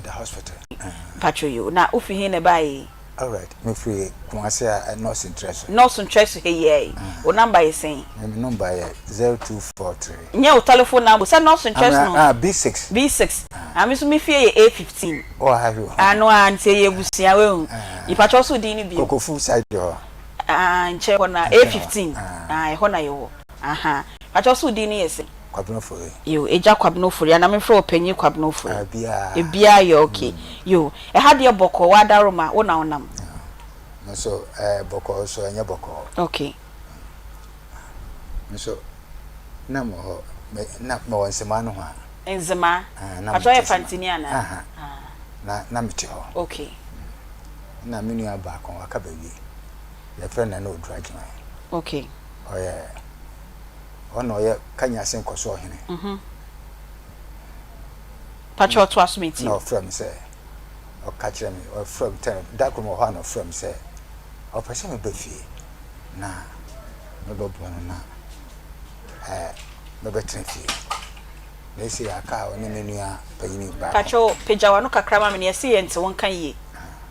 Ɔda hospital. Mpakyɛw yoo, na wofi he na ɛbaeɛ yi? Alright, me firi Kumasi a Nɔɔse Ntrɛso. Nɔɔse Ntrɛso ha yi ara yi. Wo number yɛ sɛn? Me number yɛ 0243. Nyɛ wo telephone number o, sɛ Nɔɔse Ntrɛso no. Ah, B6. B6. Ah, me nso me fie yɛ A15. Wɔ ha hwɛ o. Ano ara nti ɛyɛ abusua wahu. Mpakyɛw so wo din no bio? Kokofu side hɔ. Ah, nkyɛn hɔ na A15. Ah, ɛhɔ na yɛwɔ. Ahaa. Pakyɛ wo se wo din no yɛ sɛn? Kwabena Ofori. Yoo, Agya Kwabena Ofori anaa memfrɛ wo Panyin Kwabena Ofori? Ah, biaa. Ebiaa yɛ okay. Yoo, ɛha deɛ bɔkɔɔ, w'adaworoma, wo na wonam? Me nso ɛɛ bɔkɔɔ nso ɛnyɛ bɔkɔɔ. Okay. Me nso na mewɔ hɔ, me na mewɔ Nzemaa nohoa. Nzemaa? Ah, na Pakyɛ mete woyɛ Nzemaa. Fantini anaa? Aha. Ah. Na na mete hɔ. Okay. Na me nua baako waka baabi, yɛfrɛ no Nana Oduro Agyemang. Okay. Ɔyɛ ɔna ɔyɛ Kanyase nkɔsoɔ hene. Mhm. Pakyɛ ɔtoa so metie. Na ɔfrɛ me sɛ ɔka kyerɛ me ɔfrɛ me tɛn da koro wɔ hɔ a na ɔfrɛ me sɛ ɔpɛ sɛ meba fie na mebɛboa no na ɛɛ mebɛtena fie. Na esi aka a ɔne me nua panyin baako. Pakyɛ pagya w'ano kakra ma me na yɛse yɛnte wo nka yie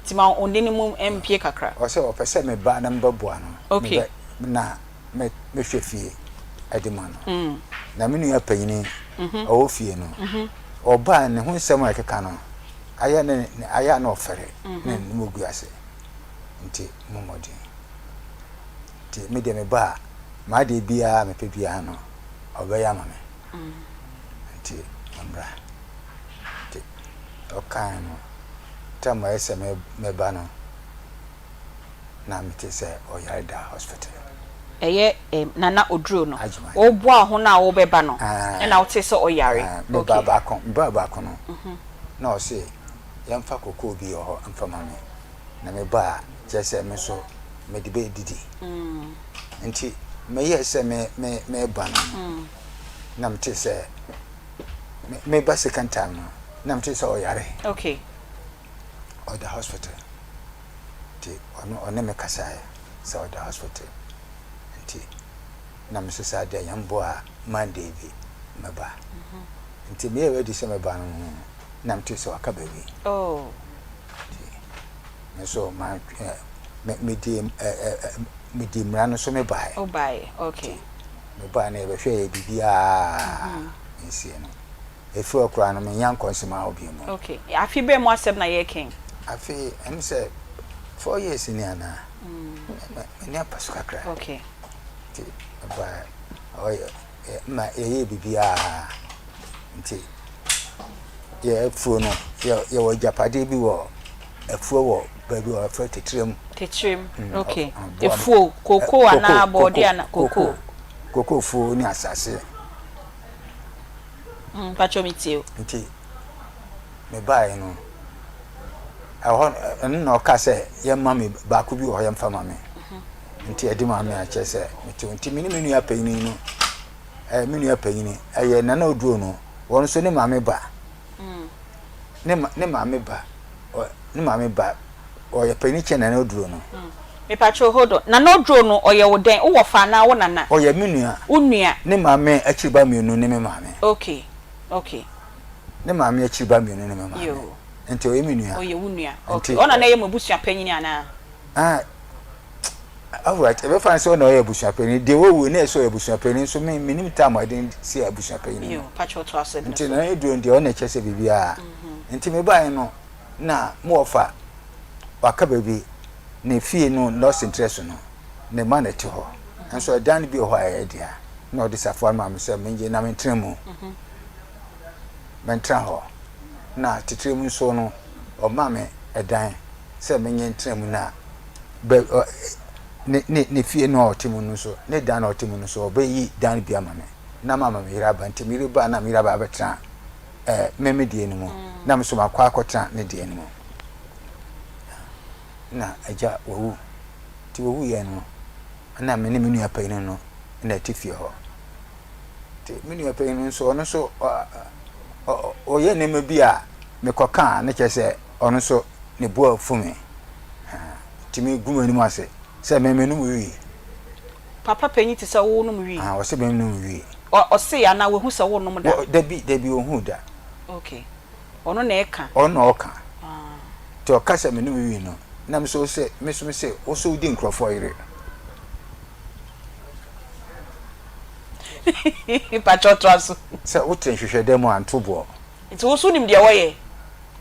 nti ma wo nne no mu mpue kakra. Ɔsɛ ɔpɛ sɛ meba na mebɛboa no. Okay. Mebɛ na me mehwɛ fie de ma no. Na me nua panyini ɔwɔ fie no, ɔbaa ne ho nsɛm a ɛkeka no, ayɛ ne ayɛ a na ɔfɛre ne ne mu gu ase. Nti mo mmɔden. Nti me deɛ meba a, m'adeɛ biara a mepɛ biara no, ɔbɛyɛ ama me. Nti ɔmmra. Nti ɔkae no, tam a ɛyɛ sɛ meba no, na mete sɛ ɔyare da hospital. Ɛyɛ eh, Nana Oduro no. Agyeman. Woboa ho no a wobɛba no, Ah. ɛna wotee sɛ ɔyare. Ah, me Okay. ba baako, me ba baako no, na ɔse yɛmfa kokoo bi wɔ hɔ mfa ma me, na me ba a, kyerɛ sɛ me nso mede bɛdidi. Nti meyɛɛ sɛ me, me, meba no, na mete sɛ, me, meba second time no, na mete sɛ ɔyare. Okay. Ɔda hospital. Nti ɔno ɔne me kasaeɛ sɛ ɔda hospital nti na me nso saa deɛ Nyame boa a Monday bi mɛba. Nti meyɛ ready sɛ mɛba no no na mete sɛ waka baabi. Nti me nso ma me medi medi mmara no so mebaeɛ. Wobaeɛ, okay. Nti mebaeɛ no yɛbɛhwɛ yɛ biribiara nsie no. Ɛfiri hɔ koraa no, mennya nkɔnsɛm ahɔ bio mu. Ok. Afe bɛn mu asɛm na yɛreka yi? Afe, ɛm sɛ 4 years ni anaa? M'ani apa so kakra. Ok. Nti mebaa ɔyɛ ma yɛyɛɛ biribiara. Nti yɛ afuo no, yɛwɔ agyapadeɛ bi wɔ afuo wɔ baabi a wɔfrɛ Tetirem. Tetirem, ok. Afuo, kookoo anaa bɔɔdeɛ anaa? Kookoo. Kookoo fuo ne asase. Mpakyɛw me tie o. Nti me baeɛ no, ɛhɔ ɛno na ɔka sɛ yɛmma me baako bi wɔ hɔ yɛmfa ma me. Nti ɛde ma me akyerɛ sɛ mete hɔ. Nti me ne me nua panyin no, ɛɛ me nua panyin ɛyɛ Nana Oduro no, wɔn nso ne maame ba. Ne ma ne maame ba, ne maame ba ɔyɛ panyin kyɛn Nana Oduro no. Mepakyɛw hold on, Nana Oduro no ɔyɛ wo dɛn? Wo wɔfa anaa wo nana? Ɔyɛ me nua. Wo nua. Ne maame akyiri ba mienu ne me maame. Okay, okay. Ne maame akyiri ba mienu ne me maame. Yoo. Nti ɔyɛ me nua. Ɔyɛ wo nua, okay. Ɔna na ɛyɛ mo abusua panyin anaa? Ah, alright, ɛbɛfa no sɛ ɔna ɔyɛ abusua panyin. Deɛ wawu no na ɛsɛ ɔyɛ abusua panyin nso me menim time a ɛde si abusua panyin no. Yoo, pakyɛw toa so ɛno Nti so. Nana Oduro no deɛ ɔna ɛkyerɛ sɛ biribiara. Nti mebaeɛ no na mo wɔfa waka baabi, ne fie no nɔɔse ntrɛ so no, ne mma na ɛte hɔ. Nso ɛdan no bi wɔ hɔ a ɛyɛ dea, na ɔde safoa no maa me sɛ mengye na mentena mu. Mentena hɔ. Na titire mu nso no, ɔma me ɛdan sɛ menye ntena mu na bɛ, ɔ, ne, ne, ne fie no a ɔte mu no nso, ne dan a ɔte mu no nso, ɔbɛyi dan bi ama me na mama me yere aba. Nti me yere ba na me yere aba abɛtena eh, me me deɛ no mu, na me nso makɔ akɔtena ne deɛ no mu. Na agya wawu. Nti wɔwuiɛ no, na me ne me nua panyin no na ɛte fie hɔ. Nti me nua panyin no nso, ɔno nso ɔyɛ nneɛma bi a mekɔka a, ne kyerɛ sɛ ɔno nso ne bo afu me. Nti megu m'anim ase sɛ me menom wii. Papa panyin te sɛ wonom wii? Ah, ɔse menom wii. Ɔse anaa wahu sɛ wonom da? Dabi, dabi, ɔnhuu da. Okay. Ɔno na ɛka. Ɔno na ɔka. Nti ɔka sɛ menom wii no, na me nso sɛ, me nso mese, wo nso wodi nkurɔfoɔ yere. Pakyɛw toa so. Sɛ wote nhwehwɛdan mu a, nto boɔ. Nti wo nso wonim deɛ wɔyɛ?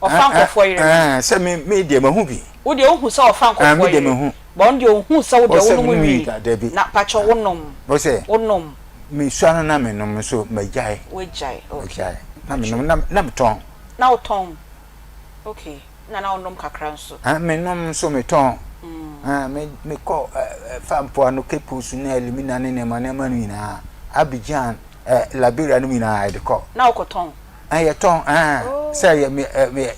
Ɔfa nkurɔfoɔ yere no. Sɛ me, me deɛ mahu bi. Wo deɛ wohu sɛ ɔfa nkurɔfoɔ yere. Me deɛ mahu. But ɔno deɛ ɔnhuu sɛ wo deɛ Ɔsɛ wonom menom wii. wii da, dabi. Na pakyɛw wonom? Ɔsɛ. Wonom? Mesua no na menom nso magyae. Woagyae, okay. Magyae. Na menom, na, na metɔn. Na wotɔn? Okay. Na na wonom kakra nso? Ah, menom nso metɔn. Ah, me, mekɔ eh, fa mpoano Cape Coast ne Elmina ne nneɛma nneɛma no nyinaa. Abidjan, eh, Liberia no nyinaa yɛde kɔ. Na wokɔtɔn? Ah, yɛtɔn, ah, oh. Sɛ yɛ me, eh, me, eh,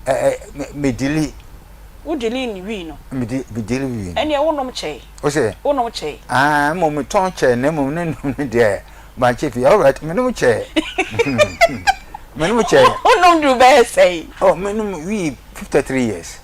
eh, me, me dili. Wo dili ne wii no? Me di, me dili wii no. Ɛnneɛ wonom kyɛe? O sɛ? Wonom kyɛe? Ah, mmom metɔn kyɛe na mmom ne nom no deɛ mankyɛ pii. All right, menom kyɛe. Menom kyɛe. Wonom duru bɛyɛ sɛn? Oh, menom wii 53 years.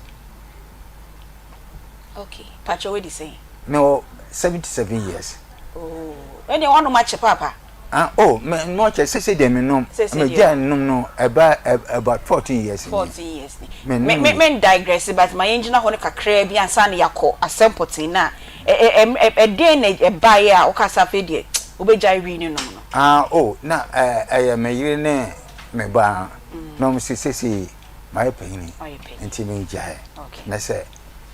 Okay, pakyɛ wadi sɛn? Mewɔ 77 years. Oh, ɛnneɛ woanom akyɛ paapa. Ah, oh, me no kyɛ sese deɛ me nom. Me gya nom no ɛba about 14 years ni. 14 years ni. Me me me me digress but ma yɛn gyina hɔ no kakraa bi ansa na yɛakɔ asɛm pɔtee na ɛ ɛ ɛdeɛn na ɛbaeɛ a woka sɛ afei deɛ wobɛgyae wii ne nom no. Ah, oh, na ɛyɛ me yere ne me ba na wɔn se sese mayɛ panyini nti me gyae na sɛ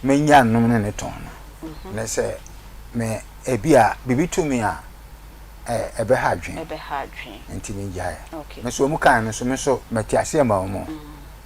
menya nom ne ne tɔn no na sɛ me ebi a biribi to me a. ɛbɛha adwene. Ɛbɛha adwene. Nti megyae. Okay. Me nso wɔn kae no nso me nso mete aseɛ ma wɔn.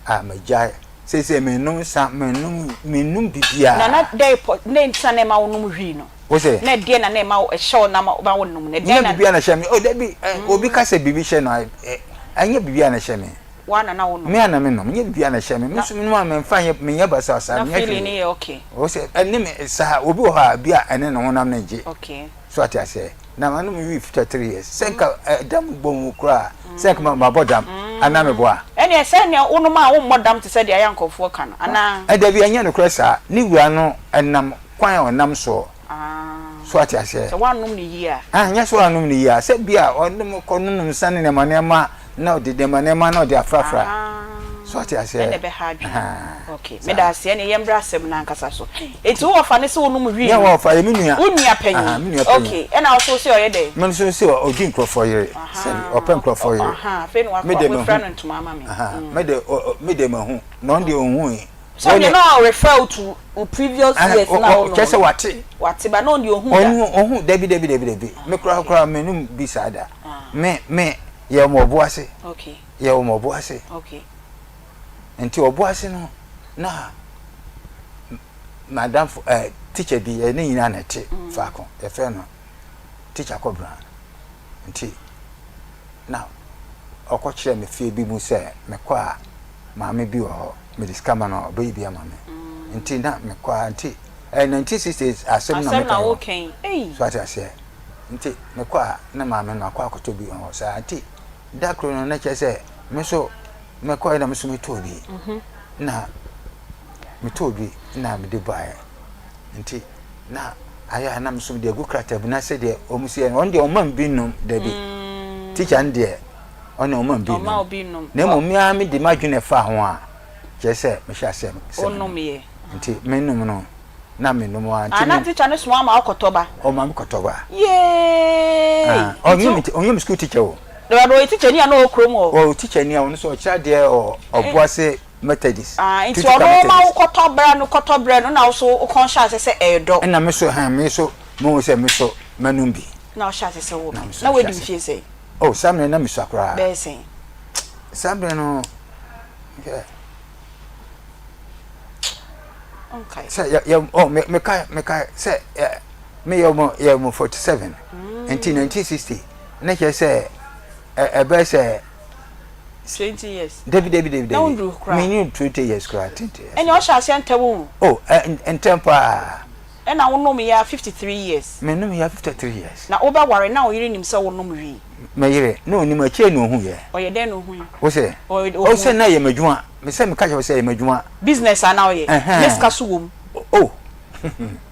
A megyae. Seesei mennom nsa, mennom mennom biribiara. Na na dɛn pɔ dɛn nti na na ɛma wonom wii no? Wo se? Na ɛdeɛn na na ɛma wo ɛhyɛ wo na ma wonom no? Ɛdeɛn Nyɛ na. biribiara na ɛhyɛ me. Oh dabi, ɛ obi ka sɛ biribi hyɛ no a, ɛ ɛnyɛ biribiara na ɛhyɛ me. Wo ara na na wonom? Me ara na menom. Nyɛ biribiara na ɛhyɛ me. Me Na. nso menom a memfa nyɛ menyɛ basabasa, Na menyɛ feeling no hwee. yɛ okay? Wo se ɛne me saa obi wɔ hɔ a bi a ɛne ne honam no ngye. Okay. So ate aseɛ? Na manom wii 53 years. Sɛ nka ɛdam bɔ mu koraa, sɛ nka mabɔ dam anaa meboa. Ɛnneɛ sɛ nea wonom a wommɔ dam te sɛ deɛ ayɛ a nkurɔfoɔ ka no, anaa? Dabi, ɛnyɛ nokorɛ saa. Ne wura no nam kwan a ɔnam soɔ. So ate aseɛ? Sɛ woannom no yie a. Nyɛ sɛ woannom no yie a. Sɛ bi a ɔnom kɔnonom nsa ne nneɛma nneɛma na ɔde nneɛma nneɛma na ɔde afrafra. So ate aseɛ? Ɛna ɛbɛha adwene. Okay, meda ase. Ɛnneɛ yɛmmra asɛm no ankasa so. Enti wo wɔfa no sɛ wonom wii no? Nyɛ wɔfa, ɛyɛ me nua. Wo nua panyin? Aha, me nua panyin. Okay, ɛna wo nso wo se ɔyɛ dɛn? Me nso se ɔdi nkurɔfoɔ yere. Sɛbi, ɔpɛ nkurɔfoɔ yere. Aha, afei na wakɔ, wafira no ntoma ama me. Aha, me de, me de mahu, na ɔno deɛ ɔnhui. Sɛ ɔno deɛ na ɔ refer wo to wo previous years na wo nom. Kyerɛ sɛ wate. Wate, but na ɔno deɛ ɔnhuu da. Ɔnhu, ɔnhu, dabi, dabi, dabi, dabi. Me koraa koraa mennom bi saa da. Me, me, yɛwɔ me ɔbo ase. Okay. Yɛwɔ me ɔbo ase. Okay. Nti ɔbo ase no, na m'adamfo ɛɛ teacher bi yɛne nyinaa na ɛte faako, yɛfrɛ no teacher Kɔbena. Nti na ɔkɔkyerɛ me fie bi mu sɛ mekɔ a maame bi wɔ hɔ, mede sika ma no a ɔbɛyɛ bi ama me. Nti na mekɔ a nti ɛyɛ 1960 asɛm na meka yi o. So ate aseɛ? Nti mekɔ a na maame no akɔ akɔtɔ bi wɔ hɔ saa nti da koro no na kyerɛ sɛ me nso mekɔɛ na me nso metɔɔ bi na metɔɔ bi na mede baeɛ nti na ayɛ a na me nso mede agu krataa mu na sɛdeɛ wɔn si yɛ no wɔn deɛ wɔn bi nom dabi mm. tikya no deɛ ɔne wɔn bi nom na mmom me ara mede m'adwene fa ho a kyerɛ sɛ mehyɛ aseɛ sɛ nti menom no na menom ara nti. Ah na teacher no soma ma wokɔtɔ ba. Ɔma me kɔtɔ ba. Yeeeii. Ah ɔnyɛ me ɔnyɛ me school teacher o. Dɛbɛ ɔyɛ teacher ni a na ɔwɔ kurom hɔ. Ɔyɛ teacher ni a ɔno nso ɔkyerɛ adeɛ wɔ Ɔboase Methodist. Ah nti ɔno ma wo kɔtɔ brɛ no kɔtɔ brɛ no na wo so wo kɔn hyɛ ase sɛ ɛɛdɔ. Ɛna me so hɛn me so me hu sɛ me so mɛnom bi. Na ɔhyɛ ase sɛ wo nom. Na wadi mfie sɛn? Oh saa mmerɛ na me sua koraa. Bɛyɛ sɛn? Saa mmerɛ no hwɛ. Sɛ yɛ yɛ oh me mekae mekae sɛ ɛ me yɛ mo yɛ mo 47 nti 1960 ne kyerɛ sɛ ɛ ɛbɛyɛ sɛ. 20 years. Dabi dabi dabi dabi. Na wonduru koraa. Me nyu 20 years koraa 20 years. Ɛnna ɔhyɛ aseɛ ntɛm o. Oh ɛ ntɛm paa. Ɛnna wonom yɛ a 53 years. Me nom yɛ 53 years. Na wobɛware na wo yere nim sɛ wonom wii. Me yere na onim akyire na ohu yɛ. Ɔyɛ dɛn na ohui? Wo sɛ? O sɛ na ɛyɛ m'adwuma. Me sɛ meka kyerɛ wo sɛ ɛyɛ m'adwuma. Business a na woyɛ? Na sika so wɔ mu? Oh!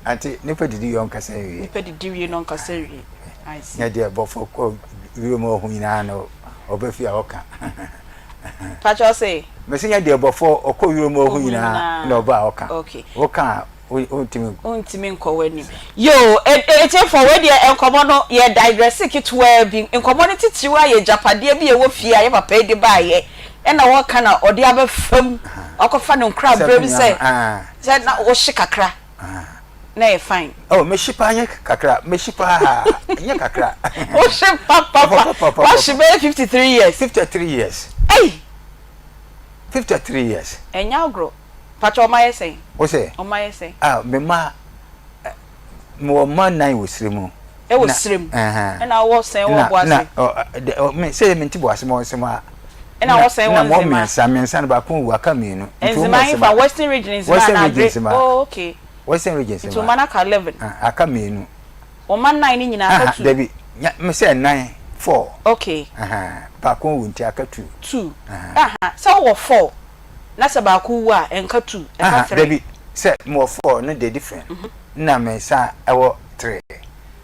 Ante nipa didi wie ɔnkasa nwie. Nipa didi wie na ɔnkasa nwie. I see. Nyɛ deɛ bɔfo kɔ wiem ɔho nyinaa na ɔba fie a ɔka. Pakyɛ ɔse? Mese nyɛ deɛ bɔfoɔ ɔkɔ wira mu ɔhu nyinaa na ɔba a ɔka. Woka a wontumi. Wontumi nkɔ w'anim. Yoo, atiefoɔ wei deɛ nkɔmmɔ no yɛ digress ketewaa bi. Nkɔmmɔ no titiriw ayɛ agyapadeɛ bi a ɛwɔ fie a yɛ papa yi de baeɛ ɛna wɔka na ɔde abɛfa mu. Wakɔfa no nkoraberɛ mu sɛ sɛ na wohye kakra na ɛyɛ fine. Oh, mehye paa nyɛ kakra, mehye paa nyɛ kakra. Wohye papapa, wahye bɛyɛ 53 years. 53 years. Ei! 53 years. Ɛnyɛ agorɔ. Pakyɛ ɔma yɛ sɛn? Wo sɛ? Ɔma yɛ sɛn? Ah, me ma, mewɔ mma nnan wɔ sire mu. Ɛwɔ sire mu? Ɛna wɔ sɛn wɔ boase? Na, na, me, sɛ mente boase mɔ nsɛm a. Ɛna wɔ sɛn wɔ nzema? Na mɔ mmiɛnsa, mmiɛnsa no baako wu, aka mmienu. Nzema hefa? Western region nzema Western region nzema. Oh, okay. Western region nzema. Nti wo ma no aka 11? Aka mmienu. Wo mma nnan no nyinaa aka two? Dabi, me sɛ nnan, four. Okay. Baako wu nti aka two. Two. Sɛ wowɔ four na sɛ baako wu a, ɛnka two, ɛka three. Dabi, sɛ mewɔ four no deɛ different, nna me san wɔ three,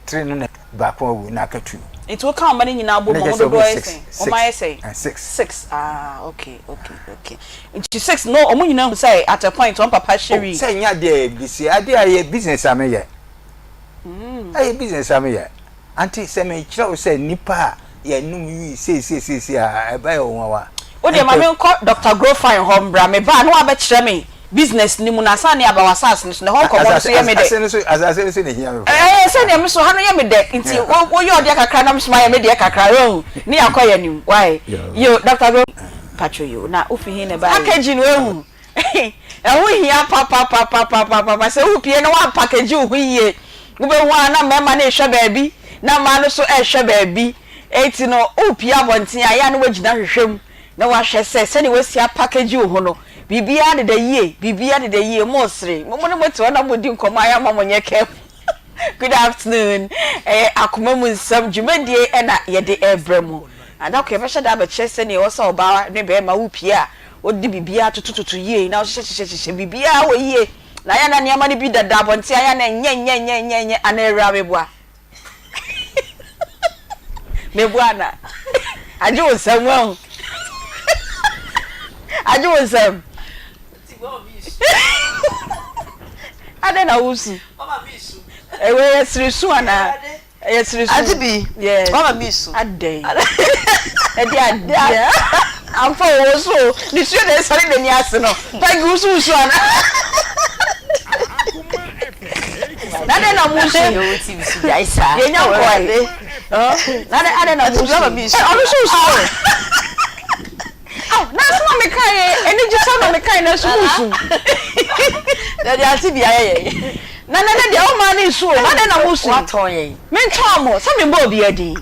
three no na baako awu na aka two. Nti woka wo mma no nyinaa bom a, wɔn dodoɔ yɛ sɛn? Wɔn ayɛ sɛn? Six. Six, ah okay, okay, okay. Nti six no wɔn nyinaa hu sɛ at a point wɔn papa hyɛ wii. Oh, sɛ nyɛ adeɛ a yɛ bisi, adeɛ a yɛ business a meyɛ. Ɛyɛ business a meyɛ. Ante sɛ mekyerɛ wo sɛ nnipa a yɛnom wii seiseiseisei a, ɛbɛyɛ wo nwanwa. Wo deɛ ma menkɔ Doctor Grofine hɔ mbra, meba a na wabɛkyerɛ me business no mu na ansa na yɛaba w'asase no so na ɛhɔ nkɔmmɔ no nso yɛ me dɛ. Asase no so, asase no so na ɛhia me paa. Ɛɛ sɛdeɛ me so ha no yɛ me dɛ nti wo woyɛ ɔdeɛ kakra na me so mayɛ me deɛ kakra woahu ne yɛakɔ yɛn anim why yo Doctor Gro Mpakyɛ yo na wofi he na ɛbaeɛ? Packaging woahu. Ɛho hia papapapapapa. Sɛ wopue na woampakegye wo ho yie, wobɛhu ara na mmarima no rehwɛ baabi na mmaa no nso rehwɛ baabi. Enti no, wopue abɔnten a, ɛyɛ a na woagyina hwehwɛ mu na woahwɛ sɛ sɛdeɛ woasi apakegye wo ho no, biribiara deda yie, biribiara deda yie. Moresere, mo ne mote hɔ na moredi nkɔmmɔ a, ɛyɛ a mma monyɛ careful. Good afternoon. Ɛyɛ akoma mu nsɛm dwumadie na yɛde rebrɛ mo. Na da koro yɛbɛhyɛ da abɛkyerɛ sɛdeɛ ɛwɔ sɛ ɔbaa ne barima wopue a, Wode biribiara totototo yie na wohyehyɛhyehyɛ biribiara wɔ yie na ayɛ na nneɛma no bi dada abɔnten ayɛ na nyɛ nyɛ nyɛ nyɛ nyɛ anaa awura meboa meboa ana agye wo nsam wahu agye wo nsam adɛn na wosu ɛwɔ yɛ sere su anaa Ɛyɛ sere su. Ade bi. Yes. Wama mi su. Adɛn. Ɛde adeɛ. Amfa o, wo so o. Ne suo na ɛsane n'ani ase no. Peggy wo so wo su ana? Na adɛn na mo su? Yɛ wo ti bi su gyae saa. Yɛnya nkɔe. Na adɛn adɛn na mo su? Wama mi su. Ɔno so su o. Aw, na asɛm a mekae yi, anigyesɛm na mekae nanso moresu. Na deɛ ante bi ayɛ yɛn. Na nɛnɛ deɛ womaa ne nsu o, adɛn na moresu yi? Woatɔn yɛn. Mentɔn mo, sɛ memmɔ obiara din.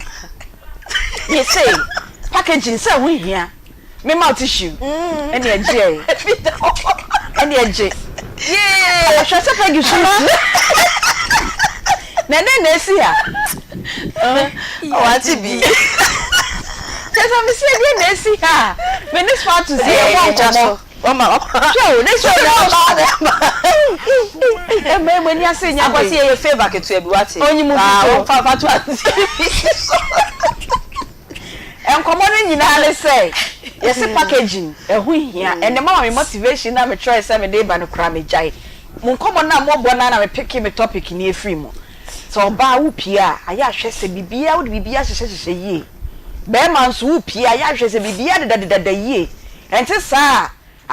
Mese, packaging sɛ ɛho hia. Mema wo tissue, ɛne ɛgye ɛ. Ɛne ɛgye. Yee, hwɛ sɛ Peggy su nsu. Na ɛdɛn na esi ha? Wate bi. Kyerɛ sɛ mesi ɛdeɛn na esi ha? Me ne Spartus yɛbɔ nkɔmmɔ. Hwɛ o, ne so na ɔba. Ɛmɛ mo ani ase nya den. Akwasi yɛ favour ketewa bi wate. Onyi mu bi so. Fa fa to ase. Nkɔmmɔ no nyinaa ne sɛ yɛse packaging ɛho hia. Ɛnɛ mama me motivation na metwerɛe sɛ mede reba no koraa megyae. Mo nkɔmmɔ no a mobɔ no ara na me picke me topic no afiri mu. Sɛ ɔbaa wopue a, ayɛ a hwɛ sɛ biribiara wode biribiara hyehyɛhyehyɛ yie. Barima nso wopue a, ayɛ a hwɛ sɛ biribiara dedadedada yie. Ɛnte saa a,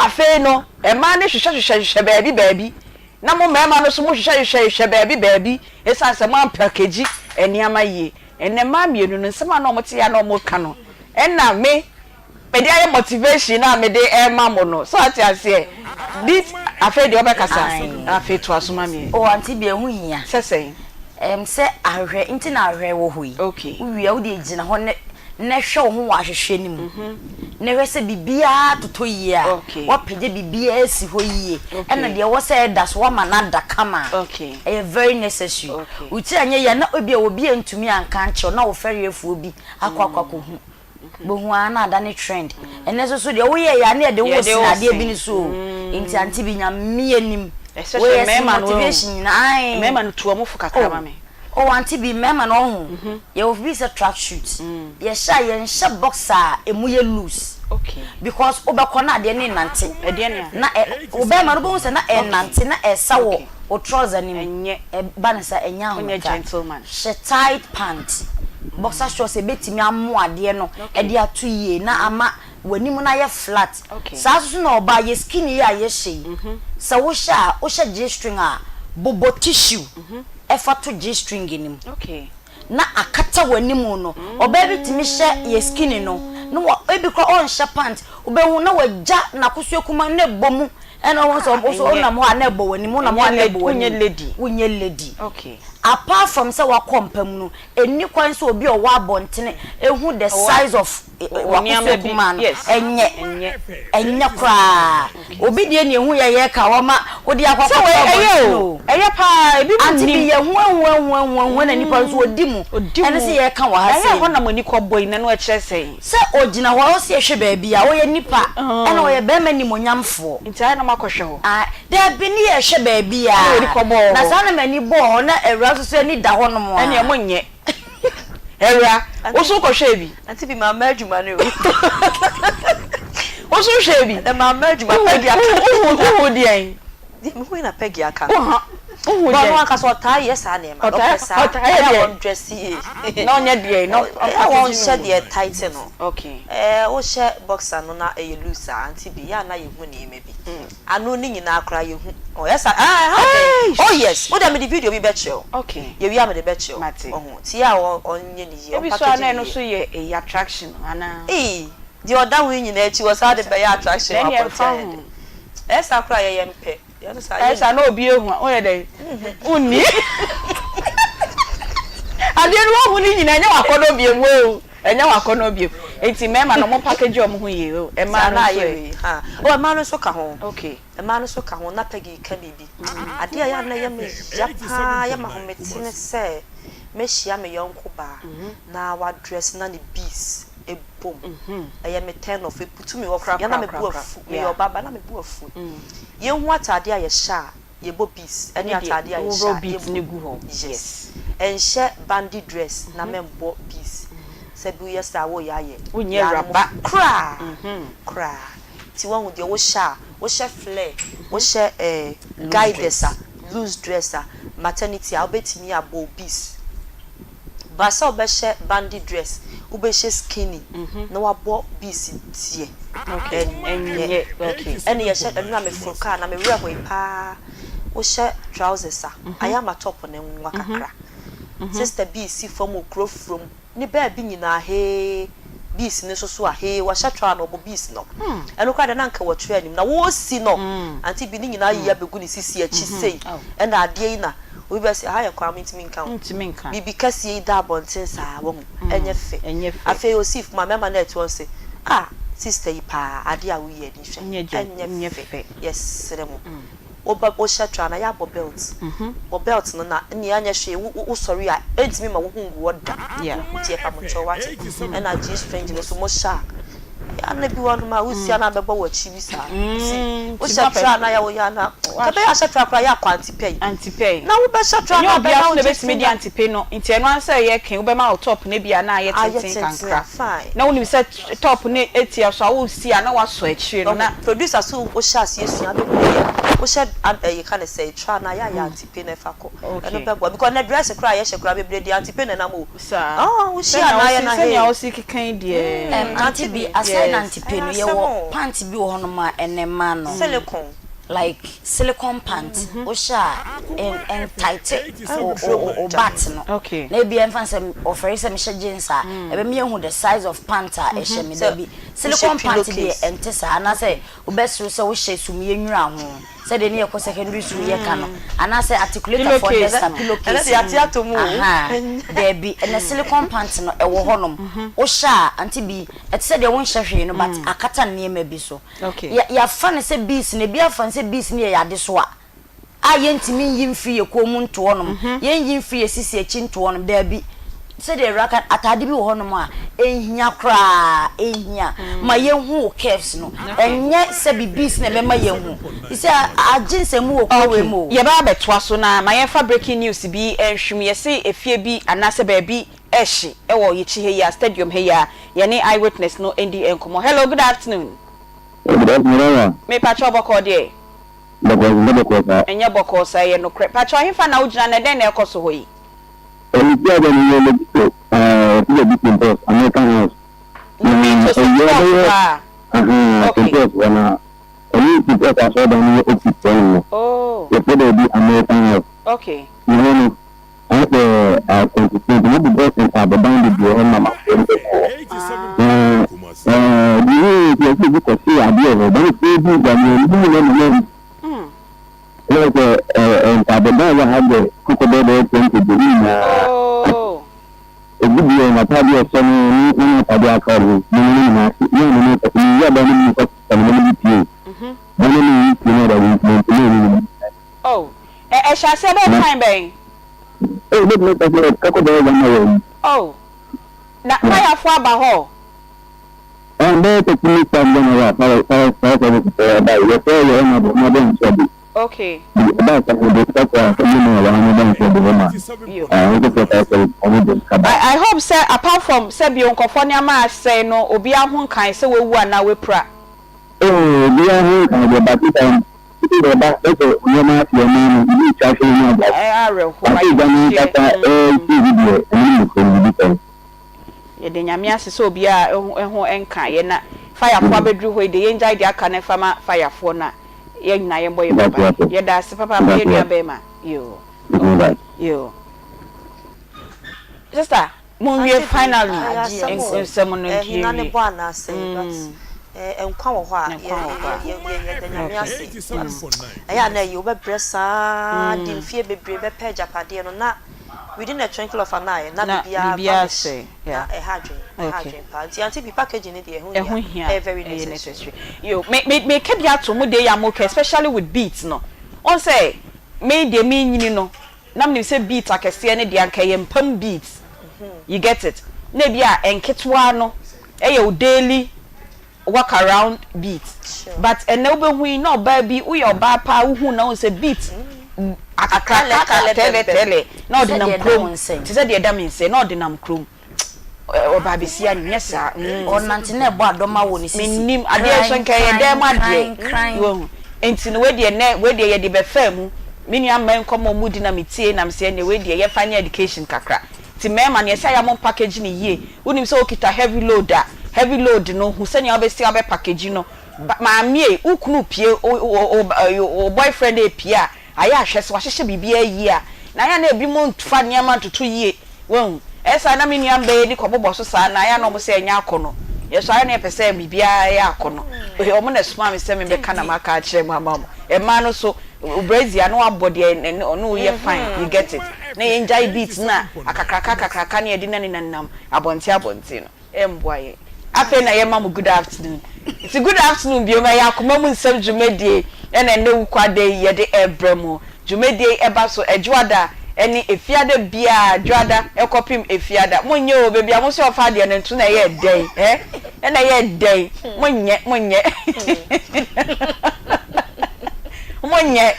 afei no mmaa no hwehwɛhwehwɛhwehwɛ baabi baabi na mo mmarima no nso mohwehwɛhwehwɛhwehwɛ baabi baabi ɛsiane sɛ moampakegyi nneɛma yie. Ɛnnɛ mmaa mmienu no, nsɛm a na wɔte a na wɔreka no, ɛna me mede ayɛ motivation a mede rema mo no. So ate aseɛ? This, afei deɛ wobɛkasa. Afei toa so ma me. Oh auntie bi ɛho hia. Sɛ sɛn? Ɛm sɛ ahwehwɛ nti na ahwehwɛ wɔ hɔ yi. Okay. Wowie a wode gyina hɔ ne na hwɛ wo ho wɔ ahwehwɛ no mu. Na hwɛ sɛ biribiara totɔ yie a. Okay. Woapagya biribiara asi hɔ yie. Okay. Ɛna deɛ ɛwɔ sɛ ɛda so woama no ada kama. Okay. Ɛyɛ very necessary. Okay. Wo tiri anyɛ yie a na ebia obi antumi anka ankyerɛ wo na wo fɛreɛfoɔ bi akɔ akɔ akɔhu. Bohu ara na adane trend. Ɛnɛ nso so deɛ woyɛeɛ a na yɛde wo Yɛde sene wo adeɛ bi sen. no so o. Nti auntie bi Nyame anim. Especially Woyɛ se mmarima no wahu. motivation nyinaa ae. Mmarima no tu wɔn fo kakra Oh ma me. oh auntie bi mmarima no ɔho. Yɛwɔ bi sɛ track suit. Yɛhyɛ a yɛnhyɛ boxer a ɛmu yɛ loose. Because wobɛkɔ na adeɛ no renante. Na ɛ, wo bɛrima no wobɛhu sɛ na ɛrenante na ɛresa wɔ wo trouser no mu. Ɛba no saa ɛnyɛ ahomeka. Hyɛ tight pant, boxer shorts a ɛbɛtumi amoa adeɛ no de ato yie na ama w'anim no ayɛ flat. Saa nso so na ɔbaa yɛ skinny yi a yɛhyɛ yi, sɛ wohyɛ a, wohyɛ G-string a, bobɔ tissue fa to G-string no mu na akata w'anim no. Ɔbaa bi tumi hyɛ yɛ skinny no na wa, ebi koraa ɔnhyɛ pant, wobɛhu na wagya n'akosua kumaa no na ɛbɔ mu ɛna wohu sɛ wo nso wonam hɔ a na ɛbɔ w'anim, wonam hɔ a na ɛbɔ w'anim. Wonyɛ lady. Apart from sɛ woakɔ mpa mu no, ɛnni kwan sɛ obi a ɔwɔ abɔntene hu the size of W'akosua kumaa no ɛnyɛ ɛnyɛ koraa obi deɛ na ehu yɛ yɛ ka wama wode akɔ akɔto abɔnten o ɛyɛ paa ebi mu nim ante bi yɛ hu ehu ehu ehu ehu ɛna nipa nso odi mu ɛne sɛ yɛ ka wɔ ha sɛ ɛyɛ hɔ na mo ani kɔ bɔ yi na no ɛkyerɛ sɛn sɛ ogyina hɔ ɔsɛ ɛhwɛ baabi a ɔyɛ nipa ɛna ɔyɛ bɛrima nimonyamfoɔ nti ayɛ na mo akɔhwɛ hɔ ah daabi ne yɛ hwɛ baabi a na saa na m'ani bɔɔ hɔ na awura nso so ani da hɔ nom a ɛne ɛmo nyɛ. Awura, wo nso wokɔhwɛɛ bi? Auntie bi mamma adwuma no o. Wo nso wohwɛɛ bi? Ɛnɛ mamma adwuma, Peggy aka. Wohu deɛn? Deɛ mehui na Peggy aka no. Wohu deɛn? Ɔno ankasa ɔtaa yɛ saa nneɛma no. Ɔpɛ saa. Ɔtaa yɛ deɛn? Ɔndrɛse yie. Na ɔnyɛ deɛn? Na ɔmpackage no. Ɔnhyɛ deɛ tight no. Okay. Ɛɛ wohyɛ boxer no na ɛyɛ loose a, auntie bi, yɛ a na yɛhu nneɛma bi. Ano ne nyinaa koraa yɛhu. Oh yes ah ɛha adwen. Oh yes wo deɛ mede video bi bɛkyerɛ wo. Okay. Yɛwie a mede bɛkyerɛ wo. Mate. Wahu nti yɛ a ɔnyɛ ne yie Ebi so a na ɛno nso yɛ eyi attraction anaa? Eii deɛ ɔda ho yi nyinaa akyi wɔsan de bɛyɛ attraction wɔ Ɛnneɛ abɔnten ɛmfa ayɛ ho. dɛ. Ɛyɛ saa koraa a yɛyɛ mpɛ. Yɛn nso saa Ɛyɛ saa na obi ehu a woyɛ dɛn? Wonni. Adeɛ no wohu ne nyinaa ɛnyɛ w'akɔnnɔ biom oo. Ɛnyɛ w'akɔnnɔ bio. Enti mmarima no, wɔn package wɔn ho yie o. Mmaa no nso ɛ? Ha. Oh, mmaa no nso ka ho. Okay. Mmaa no nso ka ho. Na Peggy reka biribi. Adeɛ a ɛyɛ a na ɛyɛ me ya paa, ɛyɛ me ahomete ne sɛ mɛhyia me yɔnko baa na wadrɛse na ne beads bom. Ɛyɛ me turn off. Ɛputu me off. Yɛ na me bo afu. Meyɛ ɔbaa but na me bo afu. Yɛnhu ataadeɛ a yɛhyɛ a. yɛbɔ beads ɛne ataade a yɛhyɛ a yɛmmɔ yes ɛnhyɛ bandy dress na mɛmbɔ beads sɛ bi woyɛ saa woyɛ ayɛ yaa no mo koraa koraa nti wahu deɛ wohyɛ a wohyɛ flare wohyɛ eh guiders a loose dress a maternity a wobɛtumi abɔ beads. Ba sɛ wobɛhyɛ bandy dress, wobɛhyɛ skinny na wabɔ beads deɛ ɛnyɛ. Ɛne yɛhyɛ ɛno na meforo kaa na me werɛ hoe paa. Wohyɛ trousers a, ayɛ ama top no nwa kakra. Sister bi resi fam wɔ kuro from ne baabi nyinaa hee beads no nso so a hee wahyɛ tra na ɔbɔ beads no. Ɛno koraa deɛ na anka wɔkyerɛ anim na wɔresi no auntie bi ne nyinaa ayiyi abɛgu ne sisi akyi sei ɛna adeɛ yi na Obi bɛse, Aha yɛ kwan a mentumi nka ho. Biribi kɛseɛ yi da abɔnten saa, wahu, ɛnyɛ fɛ. Afei osii fam a, mmarima no a ɛte hɔ no se, Ah, sista yi paa, adeɛ a woyɛ ni, hwɛ, ɛnyɛ fɛ. Yɛsrɛ mo. Woba, wohyɛ tra no a, yɛ abɔ belt. Bɔ belt no na nea anyɛ hwee, wo, wo, wosɔre a, ɛntumi mma wo ho ngu hɔ da. Nti yɛpa mo kyɛw, wate? Ɛna G-string no nso, mohyɛ a, Ɛyɛ a na bi wɔ hɔnom a wosi a na abɛbɔ w'akyi bi saa. Nti wohyɛ tra na yɛ woyɛ a na nka bɛyɛ ahyɛ tra koraa yɛ akɔ antipɛi. Antipɛi. Na wobɛhyɛ tra Ɛnyɛ na obiara abɛma nso wo na gye ebetumi de antipe no nti ɛno ara sɛ ɛyɛ ken wobɛma wo top no ebia na ayɛ Ayɛ tenten tenten a kankra fine. na wonim sɛ top no etia so a wosi a na wasɔ akyire no na. Producer so wohyɛ aseɛ sua bɛhu deɛ wohyɛ ɛyi ka ne sɛn tra no a yɛ a yɛ antipe na ɛfa kɔ. Ɛno bɛboa because nnɛ dress koraa a yɛhyɛ koraa bebree de antipe na ɛnam o. Saa. Ah, wohyia Sɛnea na ayɛ wosi na sɛnea hey. wosi keka yi deɛ. Ɛm auntie bi aside Yes. antipe no Ɛyɛ asɛm yɛwɔ o. pant bi wɔ hɔnom a ɛnɛ mmaa no Silicone. like silicone pant wohyɛ a ɛn ɛntaete wo wo wo butt no Okay. na ebi ɛmfa no sɛ ɔfɛre sɛ mehyɛ jeans a ɛbɛma yɛahu the size of pant a ɛhyɛ me Sɛ dabi wohyɛ silicone pant deɛ pillowcase. ɛnte saa anaasɛ wobɛserew sɛ wohyɛ sumiiɛ nwura ho sɛdeɛ ne yɛkɔ secondary school yɛka no anaasɛ articulator for Pillowcase duster no. Ɛnɛ pillowcase de yɛate ato mu o. ahaa daabi ɛnɛ silicone pant no ɛwɔ hɔnom wohyɛ a ante bi ɛte sɛ deɛ wonhyɛ hwee no but akata nneɛma bi so Okay. yɛ yɛafa no sɛ beads no ebi afa no sɛ beads no yɛ yɛn adesoa a yɛntumi nyi mfiri yɛn kɔn mu nto hɔnom yɛnyi mfiri yɛn sisi akyi nto hɔnom daabi sɛdeɛ awura ka ataade bi wɔ hɔnom a ɛnhia koraa ɛnhia. a, ma yɛnhu wo curves no. Ɛnyɛ sɛ biribi na ɛbɛma yɛahu. Sisi a, agye nsɛmmu wɔ kuro wei mu o. Okay, yɛbɛba abɛtoa so na ma yɛmfa breaking news bi nhwɛ mu. Yɛse efie bi anaasɛ baabi rehye wɔ yɛkyi ha yi a, stadium ha yi a, yɛne eye witness no ndi nkɔmmɔ. Hello, good afternoon. Good afternoon, Mama. Me pakyɛw bɔkɔɔ deɛ? Bɔkɔɔ, ɛnyɛ bɔkɔɔ saa. Ɛnyɛ bɔkɔɔ saa, ɛyɛ nokorɛ. Pakyɛw hefa na wogyina na ɛdɛn na ɛrekɔ so hɔ yi? Ɛmi ti a bɛ mi yɛ Lobito, ɛɛ ti bɛ bi St. American House. Lobito St. Paul's hɔ a? Ahaa, St. Paul's hɔ na ɛne St. Paul's asɔredan no yɛ opposite hɔ nom no. Oh. Yɛfrɛ baabi American House. Okay. Na hɔ no, ayɛ sɛ akwantufoɔ nti wɔbobɔ ntaabodan bebree hɔ ma amanfoɔ no bɛkɔ hɔ. Ah. Na ɛɛ deɛ ɛyɛ nti ɛsɛ obi kɔhye adeɛ wɔ hɔ, bɛne sɛ ebi gya nea ɔnim no na nam. Ɛna sɛ ɛɛ ntaabodan a ɛwɔ ha deɛ kɔkɔ bɛyɛ bɛyɛ 20 deɛ ne nyinaa. Oh. Obi deɛ n'ataadeɛ a ɛhyɛ no ne ne n'ataadeɛ a aka no ne ne nyinaa ase. Ne a ne ne ne wura dan no mu kɔ sesa ne nneɛma bi pue. Dan no ne pue no ɔda ne ntoma ne ne nyinaa. Oh, ɛ ɛhyɛ aseɛ bɛyɛ time bɛn? Oh, bɛtumi aka sɛ ɛkɔ bɛyɛ one hour ni. Oh, na firefoɔ aba hɔ? Ɛn bɛyɛ 30 minutes time one hour fire fire fire service foɔ aba yɛ fɛ yɛ ɔmo abɔ ɔmo abɔ nhyɛ de. Okay. Ɛbaa saa no, de sika kɔɔ asɛm no mu a wɔn ano bɛnhwɛ de hɔ ma Yo. ɛɛ nso fɛ sɛ wɔn de sika ba. I I hope sɛ apart from sɛ bio nkɔfoɔ nneɛma asɛe no obiara ho nkae sɛ wawu anaa wapira. Oh obiara ho nkae deɛ but sɛ sɛ deɛ ɛba sɛ nneɛma asɛe ɔman no ebi retwa ahwɛ mu aba. Ɛyɛ awerɛhoɔ But sɛ gya no ayamhyehyeɛ ankasa mm. ɛresi bi deɛ ɛno ne nokorɛ no biribi sɛe. Yɛda Nyame ase sɛ obiara ho nka yɛn na fire foɔ abɛduru hɔ yi deɛ yɛngyae deɛ aka no mfa ma fire foɔ na yɛn nyinaa yɛmmɔ yɛn ho ban. Yɛda ase papaapa yɛn nua bɛɛma. Yoo okay yoo. Sister monwie Auntie Dee, finally ɛyɛ asɛm o, nsɛm no eh, hena ne yɛnwie. bɔ anaasɛ but eh, nkwa wɔ hɔ a Nkwa wɔ hɔ a. yɛ yɛ yɛda Nyame Okay. ase but ɛyɛ a na ɛyɛ wobɛbrɛ saa de mfie bebree bɛpɛ agyapadeɛ no na within a twinkle of an eye na Na biribiara biribiara vanish asɛe na yeah. ɛha adwene ɛha Okay. adwene paa nti Auntie Bee packaging no deɛ ɛho Ɛho hia hia ɛyɛ very ɛyɛ necessary. necessary. Yo me me meka bi ato mo deɛ yi a moka especially with beat no. Wohu sɛ me deɛ menyini no na menim sɛ beat akɛseɛ no deɛ anka ɛyɛ mpam beat you get it na ebi a nketewa no ɛyɛ wo daily walk around beat but ɛnɛ wobɛhu yi na ɔbaa bi woyɛ ɔbaa paa wohu na wohu sɛ beat kakraka tɛlɛ tɛlɛ na ɔde nam kurom te sɛ deɛ ɛda me nsɛ na ɔde nam kurom Ɔbaa besia no nyɛ saa mm. Ɔnante na ɛbɔ adɔma wɔ ne sisi. Mennim adeɛ nso nka ɛyɛ dɛn mu adeɛ. Kran. Wahu. Nti no wei deɛ nnɛ wei deɛ yɛde bɛfaa mu. Me nua mmaa nkɔmmɔ a wɔn di na me tie na me sɛ ɛnneɛ wei deɛ yɛmfa nyɛ education kakra. Nti mmarima no yɛsɛ ayɛ a mo package no yie. Wonim sɛ wokita heavy load a, heavy load no hu sɛnea wobɛsi abɛ package no. Ba maame ei, wo kunu repue, wo wo wo wo boyfriend repue a, Ayɛ a hwɛ sɛ wahyehyɛ biribiara yie a, na ayɛ a na ebinom mfa nneɛma ntoto yie. Wahu? Ɛyɛ saa na me nua mbaa yi ani kɔbobɔ so saa na ayɛ a na wɔn sɛ ɛnyɛ akɔnnɔ. Yɛn nso ayɛ a na yɛpɛ sɛ biribiara yɛ akɔnnɔ. Wɔn na ɛsomaa me sɛ memmɛka na maka akyerɛ mo ama mo. Mmaa no nso, wo brazier na wabɔ deɛ ɔne wo yɛ fine, you get it? Na yɛngyae beat no a akakraka akakraka na yɛde nanenanenam abɔnten abɔnten no. Ɛmboa yɛn. Afei na yɛma mo good afternoon. Nti good afternoon biom, ɛyɛ akoma mu nsɛm dwumadie ɛna ɛnnɛ Wukuada yi yɛde ɛrebrɛ mo. Dwumadie yi ɛba so Ɛdwoada ɛne Efiada biara, Dwoada ɛkɔpem Efiada. Monyɛ oo, baabi a mose ɔfa adeɛ no nto na ɛyɛ dɛn eh, ɛna ɛyɛ dɛn, monyɛ, monyɛ, monyɛ.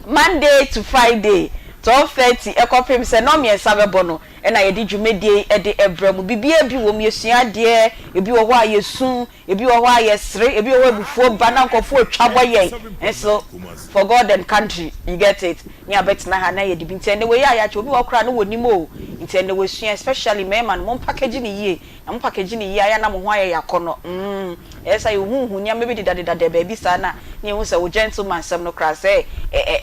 Monday to Friday, 12:30 ɛkɔpem sɛ nnɔnmiɛnsa bɛbɔ no, na yɛde dwumadie yi de brɛ mo. Biribiara bi wɔ mu, yɛsua adeɛ, ebi wɔ hɔ a yɛsu, ebi wɔ hɔ a yɛsere, ebi wɔ hɔ a abufuo ba na nkurɔfoɔ retwa bɔ yɛn. Nso for God and country, you get it, ne abɛtena ha na yɛde bi. Nti ɛnnɛ wei a yɛakyɛ, obi wɔ hɔ koraa na wɔnnim o. Nti ɛnnɛ wɔasua, especially mmarima no, mo mpackage no yie. Na mo package no yie a, ɛyɛ a na mo ho ayɛ yɛ akɔnnɔ. Mm, ɛyɛ saa yɛhuhu nneɛma bi dedadeda baabi saa na na yɛhu sɛ wo gentleman sɛm no koraa sɛ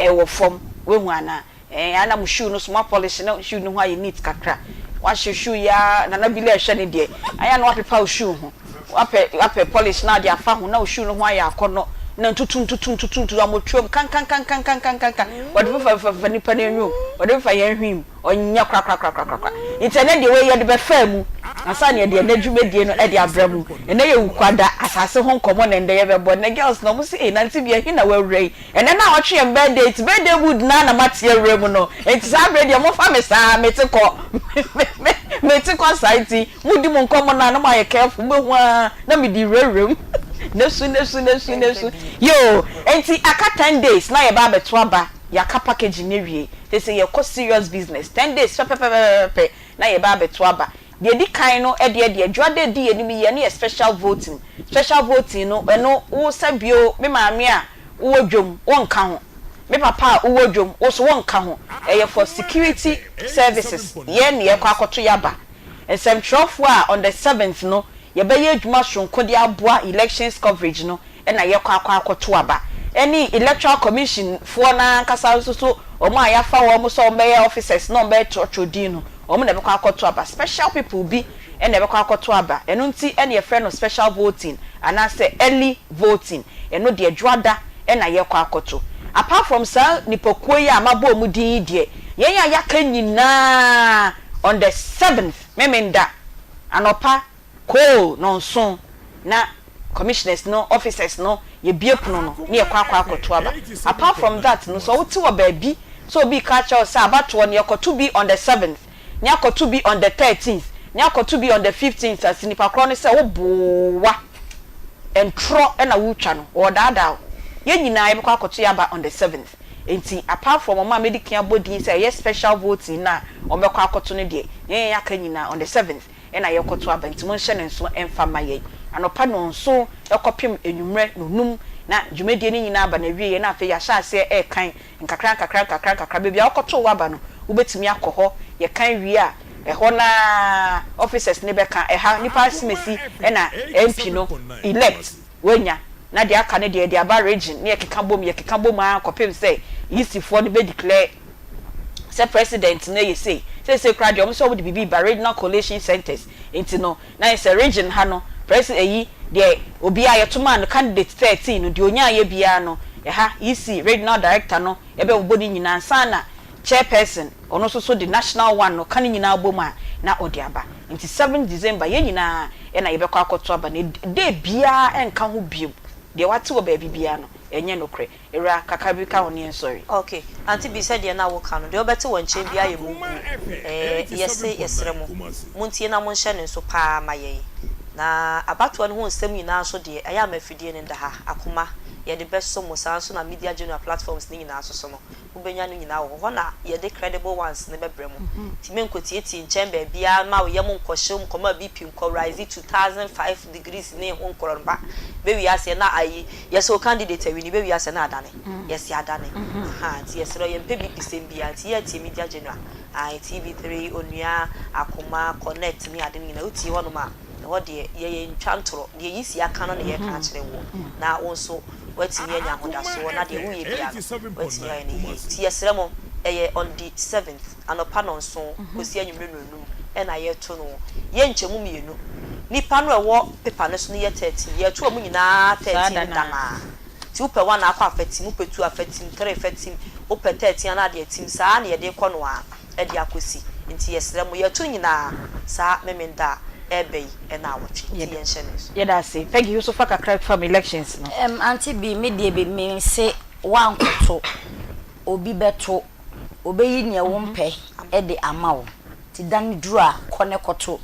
ɛwɔ fam. Woahu anaa? Ɛɛ ana mo shoe no so mo apolish na shoe no ho ayɛ neat kakra. Wahyɛ shoe yi ara Nana Billy ɛhwɛ ne deɛ. Ayɛ a na wapepa wo shoe ho. Wapɛ wapɛ polish na ɔde afa ho na wo shoe no ho ayɛ akɔnnɔ. Na ntutu ntutu ntutu ntutu amɔtuam kankankankankankankan. Wɔde fefa fefa fefa nipa no anwom. Wɔde fefa yɛn hwene mu. Ɔnyɛ korakorakorakorakora. Nti ɛnɛ deɛ wei yɛde bɛfaa mu ansa na yɛde ɛnɛ dwumadie no de abrɛ mo. Ɛnɛ yɛ Wukuada, asase ho nkɔmmɔ na ɛndɛ yɛbɛbɔ. Nnɛ girls no wɔn se ei Nante Bia he na wawura yi. Ɛnɛ na ɔtwe yɛn birthday nti birthday mood no ara na mate awura mu no nti saa berɛ deɛ momfa me saa mete kɔ. Mete kɔ saa nti modi mo nkɔmmɔ no a na moayɛ careful mobɛhu ara na mede wurawura mu Nesu nesu nesu nesu Yoo enti aka ten days na yɛba abɛto aba Yɛaka packaging no awie Seesei yɛkɔ serious business Ten days pɛpɛpɛpɛpɛpɛ na yɛba abɛto aba Deɛ ɛdi kan no deɛ deɛ Dwoada ɛdi yɛn anim yi ɛno yɛ special voting Special voting no ɛno wo sɛ bio me maame a wowɔ dwam wonka ho Me papa a wowɔ dwam wo nso wonka ho Ɛyɛ for security services yɛn na yɛkɔ akɔto yɛaba Nsɛmtwerɛfoɔ a on the seventh no yɛbɛyɛ adwuma soronko de aboa elections coverage no na yɛkɔ akɔ akɔto aba ɛne electoral commission foɔ no ankasa nso so wɔn a yɛafa wɔn sɛ wɔn bɛyɛ officers na wɔn bɛyɛ twerɛtwerɛ din no wɔn na ɛbɛkɔ akɔto aba special people bi na ɛbɛkɔ akɔto aba ɛno nti na yɛfrɛ no special voting anaasɛ early voting ɛno deɛ dwoada na yɛkɔ akɔto apart from saa nipakuo yi a mabɔ wɔn din yi deɛ yɛn a yɛaka nyinaa on the seventh Memenda anɔpa Coal nɔnson na commissioners no officers no yɛbue pono no na yɛkɔ akɔ akɔto aba. Apart from that no sɛ wote wɔ baabi sɛ obi reka akyerɛ wo sɛ abatoɔ no yɛkɔto bi on the seventh ne akɔto bi on the thirteenth ne akɔto bi on the fifteenth a se nipa korɔ no sɛ wo boowa ntorɔ na woretwa no wɔredaadaa wo. Yɛn nyinaa yɛbɛkɔ akɔto yɛn aba on the seventh. Enti apart from wɔn a medi kan abɔ din sɛ ɛyɛ special voting no a wɔbɛkɔ akɔto no deɛ, yɛn a yɛaka nyinaa on the seventh na yɛrekɔto aba nti monhyɛ no nso mfa mma yɛn. Anɔpa nnɔnson kɔpem anwummerɛ nnɔnum na dwumadie no nyinaa aba n'awieɛ na afei yɛahyɛ aseɛ rekan nkakra nkakra nkakra nkakra. Baabi a wokɔtoo w'aba no wobɛtumi akɔ hɔ, yɛkan wie a ɛhɔ no ara officers no bɛka, ɛha nnipa asimasi na MP no elect wanya na deɛ aka no deɛ yɛde aba region na yɛkeka bom yɛkeka bom ara kɔpem sɛ EC foɔ no bɛ declare sɛ president no yɛ sei. Seesei koraa deɛ wɔn sɛ wɔde biribi reba regional collation centres nti no na ayɛ sɛ region ha no presi ayi deɛ obiara yɛto maa no candidate 13 no deɛ ɔnyaeɛ biara no ɛha EC regional director no bɛbobɔ ne nyinaa ansa na chairperson ɔno nso so de national one no ka ne nyinaa bom a na ɔde aba. Nti 7 December yɛn nyinaa na yɛbɛkɔ akɔto aba no day biara nka ho bio deɛ wate wɔ baabi biara no ɛnyɛ nokorɛ. Awura, kakra bi ka ho ne yɛnsɔre. Ok, Auntie Bee sɛdeɛ na woka no, deɛ wobɛte wɔ nkyɛn biara yɛ mo guo. Ɛɛ, yɛse yɛsrɛ mo, montie na monhyɛ no nso paa ma yɛn. Na abatoɔ no ho nsɛm nyinaa nso deɛ, ɛyɛ a ma afidie no nda ha. Akoma, yɛde bɛso mo, saa ara nso na Media General platforms no nyinaa nso so no, Wobɛnya no nyinaa wɔ hɔ. Hɔ na yɛde credible ones no bɛbrɛ mo. Nti menkɔtietie nkyɛn baabiara mma wo yam nkɔhyew nkɔma BP nkɔ rise to 1005 degrees ne ho nkorɔnba. Bɛwie aseɛ na ayi, yɛsɛ wo candidate awini, bɛwie aseɛ na adane. Yɛse adane. Ahaa, nti yɛsrɛ wo yɛmpɛ BP sɛm biara. Nti yɛretie Media General, ae, TV3, Onua, Akoma, Connect ne ade no nyinaa. Wotie hɔnom a, Ɛhɔ deɛ, yɛ yɛntwa ntorɔ. Deɛ Yisi aka no na yɛreka akyerɛ woɔ, na wo nso woatumi anya ahodasoɔ, na deɛ woyɛ biara no, woatumi ayɛ no yie. Nti yɛsrɛ mo, ɛyɛ on the seventh, anɔpa nnɔnson kɔsi anwummerɛ nnɔnnum na yɛreto no. Yɛnkyɛ mu mmienu. Nnipa no a ɛwɔ paper no so no yɛ 13. Yɛreto wɔn nyinaa 13 no da no ara. Nti wopɛ one a, akɔ afa tim, wopɛ two a, fa tim, three fa tim, wopɛ 13 a na ade atim. Saa ara na yɛde rekɔ no ara. de akosi. Nti yɛsrɛ mo, yɛto nyinaa saa Memenda a ɛreba yi naawɔtwe, nti yɛnhyɛ no nso. Yɛda ase. Peggy wo nso fa kakra fam elections no. Erm auntie Bee me deɛ be me se woankoto obi bɛto obeyi neɛ wo mpɛ de ama wo nti da no duru a kɔ ne kɔto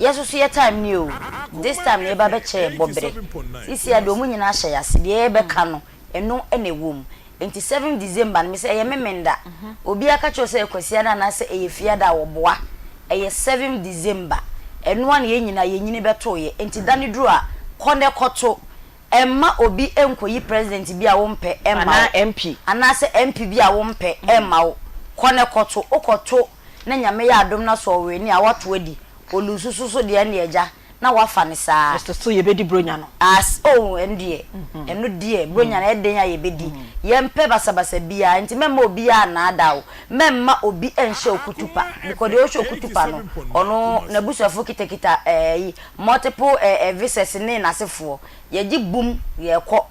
yɛ nso so yɛ time nie o this time no yɛba bɛkyɛ yɛ bɔbrɛ sisi a deɛ ɔmo nyinaa hyɛ yase deɛ yɛbɛka no ɛno na ɛwɔ mu Enti seventh December no, mesɛ ɛyɛ Memenda. Obiara ka kyerɛ wo sɛ ɛyɛ Kwasiada anaasɛ ɛyɛ Fiada a, wɔboa. Ɛyɛ seventh December. Ɛno ara na yɛn nyinaa yɛnyini bɛtoeɛ. Enti da no duru a, kɔ na kɔto. Mma obi nkɔyi president bi a wompɛ mma wo. Anaa MP. Anaasɛ MP bi a wompɛ mma wo. Kɔ na kɔto. Wokɔto na Nyame yɛ adom na sɛ ɔwene a, woato adi. Ɔlusu so deɛ, ɛnneɛ agya, na wafa no saa. Mister So yɛbɛdi bronya no? As oh ɛno deɛ, ɛno deɛ, bronya no ɛyɛ den a yɛbɛdi. Yɛmpɛ basabasa biara, nti mɛmma obiara nnaadaa wo. Mɛmma obi nhyɛ wo kutupa, because deɛ ɔhyɛ wo kutupa no, ɔno n'abusuafoɔ kitakita ɛɛ multiple ɛɛ visas ne n'asefoɔ. Yɛgye bum, yɛkɔ.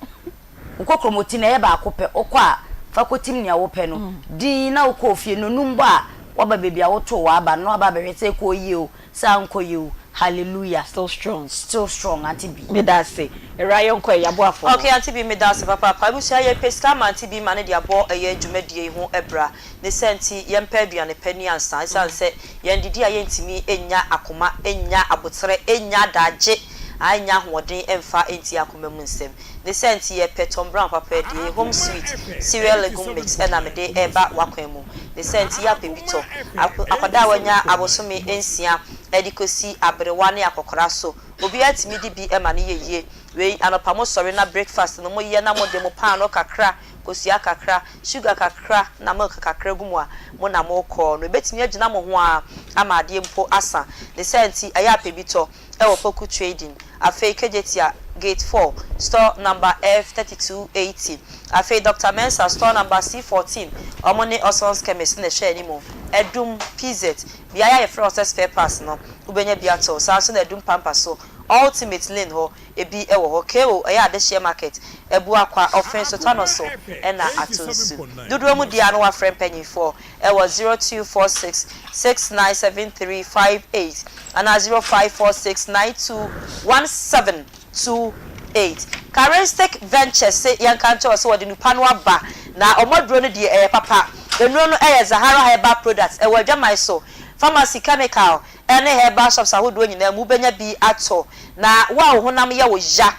Wo kokromoti no ɛyɛ baako pɛ, wokɔ a fa kɔtim nea wopɛ no dinn na wokɔɔ fie. Nnɔnum bɔ a, woaba baabi a wotoo w'aba no na woaba abɛhwɛ sɛ ɛkɔɔ yie o, sɛ ankɔ yie o. Hallelujah. Still strong. Still strong Auntie B. Meda ase. Awuraa yɛnkɔ ɛ, yɛaboafoɔ no. Ok Auntie B meda ase papaapa. Abusua yɛpɛ sika ama Auntie B ma no de abɔ ɛyɛ dwumadie yi ho bra. Ne saa nti yɛmpɛ aduane pa ni ansa ɛsiane sɛ yɛn didi a yɛntumi nnya akoma nnya aboterɛ nnya adaagye a nnya ahoɔden mfa ntie akoma mu nsɛm. Ne saa nti yɛpɛ Tom Brown papa adi ɛyɛ Home Sweet Cereal Legume Mix ɛna mede reba w'akwan mu. Ne saa nti yɛapɛ bi tɔ. Akwadaa a wanya abosome nsia de kɔsi aberewa ne akɔkora so obiara tumi di bi ma no yɛ yie. Wei anɔpa mosɔre na breakfast no moyɛ na mode mo paanoo kakra kosua kakra, sugar kakra na milk kakra gu mu a, mo na morekɔ no. Ɛbɛtumi agyina mo ho ara ama adeɛ mpo asa. Ne saa nti, ɛyɛ a pɛ bi tɔ wɔ Poku Trading, afei Kejetia, Gate 4, Store number F3280, afei Doctor Mensah, Store number C14, wɔn ne Oson's Chemist na ɛhwɛ anim. Adum, PZ, beaeɛ a yɛfrɛ hɔ sɛ Spare Parts no, wobɛnya bi atɔ. Saa ara nso na Adum Pampa so, Ultimate Lane hɔ, Ebi wɔ hɔ. KO ɛyɛ adehyeɛ market, Abuakwa, Ɔfen Sotano so ɛna ato nsu. Dodoɔ mu deɛ a na wafrɛ mpanyinfoɔ ɛwɔ 0246 697358 anaa 0546 921728. Charistic Ventures se yɛnka nkyerɛ wo sɛ wɔde nupa no aba na wɔn aduro no deɛ ɛyɛ papa. Nnuro no ɛyɛ Zahara Herbal Products, ɛwɔ Adwaman so, Pharmacy, Chemical, ne herbal shops ahodoɔ nyinaa mu wobɛnya bi atɔ. Na wo a wo honam yɛ wo ya,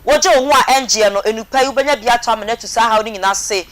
wogye wo ho a ɛngyeɛ no, nnupa yi wobɛnya bi atɔ amena atu saa haw no nyinaa ase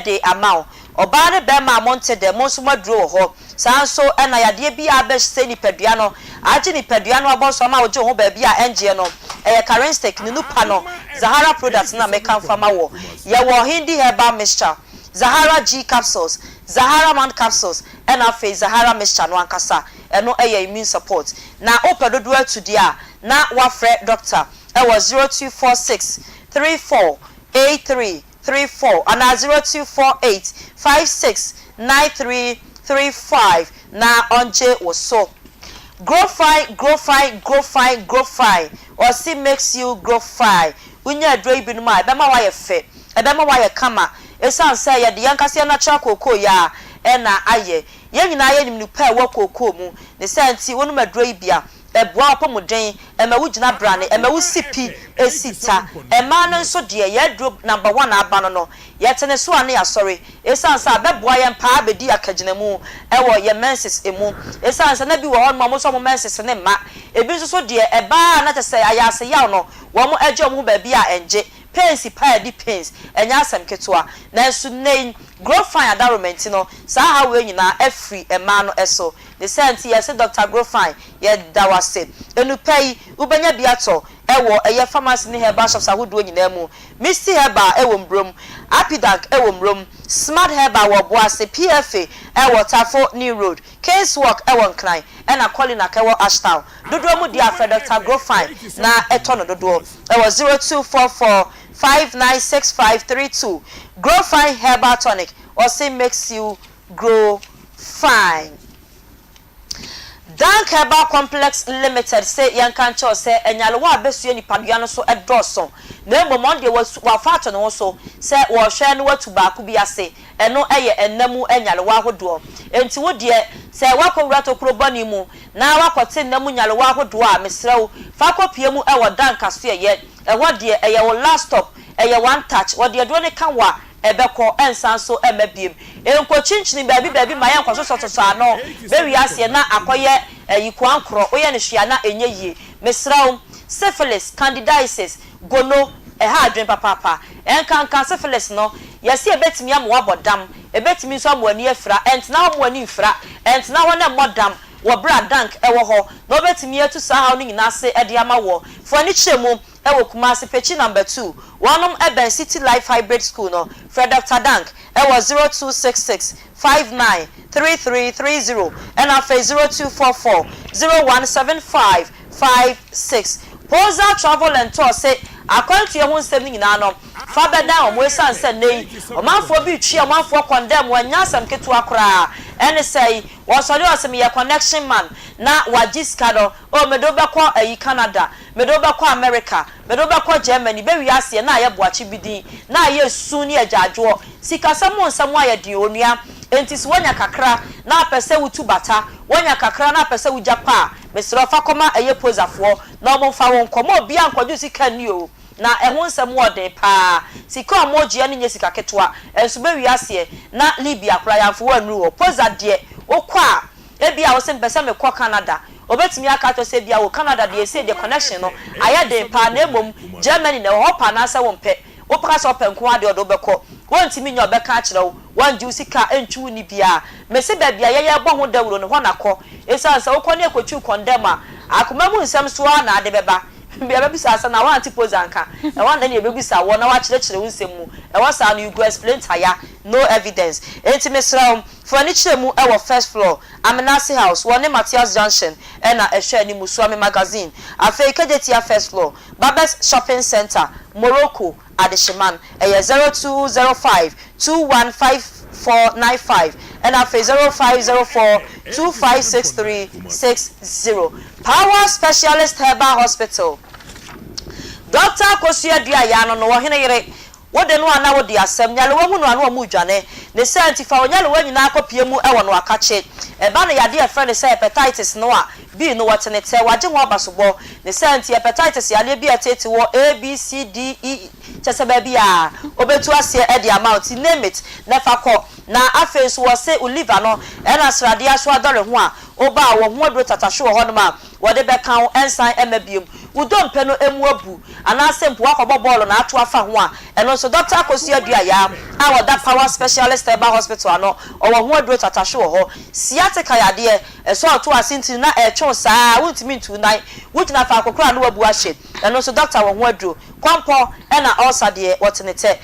de ama wo. Ɔbaa ne barima a monte dɛ, mo nso mo aduro wɔ hɔ. Saa ara nso na yadeɛ bi a abɛsɛe nipadua no, agye nipadua no abɔso ama wogye wo ho baabi a ɛngyeɛ no, ɛyɛ Karenstick, ne nupa no, Zahara products no na mekamfo ama wo. Yɛwɔ Hindi Herbal Mixture, Zahara G Capsules, Zahara Man Capsules, Ɛna afei Zahara mixture no ankasa, ɛno yɛ immune support. Na wopɛ dodoɔ atu deɛ a, na woafrɛ doctor wɔ 0246 34 83 34 anaa 0248 56 93 35 na ɔngye wo so. Grow fine, grow fine, grow fine, grow fine, ɔse makes you grow fine. Wonya aduro yi binom a, ɛbɛma woayɛ fɛ, ɛbɛma woayɛ kama. Esiane sɛ yɛde yɛn ankasa yɛn natural kookoo yi ara na ayɛ. Yɛn nyinaa yɛnim nnupa a ɛwɔ kookoo mu. Ne saa nti, wonom aduro yi bi a, ɛboa w'apɔmuden, ɛma wogyina brane, ɛma wosi pi si ta. Mmaa no nso deɛ, yɛn aduro number one a aba no no, yɛte ne so a na yɛasɔre. Esiane sɛ abɛboa yɛn paa abɛdi akagyinamu wɔ yɛn menses mu. Esiane sɛ na bi wɔ hɔnom a wɔn nso wɔn menses no mma. Ebi nso so deɛ, ɛba a na kyerɛ sɛ ayaaseyaw no, wɔgye wɔn ho baabi a ɛngye. Pains paa di pains, ɛnyɛ asɛm ketewa. Nanso nnɛ yi, Grofine adaworoma nti no, saa haw wei nyinaa afiri mmaa no so. Ne saa nti yɛse Doctor Grofine, yɛda wo ase. Nnupɛ yi, wobɛnya bi atɔ wɔ ɛyɛ pharmacy ne herbal shops ahodoɔ nyinaa mu. Misty Herbal wɔ Mburom, Apidank wɔ Mburom, Smart Herbal wɔ Ɔboase, PFA wɔ Tafo New Road, King's Walk wɔ Nkran, ɛna Kolinak wɔ Ashtown. Dodoɔ mu deɛ a frɛ Doctor Grofine na tɔ no dodoɔ wɔ 0244 596532. Grofine Herbal Tonic, ɔse makes you grow fine. Dank Herbal Complex Limited se yɛnka nkyerɛ wo sɛ nyarewa a abɛsua nipadua no so dɔɔso na mmom ɔno deɛ wasu wafa ato ne ho so sɛ wɔrehwɛ na watu baako bi ase ɛno yɛ nna mu nyarewa ahodoɔ. Enti wo deɛ sɛ woakɔwura tokuro bɔne mu na woakɔte nna mu nyarewa ahodoɔ a, mesrɛ wo, fa kɔpue mu wɔ Dan kasoɛeɛ. Ɛhɔ deɛ, ɛyɛ wo last stop, ɛyɛ one touch. Wɔde aduro no ka wo a, ɛbɛkɔ, ɛnsan nso mma biom. Nkɔkyinkyini baabi baabi ma yɛnkɔsosɔsosɔ ano bɛwie aseɛ na akɔyɛ ayi koankorɔ, woyɛ no hwee a na ɛnyɛ yie. Mesrɛ wo, syphilis, candidiasis, gono, ɛha adwene papaapa. Ɛnkanka syphilis no, yɛse ɛbɛtumi ama woabɔ dam, ɛbɛtumi nso ama w'ani afira. Ɛntena hɔ mma w'ani mfira, ɛntena hɔ na ɛmmɔ dam wɔ berɛ a dank wɔ hɔ na wɔbɛtumi atu saa haw no nyinaa ase de ama woɔ. Fa w'ani kyerɛ mu wɔ Kumasi, Pekyi Number 2, wɔnom bɛn City Life Hybrid School no. Frɛ Doctor Dank wɔ 0266 59 3330 ɛna afei 0244 0175 56. Poza Travel and Tour se akwantuo ho nsɛm no nyinaa no fa bɛdan wɔn esiane sɛ nnɛ yi ɔmanfoɔ bi retwi ɔmanfoɔ kɔndɛm wɔnyɛ asɛm ketewa koraa ɛne sɛi wɔsɔre ɔse meyɛ connection man na wagye sika no oh mede wo bɛkɔ ayi Canada mede wo bɛkɔ America mede wo bɛkɔ Germany bɛwie aseɛ na ayɛ boakye bidin na ayɛ su ne agyaadwoɔ sikasɛm ho nsɛm ayɛ den onua. Enti sɛ woanya kakra na apɛ sɛ wotu bata, woanya kakra na apɛ sɛ wogya pa a, mesrɛ wo fa kɔma ɛyɛ Pozafoɔ na wɔmfa wo nkɔ. Mma obiara nkɔgye wo sika nni o. Na ɛho nsɛm wɔ den paa. Sika a wɔgyeɛ no nyɛ sika ketewa. Ɛnso bɛwie aseɛ na Libya koraa yɛamfa wo annuru hɔ. Poza deɛ wokɔ a, ebia wose mepɛ sɛ mekɔ Canada. Wɔbɛtumi aka akyerɛ wo sɛ ebia wɔ Canada deɛ sei deɛ connection no ayɛ den paa na mmom Germany na ɛwɔ hɔ, wopɛ anaasɛ wompɛ. Wopɛ sɛ ɔpɛ nko ara deɛ ɔde wo bɛkɔ. Wɔntumi nyɛ ɔbɛka akyerɛ wo, wɔngye wo sika ntwi wo nni biara. Mese baabi a yɛyɛ bɔ ho dawuro no hɔ na kɔ. Esiane sɛ wokɔ ne ɛkɔtwiw kɔndɛm a, akoma mu nsɛm so ara na ade bɛba. Yɛbɛbisa sɛ na woante pose anka? Ɛhɔ na ɛne yɛbɛbisa woɔ na woakyerɛkyerɛ wo nsɛm mu. Ɛhɔ saa no you go explain tire, no evidence. Enti mesrɛ wo, fa w'ani kyerɛ mu wɔ first floor, Amenase House, wɔne Mathias Junction na ɛhwɛ anim, Suame Magazine. Afei Kejetia first floor, Babes Shopping Centre, Morocco, Adehyeman. Ɛyɛ 0205 215495 ɛna afei 0504 256360. Power Specialist Herbal Hospital, Dɔkta Akosua Duah Ano no, Ɔhene yere, Wo de no a na wode asɛm, nyarewa hu no a na wɔn redwane. Ne saa nti fa wo nyarewa nyinaa kɔ pie mu wɔ no akakye. Ɛba no yadeɛ a yɛfrɛ no sɛ hepatitis no a, B no wɔte ne tɛ, wagye ho abasobɔ. Ne saa nti hepatitis yadeɛ bi a ɛteete wɔ A, B, C, D, E, kyerɛ sɛ baabi a ɔbɛtu aseɛ de ama wo nti name it na fa kɔ. Na afei nso wɔse wo liver no ɛna sradeɛ aso adɔre ho a, woba a wɔ ho aduro tatahwe wɔ hɔnom a, wɔde bɛka wo, ɛnsan mma biom. Wo dompe no mu abu, anaasɛ mpo woakɔbɔ bɔɔlo na ato afa ho a, ɛno nso Dɔkta Akosua Aduayaa a ɔda Power Specialist Herbal Hospital ano, ɔwɔ ho aduro tatahwe wɔ hɔ. Sciatica yadeɛ, ɛsɔ a ɔto ase ntini na ɛretwe wo saa ara, wontumi ntu wo nan, wogyina faako koraa a na woabu ahye, ɛno nso dɔkta wɔ ho aduro. Kɔmpɔ ɛna ulcer deɛ, wɔte ne tɛ.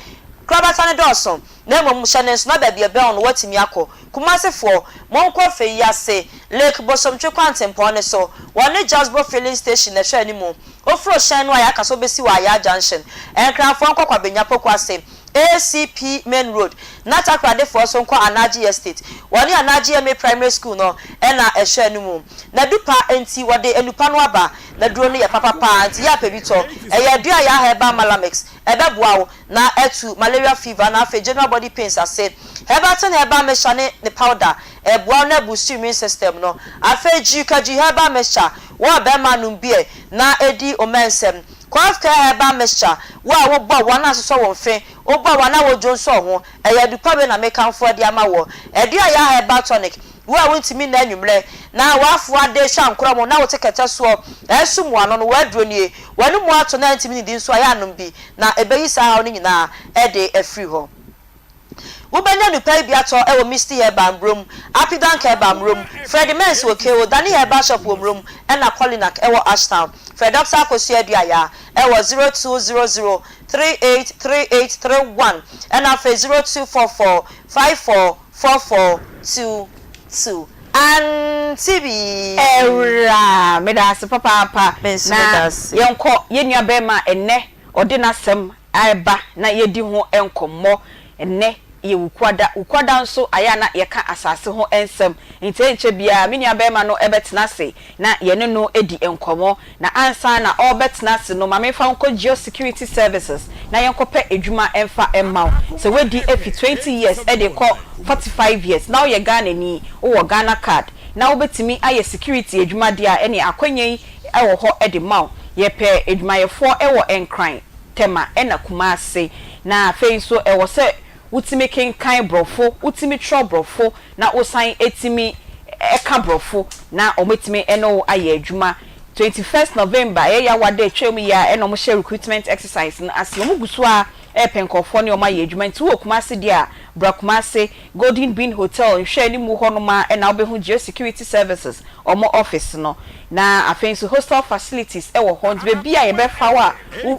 Korabata no dɔɔso, na mmom hyɛ no nso na baabi a ɛbɛn wo no woatumi akɔ. Kumasefoɔ, monkɔ fɛ yi ase, Lake Bosomtwe kwantempɔn no so, wɔne Jasbo Filling Station na ɛhwɛ anim. Woforo hyɛn no a yɛaka sɛ wobɛsi wɔ Ayaa Junction. Nkranfoɔ nkɔ Kwabenya Poku ase, ACP Main Road, na Takoradefoɔ nso nkɔ Anagye Estate. Wɔne Anagye MA Primary School no na ɛhwɛ anim. Na du pa nti wɔde nnupa no aba. Na duro no yɛ papa paa nti yɛ a pɛ bi tɔ. Ɛyɛ adua Ayaa Herbal Malamix. Ɛbɛboa wo. na atu malaria fever na afei general body pains ase. Herbalton herbal mixture ne ne powder ɛboa wo na ɛboost immune system no. Afei Gyikagyi herbal mixture, wo a bɛrima nom beer na ɛdi wo mɛnsɛm. Cough care herbal mixture, wo a wo bɔ wa na asosɔ wo mfe, wo bɔ wa na wo dwonsɔ wo ho, ɛyɛ adupa wei na mekamfo de ama woɔ. Aduaya herbal tonic, Wo a wontumi nna anwummerɛ na w'afoa de hwɛ ankorɔ mu na wote kɛtɛ soɔ resum w'ano no, w'aduro nie. W'anomu ato na antumi nnidi nso a, yɛ anom bi, na ɛbɛyi saa haw no nyinaa de afiri hɔ. Wobɛnya nnupa yi bi atɔ wɔ Misty Herbal Mmrom, Apidank Herbal Mmrom, Freddie Mens wɔ KO, Danny Herbal Shop wɔ Mmrom, ɛna Kolinak wɔ Ashtown. Frɛ Dɔkta Akosua Aduayaa wɔ 0200 383831 ɛna afei 0244 54 4422 Auntie Bee. Awuraa, meda ase papaapa. Me nso Na meda ase. yɛnkɔ yɛn nua barima a ɛnnɛ ɔde n'asɛm reba na yɛadi ho nkɔmmɔ. Ɛnnɛ yɛ Wukuada. Wukuada nso ayɛ a na yɛka asase ho nsɛm. Nti ɛnkyɛ biara me nua barima no bɛtena ase na yɛne no adi nkɔmmɔ. Na ansa na ɔrebɛtena ase no, ma memfa wo nkɔ Geo Security Services na yɛnkɔpɛ adwuma mfa mma wo. Sɛ woadi afi 20 years de rekɔ 45 years na woyɛ Ghanani, wowɔ Ghana card, na wobɛtumi ayɛ security adwuma deɛ a, ɛneɛ akwanya yi wɔ hɔ de ma wo. Yɛpɛ adwumayɛfoɔ wɔ Nkran, Tema ɛna Kumasi. Na afei nso ɛwɔ sɛ wotumi kenkan Borɔfo, wotumi twerɛ Borɔfo, na wosan tumi ka Borɔfo na wɔatumi ne wo ayɛ adwuma. 21st November, ɛyɛ Yawa da a ɛtwaam yi ara na wɔhyɛɛ recruitment exercise no ase. Wɔgu so ara repɛ nkurɔfoɔ ne wɔn ayɛ adwuma. Nti wowɔ Kumasi deɛ a, bra Kumasi, Golden Bean Hotel nhwɛanimu hɔnom ara na wobɛhu Geo Security Services wɔn office no. Na afei nso hostel facilities wɔ hɔ, nti baabi a yɛbɛfa wo a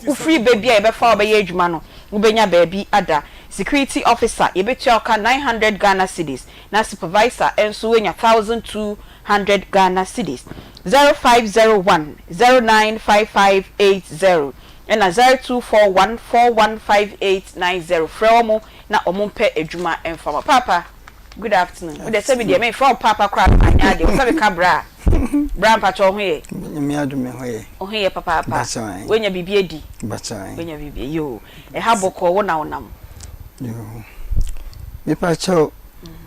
wofiri ba bi a yɛbɛfa wo abɛyɛ adwuma no, wobɛnya baabi ada. Security officer, yɛbɛtua wo ka 900 Ghana cedis, na supervisor nso woanya 1,200 Ghana cedis. 0501 095580 ɛna 0241 415890 frɛ wɔn na wɔn mpɛ adwuma mfa ma. Paapa, good afternoon. Wo deɛ sɛbi deɛ memfrɛ wo paapa koraa na manyɛ adeɛ, wo sɛ meka bra a. Bra mpakyɛ wo ho yɛ? Nyame adom me ho yɛ. Wo ho yɛ papaapa? Mpakyɛ ae. Woanya biribi adi? Mpakyɛ ae. Woanya biribi, yoo. Ɛha bɔkɔɔ wo na wonam? Yoo. Mepakyɛw.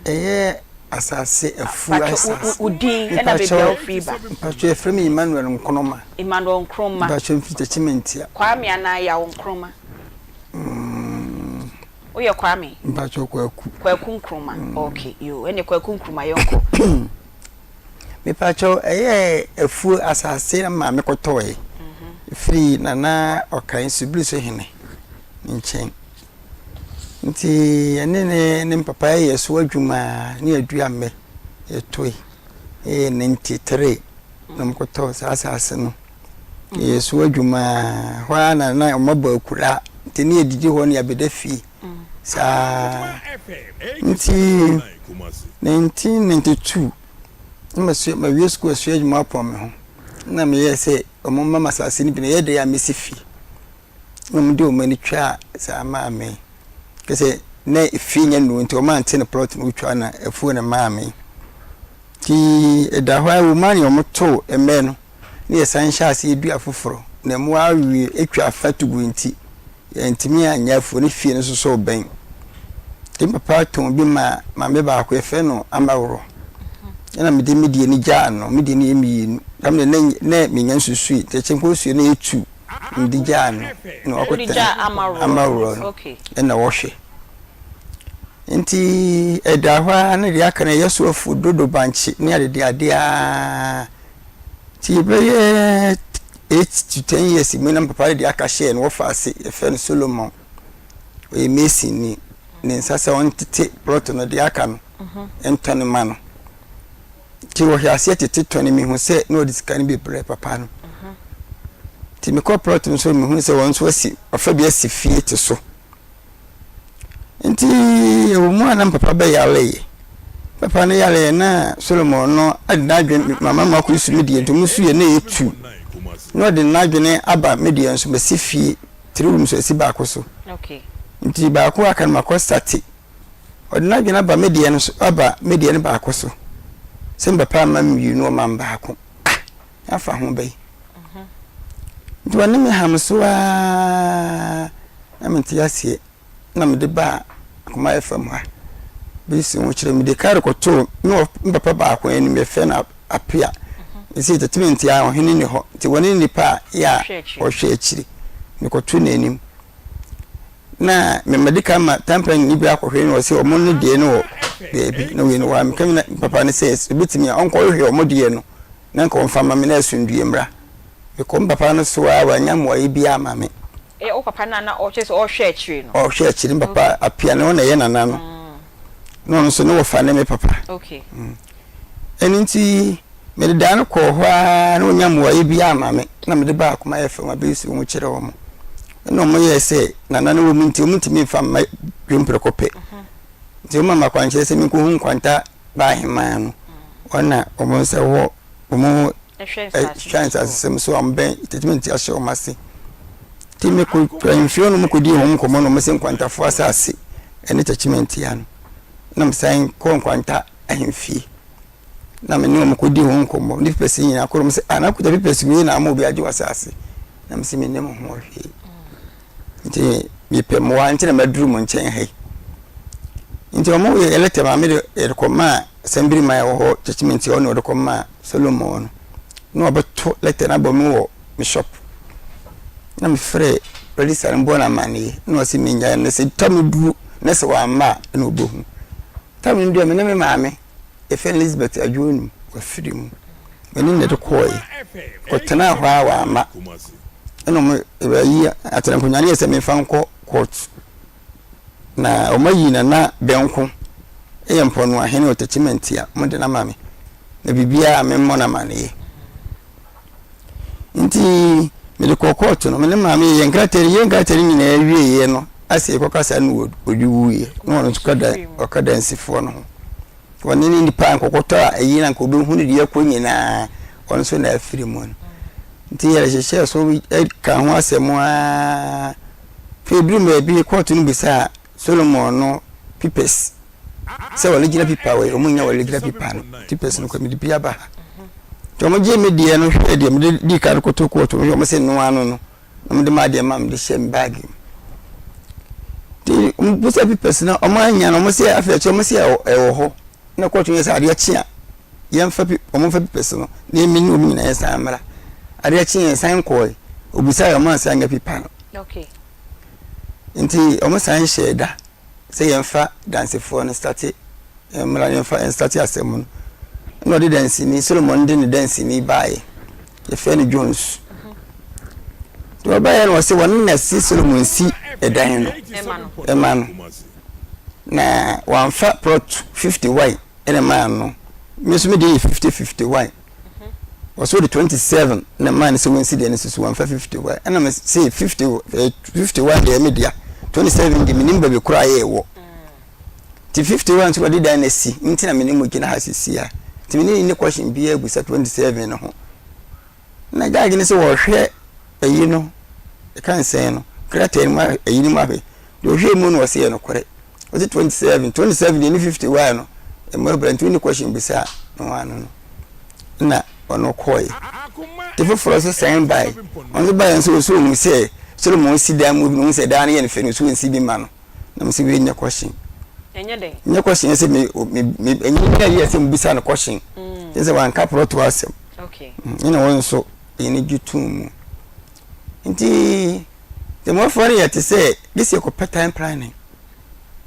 Ɛyɛ asase afuo asase. Wo din ɛna baabi a wofiri ba. Mpakyɛ yɛfrɛ me Emmanuel Nkrumah. Emmanuel Nkrumah. Mpakyɛ mfiri Techimantia. Kwame anaa Yaw Nkrumah? Woyɛ Kwame? Mpakyɛ Kwaku. Kwaku Nkrumah. Okay, yoo ɛnneɛ Kwaku Nkrumah yɛnkɔ. Mepakyɛ ɛyɛ afuo asase na maame kɔtɔɔɛ firi Nana Ɔkan Subiriso hene ne nkyɛn. Nti yɛne ne ne papa yɛ so adwuma ne yɛdua mmɛ yɛtoe. Ɛyɛ 93 na mekɔtɔɔ saa asase no. Yɛyɛ so adwuma hɔ ara na na wɔabɔ akura nti ne yɛdidi hɔ ne yɛabɛda fie saa. Nti 1992 na masua mawie sukuu asua adwuma apɔn me ho na meyɛɛ sɛ wɔn mma me asase no bi na ɛyɛ dɛ a mesi fie. Na wɔde wɔn ani twaa saa maa me. Kyerɛ sɛ na efie nyɛ nnuro nti wɔante no plot na wotwa na afuo na maa me. Nti ɛda hɔ ara wɔ mu ara na wɔtoo mmɛ no na yɛsan hyɛɛ aseɛ dua foforɔ na mmoa awe atwa afa to gu nti yɛantumi anyɛ afuo ne fie no nso so bɛn. Nti me papa tɔn bi maa maame baako yɛfrɛ no Amaworɔ ɛna mede me deɛ no gyaa no, me deɛ no yɛ mmienu. Tam deɛ na menya nsusui nti ɛkyɛ nkɔsuo na yɛtu mede gyaa no na wakɔtɛn Amaworɔ no ɛna wɔhwɛ. Nti ɛda hɔ ara na deɛ aka no ɛyɛ so afuo dodo bankye ne adedeadeɛ ara. Nti bɛyɛ 8 to 10 years mu na me papa de deɛ aka hyɛɛ no wɔfa ase yɛfrɛ no Solomon. Ɔyɛ mason ni. Ne nsa sɛ ɔntete plot no deɛ aka no ntɔne ma no. Nti wɔhwɛ aseɛ tete tɔne mehu sɛ na ɔde sika no bi brɛ papa no. Nti mekɔ plot no so mehu sɛ wɔn nso asi ɔfa bi asi fie te so. Nti ɛwɔ mu a na papa bɛyareeɛ. Papa no yareeɛ na Solomon no de n'adwene mama mu akɔsu me deɛ nti ɔmo su yɛ na ɛyɛ tu. Na ɔde n'adwene aba me deɛ nso masi fie three rooms asi baako so. Nti baako aka no makɔ sate. Ɔde n'adwene aba me deɛ no so aba me deɛ no baako so. Sɛ me papa ama me mmienu ɔma me baako. Ah! Afa ho bɛyi. Nti ɔne me ham so ara na mente aseɛ na mede baa Akoma FM ha bɛsi ho kyerɛ mede kar kɔtoo me wɔ me papa baako anim yɛfrɛ no Apea ɛsɛ tete me nti a ɔhene ni hɔ nti wɔne nnipa a yɛ a ɔhwɛ akyiri mekɔto n'anim na mede ka ma tampɛn ne bi akɔhwɛ no ɔsɛ ɔmo no deɛ no wɔ baabi na wei no wɔ ha meka me papa no sɛ obɛtumi a ɔnkɔhwehwɛ ɔmo deɛ no na nka ɔmfa mma me na asomdwie mmra. Mekɔ me papa no so ara wannya mmuaeɛ biara amma me. Ɛyɛ wo papa no a na ɔkyerɛ sɛ ɔrehwɛ akyire no? Ɔrehwɛ akyire, me papa Appiah no, ɔno na ɛyɛ nana no. Na ɔno nso ne wɔfa ne me papa. Ɛno nti mede daa no kɔɔ hɔ ara na ɔnnya mmuaeɛ biara amma me na mede baa Akoma FM abɛsi wɔn kyerɛ wɔn. Ɛna wɔyɛɛ sɛ nana no wɔ mu nti wɔntumi mfa mma dwom prɛko pɛ. Nti wɔma me akwankyerɛ sɛ menkɔhu Nkwanta ba aheman no, wɔn na wɔn nsa wɔ wɔn hwɛ nsasesɛm so a wɔbɛn tɛtimɛnti ahyɛ wɔn ase. Nti mekɔ ahemfie hɔ nom kɔdii ho nkɔmmɔ na wɔn sɛ nkwantafoɔ asase ne tɛtimɛnti ano. Na mesan kɔ nkwanta ahemfie na me ne wɔn kɔdii ho nkɔmmɔ ne pipɛsi nyinaa kɔ wɔn sɛ ah na kuta pipɛsi wei na ama obi agye wɔ asase na mesɛ mennim ho hwee. Nti mepɛ mmoa nti na maduru mo nkyɛn ha yi. Nti wɔn yɛ lɛtɛ maa me de yɛde kɔmaa Sɛmbiriman a ɛwɔ hɔ Kyekyemente hɔ na wɔde kɔmaa Solomon no. Na wɔbɛto lɛtɛ no abɔ me wɔ me shop. Na mefrɛ register no bɔɔ no amanneɛ na ɔse mennyae no sɛ tam duru na sɛ wamma a ɛna ɔbɛhu. Tam no duru a me ne me maame yɛfrɛ no Elizabeth Adwoonum wafiri mu. Me ne no de kɔɔe. Ɔtenaa hɔ a wamma. Ɛna ɔmo ayi atena nkonnwa no yɛ sɛ memfa nkɔ court. Na ɔmo ayi Nana Bɛnko yɛ mpɔnoahene wɔ Techimanti a ɔmo de no ama me. Na biribiara memmɔ no amanneɛ. Nti mede kɔɔ court no, me ne maame yɛ nkrataa yɛ nkrataa no nyinaa wieeɛ no asɛ yɛkɔkasa no ɔde wuiɛ. Na ɔno nso ɔka dansifoɔ no ho. Ɔne ne nipa a nkɔkɔtɔ a ɛyi na nka ɔbɛhunu deɛ ɛkɔ nyinaa ɔno nso na afiri mu no. Nti yɛhyehyɛɛ so ka ho asɛm ara. Afei ɛduru baabi kɔɔto no bisaa Solomon no pipɛs sɛ ɔregyina pipa wɔ wɔn nyɛ ɔregyina pipa no pipɛs no kɔ mede bi aba ha. Nti wɔn gye me deɛ no hwɛɛ deɛ mede di kan kɔtɔ kɔɔto no wɔn sɛ noa no no na wɔde ma adeɛ ma mede hyɛ me baage mu. Nti wɔn bisa papers no wɔn anya no wɔn sɛ afei akyire wɔn sɛ ɛwɔ hɔ na kɔɔto yɛ sɛ adeɛ kye a yɛnfa pi wɔn nfa papers no na yɛn ne wɔn nyinaa yɛn san mmra adeɛ kye yɛn san kɔɛ obisa yɛ wɔn ansa anya pipa no okay. Nti wɔn san hyɛɛ da sɛ yɛnfa dansefoɔ no state mmra yɛnfa nstate asɛm no ɛna ɔde danseni Solomon de ne danseni baeɛ yɛfrɛ no Jones nti ɔbaeɛ no ɔsɛ wɔne na si Solomon si ɛdan no ɛma no na wɔamfa plot 51 ɛna maa no me nso me deɛ yɛ 50 51 Ɔsɛ ɔde 27 na maa no sɛ wɔnsi deɛ no si so wɔmfa 51 ɛna me se 50 51 deɛ me dea 27 deɛ menim baabi koraa yɛ ɛwɔ nti 51 nso wɔde dan no asi nti na mene mo gyina ha sisi a nti mene ne question biara busa 27 no ho na judge no sɛ wɔhwɛ ayi no ɛka nsɛn no krataa no mu ayi no mu ahwɛ deɛ ɔhwɛ mu no ɔsɛ yɛ nokorɛ Ɔse 27, 27 deɛ ne 51 no ɛmu abira nti wonni question bisa no ho ano no na ɔno kɔɔe. Nti foforɔ nso san bae, ɔno nso baeɛ nso ɔsɛ ɔhu sɛ Solomon si dan mu bi na ɔhu sɛ dan no yɛ no fɛ no ɔsɛ ɔnsi bi ma no na mo sɛ wei nyɛ question. Ɛnyɛ dɛn? Nyɛ question sɛ me me me ɛnyɛ nyɛ yɛ sɛ mo bisa no question. Kyerɛ sɛ wanka prɔto asɛm. Okay. Ɛna wɔn nso yɛn gye tum mu. Nti tɛmɔfoɔ no yɛ te sɛ gye sɛ yɛkɔpɛ time planning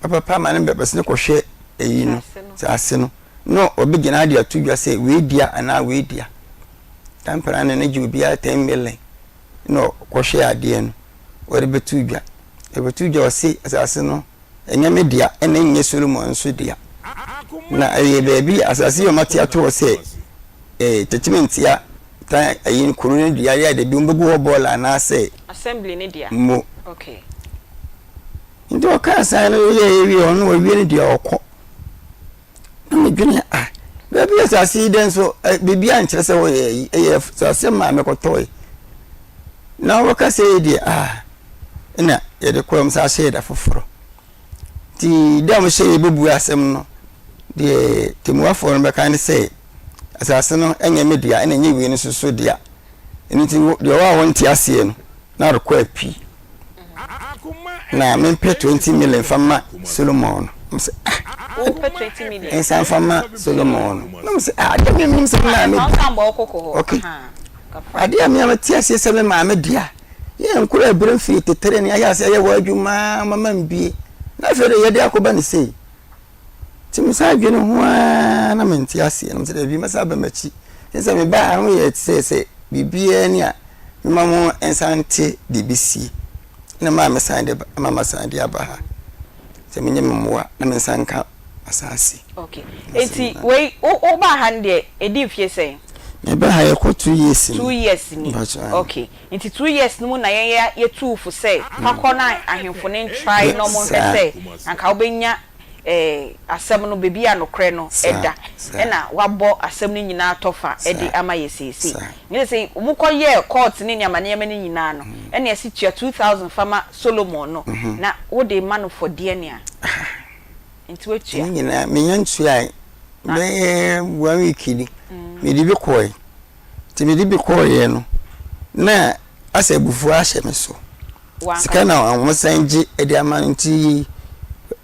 papapa ma no bɛbɛsene kɔhwɛ ɛyi no saase no na ɔbɛgyina de ato dwa sɛ wei dea anaa wei dea. Time planning no gye obiara 10 million na ɔkɔhwɛ adeɛ no wɔde bɛto dwa. Ɛbɛto dwa ɔse asase no Ɛnyɛ me dea, ɛna ɛnyɛ Solomon nso dea. Na ɛyɛ baabi asase yi a wɔate ato hɔ sɛ eh, Techimantia tan ayi kuro no dea yɛ de bi wɔbɛgu hɔ bɔɔla anaasɛ Assembly ne dea. mo. Okay. Nti ɔkaa saa no yɛ ewie ɔno wawie no deɛ ɔkɔ. Na medwene ah baabi asase yi dɛn so biribi ankyerɛ sɛ wɔyɛ ayi ɛyɛ asase maa mekɔtɔe. Na wɔka sɛ yi deɛ ah na yɛde kɔɔ mu sɛ ahyɛ da foforɔ. Nti da a wɔhyɛ yɛbɛbu asɛm no, deɛ tɛmmuafoɔ no bɛka ne sɛ, asase no nyɛ me dea ɛna ɛnyɛ wei no nso so dea. Ɛno nti deɛ ɔwɔ a wɔnte aseɛ no, na ɔrekɔ api. Na mempɛ 20 million fa ma Solomon no. Sɛ, ah, Wopɛ 20 million? Nsa fa ma Solomon no. Na sɛ, ah, adeɛ mi menim sɛ me maame dea. Okay. Adeɛ a me a mete aseɛ sɛ me maame dea. Yɛn nkwadaa bere mfiri tetere ne ayɛ ase ayɛ wɔ adwuma mama mbie na afei de yɛde akɔba ne sei nti me san adwene ho ara na mente aseɛ na mesɛ dabi mɛsan aba m'akyi ne sɛ mebaa ha no yɛ te sɛ sɛ biribiara ni a mema mo nsan nte deɛ ɛbɛsie na maa mesan de ma masan de aba ha sɛ menyɛ me mmoa na me nsa nka asase. Okay. Eti wei wo wo baa ha no deɛ edi mfie sɛn? Me baa ha yɛkɔ 2 years ni. 2 years ni. Mpakyɛ. Okay. Nti 2 years no mu na yɛn yɛ yɛtuu wo fo sɛ fa kɔ na ahemfo no ntrae na wɔn nhwɛ sɛ anka wobɛnya eh, asɛm no baabi a nokorɛ no da. Ɛna wabɔ asɛm no nyinaa tɔfa de ama yɛ seesei. Nti sɛ wɔkɔ yɛɛ court ne nneɛma nneɛma no nyinaa no, ɛna yɛse tua 2000 fa ma Solomon no, na wode ma no for deɛn a? Nti woatua? Ne nyinaa menya ntuae bɛyɛ one week ni mede bi kɔe nti mede bi kɔeɛ no na asɛ abufuo ahyɛ me so sika na wɔsan gye de ama no nti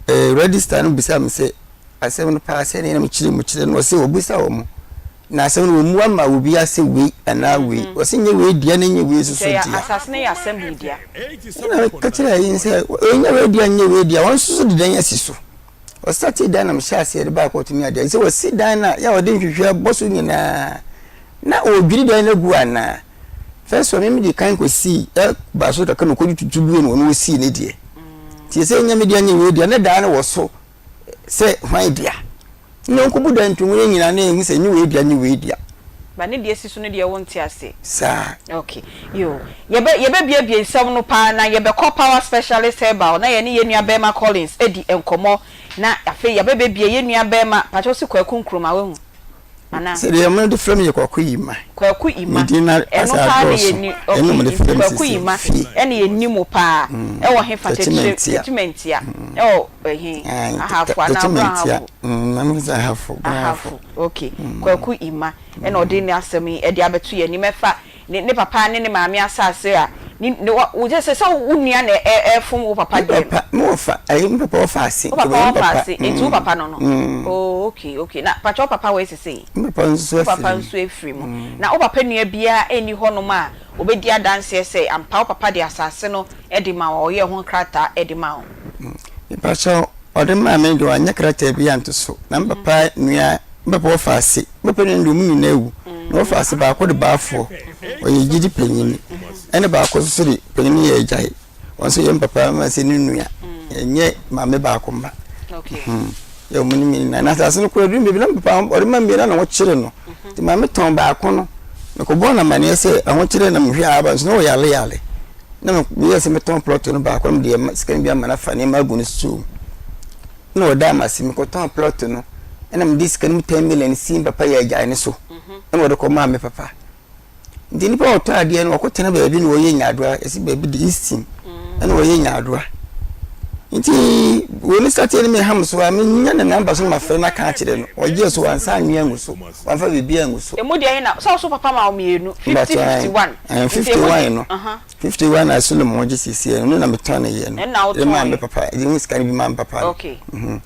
eh, register no bisa me sɛ asɛm no paa sɛdeɛ na mekyerɛ mu kyerɛ no ɔsɛ wɔbisa wɔ mo na asɛm no wɔmmua ma obi asɛ wei anaa wei mm-hmm. ɔsɛ nyɛ wei dea na nyɛ wei nso so dea asase no yɛ assembly dea ɛna meka kyerɛ yi sɛ ɛnyɛ wei dea nyɛ wei dea wɔn nso so de dan asi so ɔsate dan na mehyɛ aseɛ de baakɔ ɔtumi adeɛ sɛ wɔsi dan no a yɛ a wɔde nhwehwɛ bɔ so nyinaa na ɔredwiri dan no agu anaa first one meme de kan kɔsii ɛba so kakra na ɔkɔdwi tutu bue no ɔno ɔsii ne deɛ nti sɛ nyɛ me deɛ nyɛ wei deɛ ne dan no wɔ so sɛ hwan dea na ɔnkɔbu dan ntom yɛn nyinaa na yɛhu sɛ nye wei dea nye wei dea. Ba ne deɛ si so no deɛ wonte ase. Saa. Ok yoo yɛbɛ yɛbɛbiebie nsɛm no paa na yɛbɛkɔ power specialist herbal na yɛne yɛn nua bɛɛma Collins adi nkɔmɔ na afei yɛabɛbɛbie yɛn nua bɛɛma pakyɛ wose Kwaku Nkrumah wahu. Anaa? Sɛdeɛ wɔn de frɛ me yɛ Kwaku Yima. Kwaku Ima. Me din na Ɛno asa paa na adɔɔso. yɛni Ɛno okay na wɔde nti frɛ me Kwaku sisi Ima fie. ɛna yɛnim wo paa. Ɛwɔ he fa Tekyire Techimantia. Techimantia. Ɛwɔ ɛhe? Ae, Ahafo anaa Techimantia. Brong Ahafo? Mm, na me sɛ Ahafo, Brong Ahafo. Ahafo okay. Kwaku Ima ɛna ɔde ne asɛm yi ɛde abɛto yɛn anim ɛfa ne ne papa ne ne maame asase a Ne ne wa wo sɛ sɛ wo nua na ɛ ɛfom wo papa Me deɛ no. papa me wɔfa ayi me papa wɔfa ase Wo nti papa ɔyɛ me wɔfa papa ase nti wo mm papa no no. mm. Oh okay okay na pakyɛ wo papa wɔ he sesei? Me papa nso so Wo papa afiri mu. nso afiri mu. Na wo papa nua biara nni hɔnom a ɔbɛdi adanseɛ sɛ ampa wo papa de asase no de maa wo a ɔyɛɛ ho nkrataa de maa wo? Mepakyɛw, ɔde maa me de wanyɛ krataa bi anto so. Na me papa nua, me papa wɔfa ase, me papa nua no de wɔn nyinaa awu. Na wɔfa ase baako de baafoɔ, ɔyɛ gyidi panyin, ɛna baako nso so de panyin yɛ agyae. Wɔn nso yɛ me papa ma sɛ ne nua, ɛnyɛ maame baako mma. Yɛ wɔn ne nyinaa. Na asase no koraa duru baabi na me papa ɔde ma mmienu na wɔkyere no. Nti maame tɔn baako no, mekɔbɔɔ no amaneɛ sɛ ahokyere na mehwɛ aba nso na ɔyare yare. Na meyɛɛ sɛ mɛtɔn plɔt no baako na mede ɛma sika no bi ama no afa nneɛma agu ne store mu. Na ɔdaa me ase, mekɔtɔn plɔt no ɛna mede sika no mu 10 million sii me papa yɛ agyae no so ɛna ɔde kɔmaa me papa. Nti nnipa a wɔtɔ adeɛ no wɔkɔtena baabi na wɔyɛ nyaadoa, yɛsi baabi de Easton ɛna wɔyɛ nyaadoa. Nti wɔn sateɛ no meham so a menya ne namba so na mafrɛ no aka akyerɛ no, ɔgyeɛ so wansa anwe angu so. Wamfa biribiara angu so. Emu deɛ he na, sɛ wo so papa ma wo mmienu, 50, 51. Ɛn, 51 no, 51 na Solomon gye siesie no, ɛno na metɔn ne yɛ no. Ɛno na De maa wotɔn me yɛ. papa, de ho sika no bi maa me papa no. Okay. Mhm.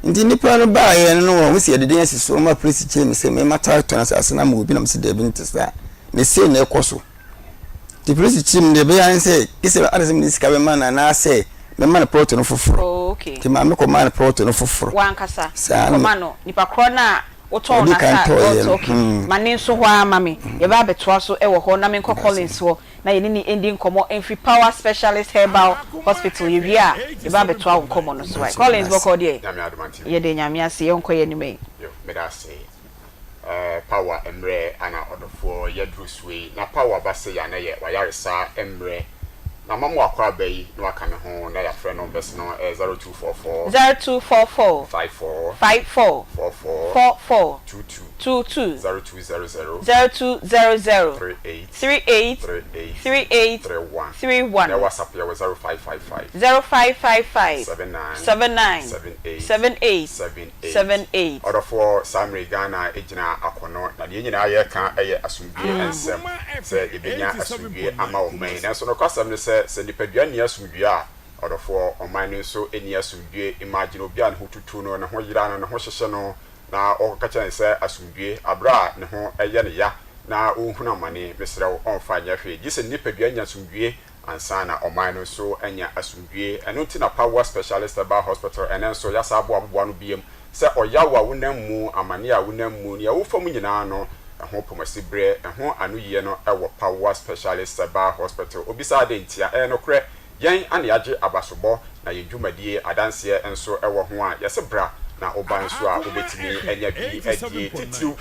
Nti nnipa no baeɛ no na wɔn si yɛde den asi so, wɔn apolisi kyerɛ me sɛ mema tɔ asase no ama obi na mese daabi nte saa. Na sei na ɛkɔ so. Nti polisi kyerɛ mu deɛ ɛbɛyɛ ara ne sɛ gye sɛ ada sɛ mede sika bɛma no anaasɛ mɛma no plɔt no foforɔ. Oh, okay. Nti maame kɔmaa no plɔt no foforɔ. W'ankasa Saa na wokɔma no nipa korɔ no a wotɔn ɔdi kan n'asa tɔeɛ no. okay. Hmm. Ma ne nso hɔ ara ma me. Yɛbɛ abɛtoa so wɔ hɔ na menkɔ Collins hɔ na yɛne no ndi nkɔmmɔ mfiri Power Specialist Herbal Hospital. Yɛwie a yɛbɛ abɛtoa wo nkɔmmɔ no so. Collins bɔkɔɔ deɛ? Nyame adom auntie. Yɛda Nyame ase. Yɛnkɔ yɛn anim ɛ. Yo, meda ase. Eh power mmerɛ ana ɔdɔfoɔ yɛduru soɔ yi na power ba sei a na yɛ wayaresa mmerɛ na ma mo akɔ aba yi na waka me ho na yafrɛ no bɛs no ɛyɛ 0244 0244 54 54 44 44 22 22 0200 0200 38 38 38 38 31 31 na whatsapp yɛwɔ 0555 0555 79 79 78 78 78. 78. Ɔdɔfoɔ, saa mmerɛ yi Ghana gyina akono, na deɛ yɛn nyinaa yɛreka yɛ asomdwoeɛ nsɛm, sɛ yɛbɛnya asomdwoeɛ ama ɔman yi. Nanso nokwasɛm ne sɛ, sɛ nipadua nni asomdwoeɛ a, ɔdɔfoɔ, ɔman no nso nni asomdwoeɛ. Imagine obi a ne ho tutu no, ne ho yera no, ne ho hyehye no, na wɔkɔka kyerɛ no sɛ asomdwoeɛ, aberɛ a ne ho yɛ no ya na ɔrehunu amane. Mesrɛ wo, ɔmfa nyɛ hwee, gye sɛ ne nipadua nya asomdwoeɛ ansa na ɔman no nso anya asomdwoe. Ɛno nti na Pawa Specialist Herbal Hospital ɛnnɛ nso yɛasan aboaboa ano biom sɛ ɔyaw a wonam mu, amane a wonam mu, nea wofa mu nyinaa no, ɛho pomasiberɛ, ɛho anoyie no wɔ Pawa Specialist Herbal Hospital. Obisaa dɛn ntia? Ɛyɛ nokorɛ, yɛn na yɛagye abasobɔ na yɛn dwumadie adanseɛ nso wɔ ho a yɛse bra na woba nso a wobɛtumi anya bi adie, titiriw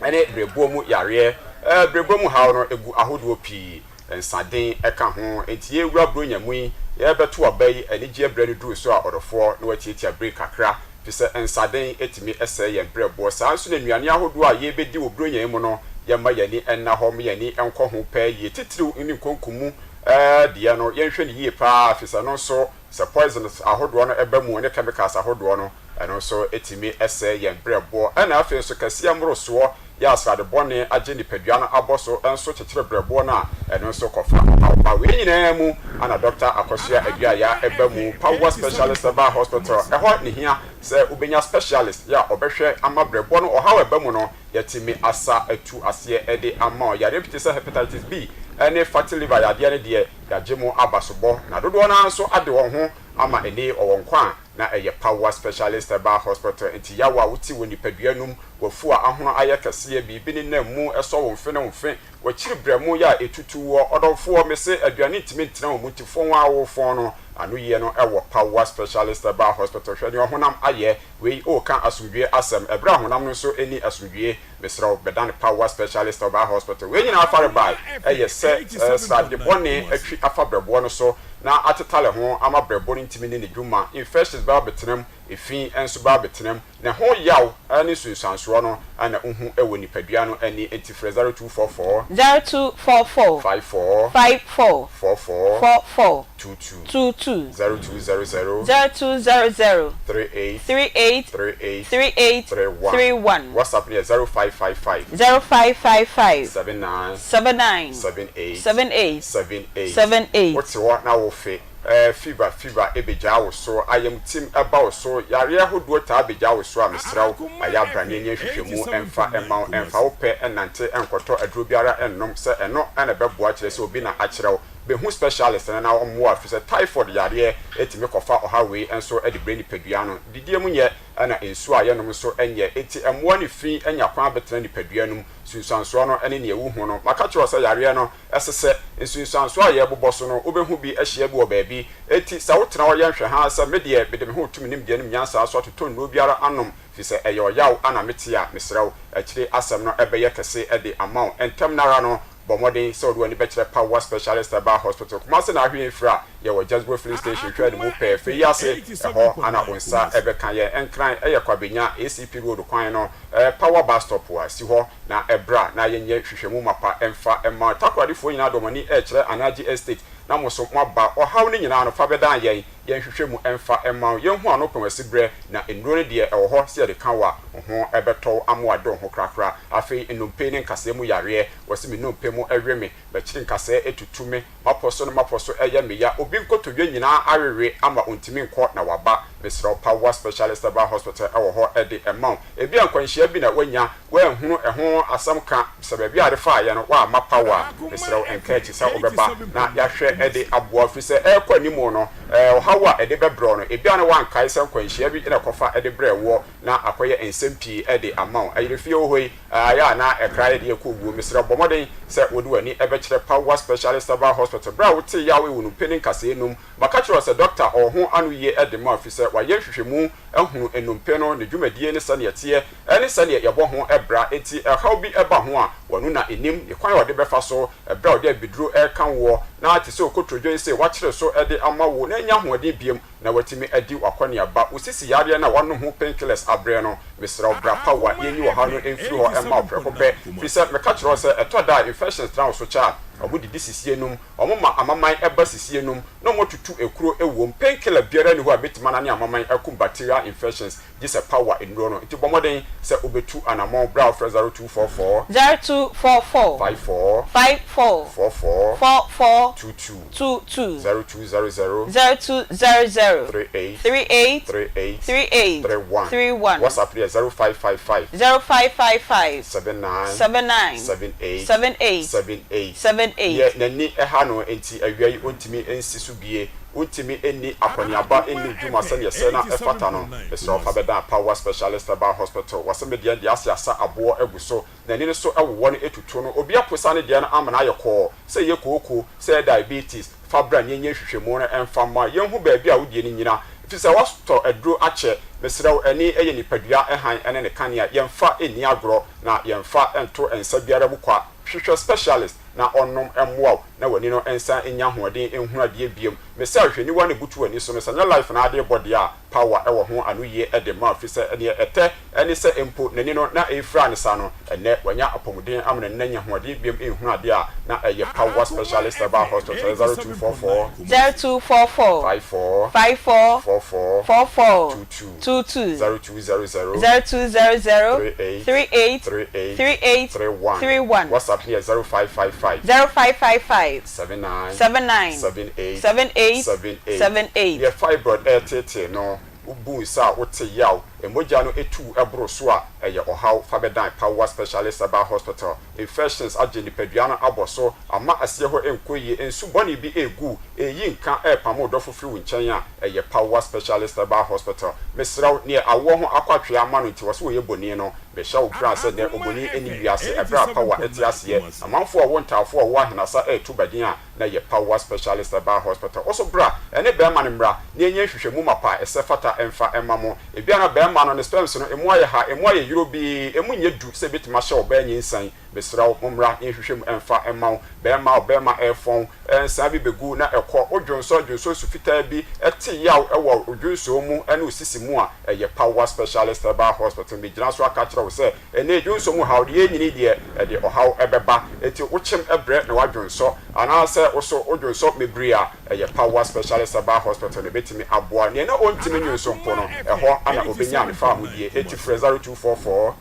ne berɛboɔ mu yareɛ. Berɛboɔ mu haw no gu ahodoɔ pii. Nsaden ka ho. Enti yɛrewura Buronya mu yi, yɛrebɛto aba yi, anigyeɛ berɛ no duru so a, ɔdɔfoɔ, na watiatia break kakra, firi sɛ nsaden tumi sɛe yɛn berɛboɔ. Saa ara nso na nnuane ahodoɔ a yɛrebɛdi wɔ Buronya yi mu no, yɛmma yɛn ani nna hɔ, mma yɛn ani nkɔ ho paa yie, titiriw ne nkonko mu deɛ no, yɛnhwɛ no yie pa ara, firi sɛ ɛno nso, Sɛ poisons ahodoɔ no ba mu ne chemicals ahodoɔ no, ɛno nso tumi sɛe yɛn berɛboɔ. Ɛna afei nso kɛseɛ mmorosoɔ yɛ asrade bɔne agye nipadua no abɔ so nso kyekyere berɛboɔ no a, ɛno nso kɔfa ɔhaw ba. Wei nyinaa mu na Dɔkta Akosua Aduaya ba mu, Pawa Specialist Herbal Hospital. Ɛhɔ na ɛhia sɛ wobɛnya specialist yɛ a ɔbɛhwɛ ama berɛboɔ no ɔhaw a ɛba mu no yɛatumi asa atu aseɛ de ama wo. Yareɛ bi te sɛ Hepatitis B ne fatty liver yadeɛ no deɛ, Yɛagye mo abasobɔ, na dodoɔ no ara nso ade wɔn ho ama ɛnnɛ yi ɔwɔ nkwa a na ɛyɛ Pawa Specialist Herbal Hospital. Enti yaw a wote wɔ nipadua no mu, w'afu a ahono ayɛ kɛseɛ, biribi nenam mu, ɛsɔ wo mfe ne wo mfe, w'akyiri berɛmo yɛ a ɛtutu woɔ, ɔdɔfoɔ, mese aduane ntumi ntena wo mu nti fɔn ara wofɔn no, anoyie no wɔ Pawa Specialist Herbal Hospital. Hwɛ nea ɔhonam ayɛ, wei woka asomdwoeɛ asɛm, ɛberɛ a honam no nso nni asomdwoeɛ. Mesrɛ wo bɛdane Power Specialist Herbal Hospital. Wei nyinaa farebae yɛ sɛ srade bɔne atwi afa brɛboɔ no so na atetale ho ama brɛboɔ no ntumi nni ne dwuma. Infections bɛba abɛtena mu. Efi nso ba abɛtena mu, na ɛho yaw ne nsunsuansoɔ no na wohu wɔ nipadua no ani. Enti frɛ 0244. 0244. 54. 54. 44. 44. 22. 22. 0200. 0200. 38. 38. 38. 38. 31. 31. WhatsApp no yɛ 0555. 0555. 79. 79. 78. 78. 78. 78. Wote hɔ na wofe. Eh, fever, fever ebegyaa wo so, ayamtim ba wo so, yareɛ ahodoɔ taa begyaa wo so a, mesrɛ wo, ayɛ abrane nyɛ nhwehwɛmu mfa mma wo, mfa wo pɛ nnante nkɔtɔ aduro biara nnom, sɛ ɛno na ɛbɛboa kyerɛ sɛ obi na akyerɛ wo, bɛhu specialist no na ɔmmoa wo, ɛfiri sɛ typhoid yareɛ tumi kɔfa ɔhaw wei nso de brɛ nipadua no, didie mu nyɛ na nsuo a yɛnom nso nyɛ, enti mmoa ne fi nya kwan bɛtena nipadua no mu, nsunsuansoɔ no ne deɛ wohu no, maka kyerɛ wo sɛ yareɛ no Ɛsɛ sɛ nsunsuanso a yɛrebobɔ so no, wubehu bi ahyia bi wɔ baabi. Enti, sɛ wotena hɔ yɛ nhwɛhã sɛ, 'Me deɛ, mede me ho reto me nimdeɛ ne me nyansa so atotɔ nnuro biara anom, efisɛ ɛyɛ ɔyaw na mete a, mesrɛ wo, akyire asɛm no bɛyɛ kɛse de ama wo. Ntɛm no ara no, bɔ mmɔden sɛ wode w'ani bɛkyerɛ Pawa Specialist Herbal Hospital, Kumasi na ahwɛ yɛn firi a yɛwɔ Jazbo Filling Station hwɛ no mu pɛɛ, fɛ yi ase, ɛhɔ na wo nsa bɛka yɛn. Nkran yɛ Kwabenya, ACP Road kwan no, Pawa Bus Stop a, si hɔ. Na ɛberɛ a na yɛnyɛ nhwehwɛmu mapa mfa mma Takoradefoɔ nyinaa de wɔn ani rekyerɛ Anagye Estate na mo nso moaba ɔhaw no nyinaa no fa bɛdan yɛn, yɛnhwehwɛ mu mfa mma wo, yɛnhu ano pɛn asiberɛ, na nnuro no deɛ ɛwɔ hɔ sɛ yɛde ka wo a, wo ho bɛtɔ wo ama woade wo ho korakora. Afei nnompe ne nkasɛɛ mu yareɛ, wɔse me nnompe mu we me, m'akyiri nkasɛɛ tutu me, M'apɔ so ne m'apɔ so yɛ me ya. Obi nkotodwe nyinaa awewe ama ontumi nkɔ na waba. Mesrɛ wo Pawa Specialist Herbal Hospital wɔ hɔ de ma wo. Ebia nkwanhyia bi na woanya, woanhunu ɛho asɛm ka, sɛ baabi a wode faeɛ no woamma Pawa a, mesrɛ wo nka akyi sɛ wobɛba na yɛahwɛ de aboa wo firi sɛ ɛrekɔ anim no ɔhaw a ɛde bɛbrɛ wo no ebia na woankae sɛ nkwanhyia bi na ɛkɔfa de brɛɛ woɔ na akɔyɛ nsɛm pii de ama wo. Ayerefie wɔ hɔ yi, Ayɛ a na ɛkra yɛ de kɔ owuo. Mesrɛ wo bɔ mmɔden sɛ wode w'ani bɛkyerɛ Pawa Specialist Herbal Hospital berɛ a wotee yaw wɔ nnompe ne nkasɛɛ nom. Maka kyerɛ wo sɛ dɔkta ɔwɔ ho ano yie de ma wo ɛfiri sɛ wayɛ nhwehwɛmu ahunu nnompe no, ne dwumadie ne sɛdeɛ ɛteɛ ne sɛdeɛ yɛbɔ ho bra. Enti ɛhaw bi ba ho a, wɔno na ɛnim ne kwan a ɔde bɛfa so berɛ a ɔde abiduro reka woɔ na te sɛ okotrodwe yi sɛ wakyere so de ama wo na anya ahoɔden biom. na watumi adi w'akɔneaba, wo sisi yareɛ no a woanom ho painkillers abrɛ no, mesrɛ wo bra Pawa yɛnyi ɔhaw no mfiri hɔ mma wo prɛko pɛ, firi sɛ meka kyerɛ wo sɛ ɛtɔ da a infections tena wo so kyɛ a, wɔn didi sisie nom, wɔn ma amaman ba sisie nom, na wɔn atutu ekuro wom, painkiller biara nni hɔ a ɛbɛtumi anane amaman akum bacterial infections gye sɛ Pawa nnuro no, nti bɔ mmɔden sɛ wobɛtu anamɔn berɛ a wofrɛ 0244. 0244. 54. 54. 44. 44. 22. 22. 0200. 0200. 38. 38. 38. 38. 31. 31. WhatsApp no yɛ 0555. 0555. 79. 79. 78. 78. 78. 78. Deɛ n'ani ha no nti awia yi ɔntumi nsi so bie, wontumi nni akɔneaba nni wo dwuma sɛdeɛ ɛsɛ na ɛfata no, mesrɛ wo fa bɛdan Power Specialist Herbal Hospital. Wɔse me deɛ deɛ ase asa aboɔ agu so, n'ani no so wowɔ no tutu no, obi aposa ne deɛ no ama no ayɛ kɔɔ, sɛ ɛyɛ kooko, sɛ ɛyɛ diabetes, fa bra na yɛnyɛ nhwehwɛmu no mfa mma yɛnhu baabi a wo deɛ no nyina, ɛfiri sɛ woatɔ aduro akyɛ, mesrɛ wo, ani yɛ nipadua hann ne ne kanea, yɛmfa nni agorɔ na yɛmfa nto nsa biara mu kwa, hwehwɛ specialist na ɔnnom mmoa wo na w'ani no nsan nnya ahoɔden nhunu adeɛ biom. Mese ahwehwɛniwa no butu w'ani so no, sɛ nyɛ life na ade rebɔ deɛ a, power wɔ ho anoyie de ma wo firi sɛ deɛ ɛtɛ ne sɛ mpo n'ani no na ɛrefira ne saa no, ɛnnɛ wanya apɔmuden ama n'ani no anya ahoɔden biom nhunu adeɛ a, na ɛyɛ Power Specialist Herbal Hospital, 0244. 0244. 54. 54. 44. 44. 22. 22. 0200. 0200. 38. 38. 38. 38. 31. 31. WhatsApp no yɛ 0555. 0555. 79. 79. 78. 78. 78. 78. Deɛ fibroid reteetee no, wobu nsa a wote yaw, mogya no tu boro so a, ɛyɛ ɔhaw. Fa bɛdan Power Specialist Herbal Hospital. Infections agye nipadua no abɔ so, ama aseɛ hɔ nkɔ yie, nsu bɔne bi regu, reyi nka, repamo wo dɔfo firi wo nkyɛn a, ɛyɛ Power Specialist Herbal Hospital. Mesrɛ wo, neɛ awoɔ ho akɔatwea ama no nti wɔse wɔyɛ boni no, mehyɛ wo nkuran sɛ nnɛ oboni nni wiase ɛberɛ a Power te aseɛ. Amanfoɔ a wɔwɔ ntaafoɔ a wɔwɔ ahenasa reto badin a, na ɛyɛ Power Specialist Herbal Hospital. Wo nso bra ɛne barima no mmra na yɛnyɛ nhwehwɛmu mapa a ɛsɛ fata mfa mma mo. Ebia na barima no ne sperms no emu ayɛ ha, emu ayɛ yorobii, emu nyɛ du sɛ ebetumi ahyɛ ɔbaa nyinsɛn. Mesrɛ wo, mommra na yɛnhwehwɛ mu mfa mma wo. Bɛrima o, bɛrima ɛrefɔn, nsaa bi bɛgu na ɛkɔ. Wo dwonsɔ, dwonsɔ nsu fitaa bi, te yaw wɔ wo dwonsɔ mu ne wo sisi mu a, ɛyɛ Power Specialist Herbal Hospital. Megyina so aka akyerɛ wo sɛ, ɛnnɛ yi dwonsɔ mu haw deɛ yɛnyini deɛ, ɛde ɔhaw bɛba. Enti wokyem brɛ na woadwonsɔ, anaasɛ wo so wodwonsɔ mebree a, ɛyɛ Power Specialist Herbal Hospital na ɛbɛtumi aboa. Deɛ na ɔntumi nnwonsɔ mpo no, ɛhɔ na ɔbɛnya ne fawohodie. Enti frɛ 0244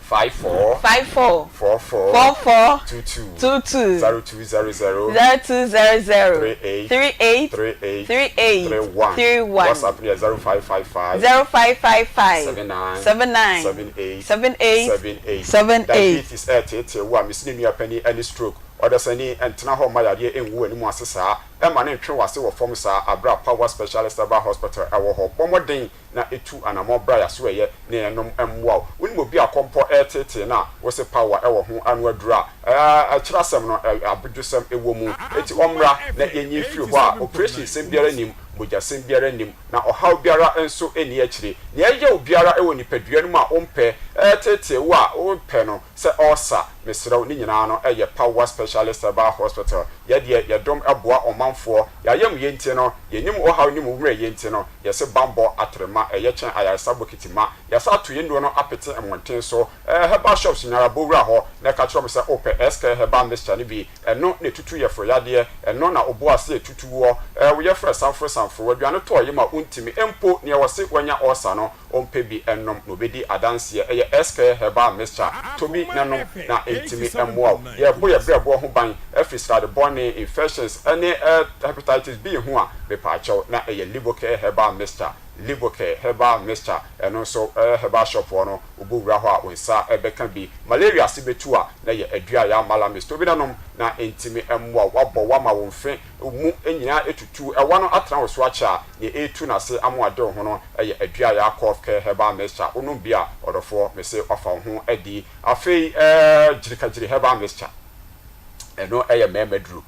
54 54 44 44 22 22 0200 0200 38 38 38 38 31. 31 WhatsApp no yɛ 0555 0555 79 79 78 78 78. 78. Diabetes ɛreteetee wo a, mesi ne nua panin ɛne stroke. Ɔdasani, ntena hɔ mma yareɛ ngu w'anim ase saa, ɛmma no ntwe w'ase wɔ fam saa aberɛ a Power Specialist Herbal Hospital ɛwɔ hɔ. Bɔ mmɔden na tu anamɔn bra y'asoɛeɛ na yɛnom mmoa wo. Wonim obi a kɔmpɔ reteetee no a, wose power wɔ ho ano aduru a, ɛɛ kyerɛ asɛm no abodwosɛm wɔ mu. Enti ɔmmra na yɛnyi mfiri hɔ a operation sɛm biara nnim, mogyasɛm biara nnim, na ɔhaw biara nso nni akyire. Nea ɛyɛ wo biara wɔ nipadua no mu a wompɛ, ɛreteetee wo a wopɛ no sɛ ɔresa, mesrɛ wo, ne nyinaa no yɛ Power Specialist Herbal Hospital. Yɛdeɛ yɛdom boa ɔmanfoɔ, y'ayamyɛ nti no, yɛnim wo haw nim wo mmerɛyɛ nti no, Yɛse banbɔ atere ma ɛyɛ kyɛn ayaresa bokiti ma. Yɛasa ato yɛn nnuro no apete mmɔnten so. Ɛɛ herbal shops nyinara bɔ wura hɔ na ka kyerɛ wɔn sɛ wopɛ SK herbal mixture no bi. Ɛno na ɛtutu yɛforo yadeɛ. Ɛno na obo ase ɛtutu woɔ. Ɛɛ wo yɛfrɛ sanforo sanforo. W'aduane tɔɔ yem a wontimi. Mpo neɛ wɔse wanya ulcer no ɔmpɛ bi nnom na ɔbɛdi adanseɛ. Ɛyɛ SK herbal mixture. Tɔ bi na nom na ɛntimi mmoa wo. Yɛrebɔ yɛn brɛboɔ ho ban afiri srade bɔne, infections, ne hepatitis B ho a, mepaakyɛw, na ɛyɛ Livocare herbal mixture. Livocare herbal mixture, ɛno nso herbal shop hɔ no, wobɔ wura hɔ a, wo nsa bɛka bi. Malaria ase bɛtu a, na ɛyɛ Aduaya Malamis. Tɔ bi na nom na ɛntimi mmoa wo. Wabɔ wo ama wo mfe mu nyinaa atutu, ɛwa no atena wo so akyɛ a, nea ɛretu n'ase ama wade wo ho no yɛ Aduaya Cough Care Herbal Mixture. Wonom bi a, ɔdɔfoɔ, mese woafa wo ho adi. Afei eh, gyirikagyiri herbal mixture, ɛno yɛ mmarima duro.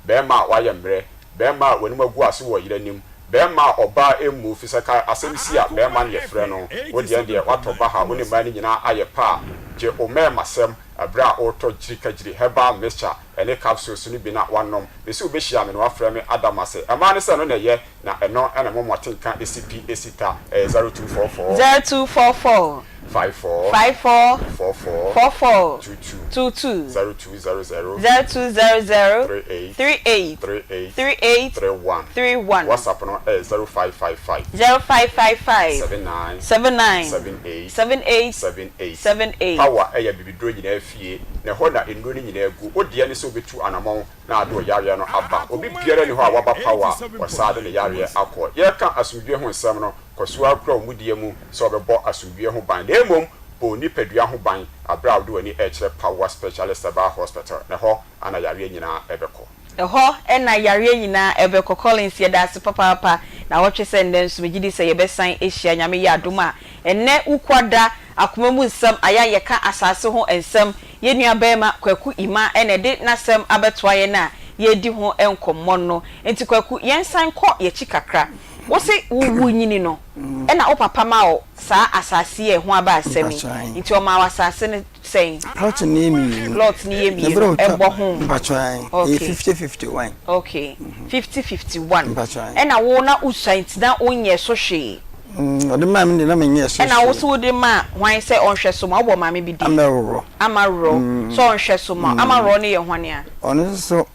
Barima a wayɛ mmerɛ, barima a w'anim agu ase wɔ yere anim, barima a ɔbaa mmu, fisɛ ka asɛm si a barima no yɛfrɛ no, wo deɛ deɛ woatɔ baha, wo ne mmaa no nyinaa ayɛ pɛ a, gye wo mmarimasɛm berɛ a woretɔ gyirikagyiri herbal mixture ne capsules no bi na woanom. Mese wobɛhyia me na woafrɛ me ada m'ase. Ɛmaa ne sɛ ɛno na ɛyɛ Na ɛno na ɛma mo atenka si pi si ta. Ɛyɛ 0244. 0244. 54. 54. 44. 44. 22. 22. 0200. 0200. 38. 38. 38. 38. 31. 31. WhatsApp no yɛ 0555. 0555. 79. 79. 78. 78. 78. 78. Power yɛ abibiduro nyinaa fie, na ɛhɔ na nnuro no nyinaa gu. Wo deɛ ne sɛ wobɛtu anamɔn na ade ɔyareɛ no aba. Obi biara nni hɔ a waba paw a ɔsan de ne yareɛ akɔ. Yɛreka asomdwoeɛ ho nsɛm no, kɔ so ara kura wo mudie mu sɛ wobɛbɔ asomdwoeɛ ho ban, na mmom bɔ wo nipadua ho ban berɛ a wode w'ani rekyerɛ Pawa Specialist Herbal Hospital, na ɛhɔ na yareɛ nyinaa bɛkɔ. Ɛhɔ na yareɛ nyinaa bɛkɔ. Collins yɛda ase papaapa nawɔtwe sɛ nnɛ nso megye di sɛ yɛbɛsan ahyia Nyame yɛ adom a. Ɛnnɛ Wukuada akoma mu nsɛm ayɛ a yɛka asase ho nsɛm Yɛn nua barima Kwaku Imah na ɛde n'asɛm abɛtoa yɛn a yɛredi ho nkɔmmɔ no. Nti Kwaku, yɛnsan nkɔ yɛn akyi kakra. Wo se wo wunyini no, ɛna wo papa maa wo saa asase yi a ɛho aba asɛm yi. Nti ɔmaa wo asase no sɛn? Plot no yɛ mmienu. Plot no yɛ mmienu, ɛbɔ ho. Mpakyɛ ae. Ɛyɛ 50 51. Okay, 50 51. Mpakyɛ ae. Ɛna wo na wosua nti na wonyɛɛ so hwee? Ɔde maa me deɛ na menyɛɛ so hwee. Ɛna wo nso wode maa hwan sɛ ɔnhwɛ so ma wo? Wobɔ maame bi din? Amaworɔ. Amaworɔ, sɛ ɔnhwɛ so ma wo. Amaworɔ no yɛ hwan a? Ɔno nso so,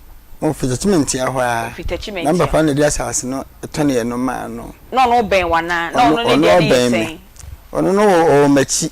ɔfiri Takyimantia hɔ ara. Ɔfiri Takyimantia. Na me papa na ɛde asase no tɔneɛ no maa no. Na ɔno ɔbɛn wo anaa? Na ɔno ne deɛ no yɛ sɛn? Ɔno no ɔwɔ m'akyi.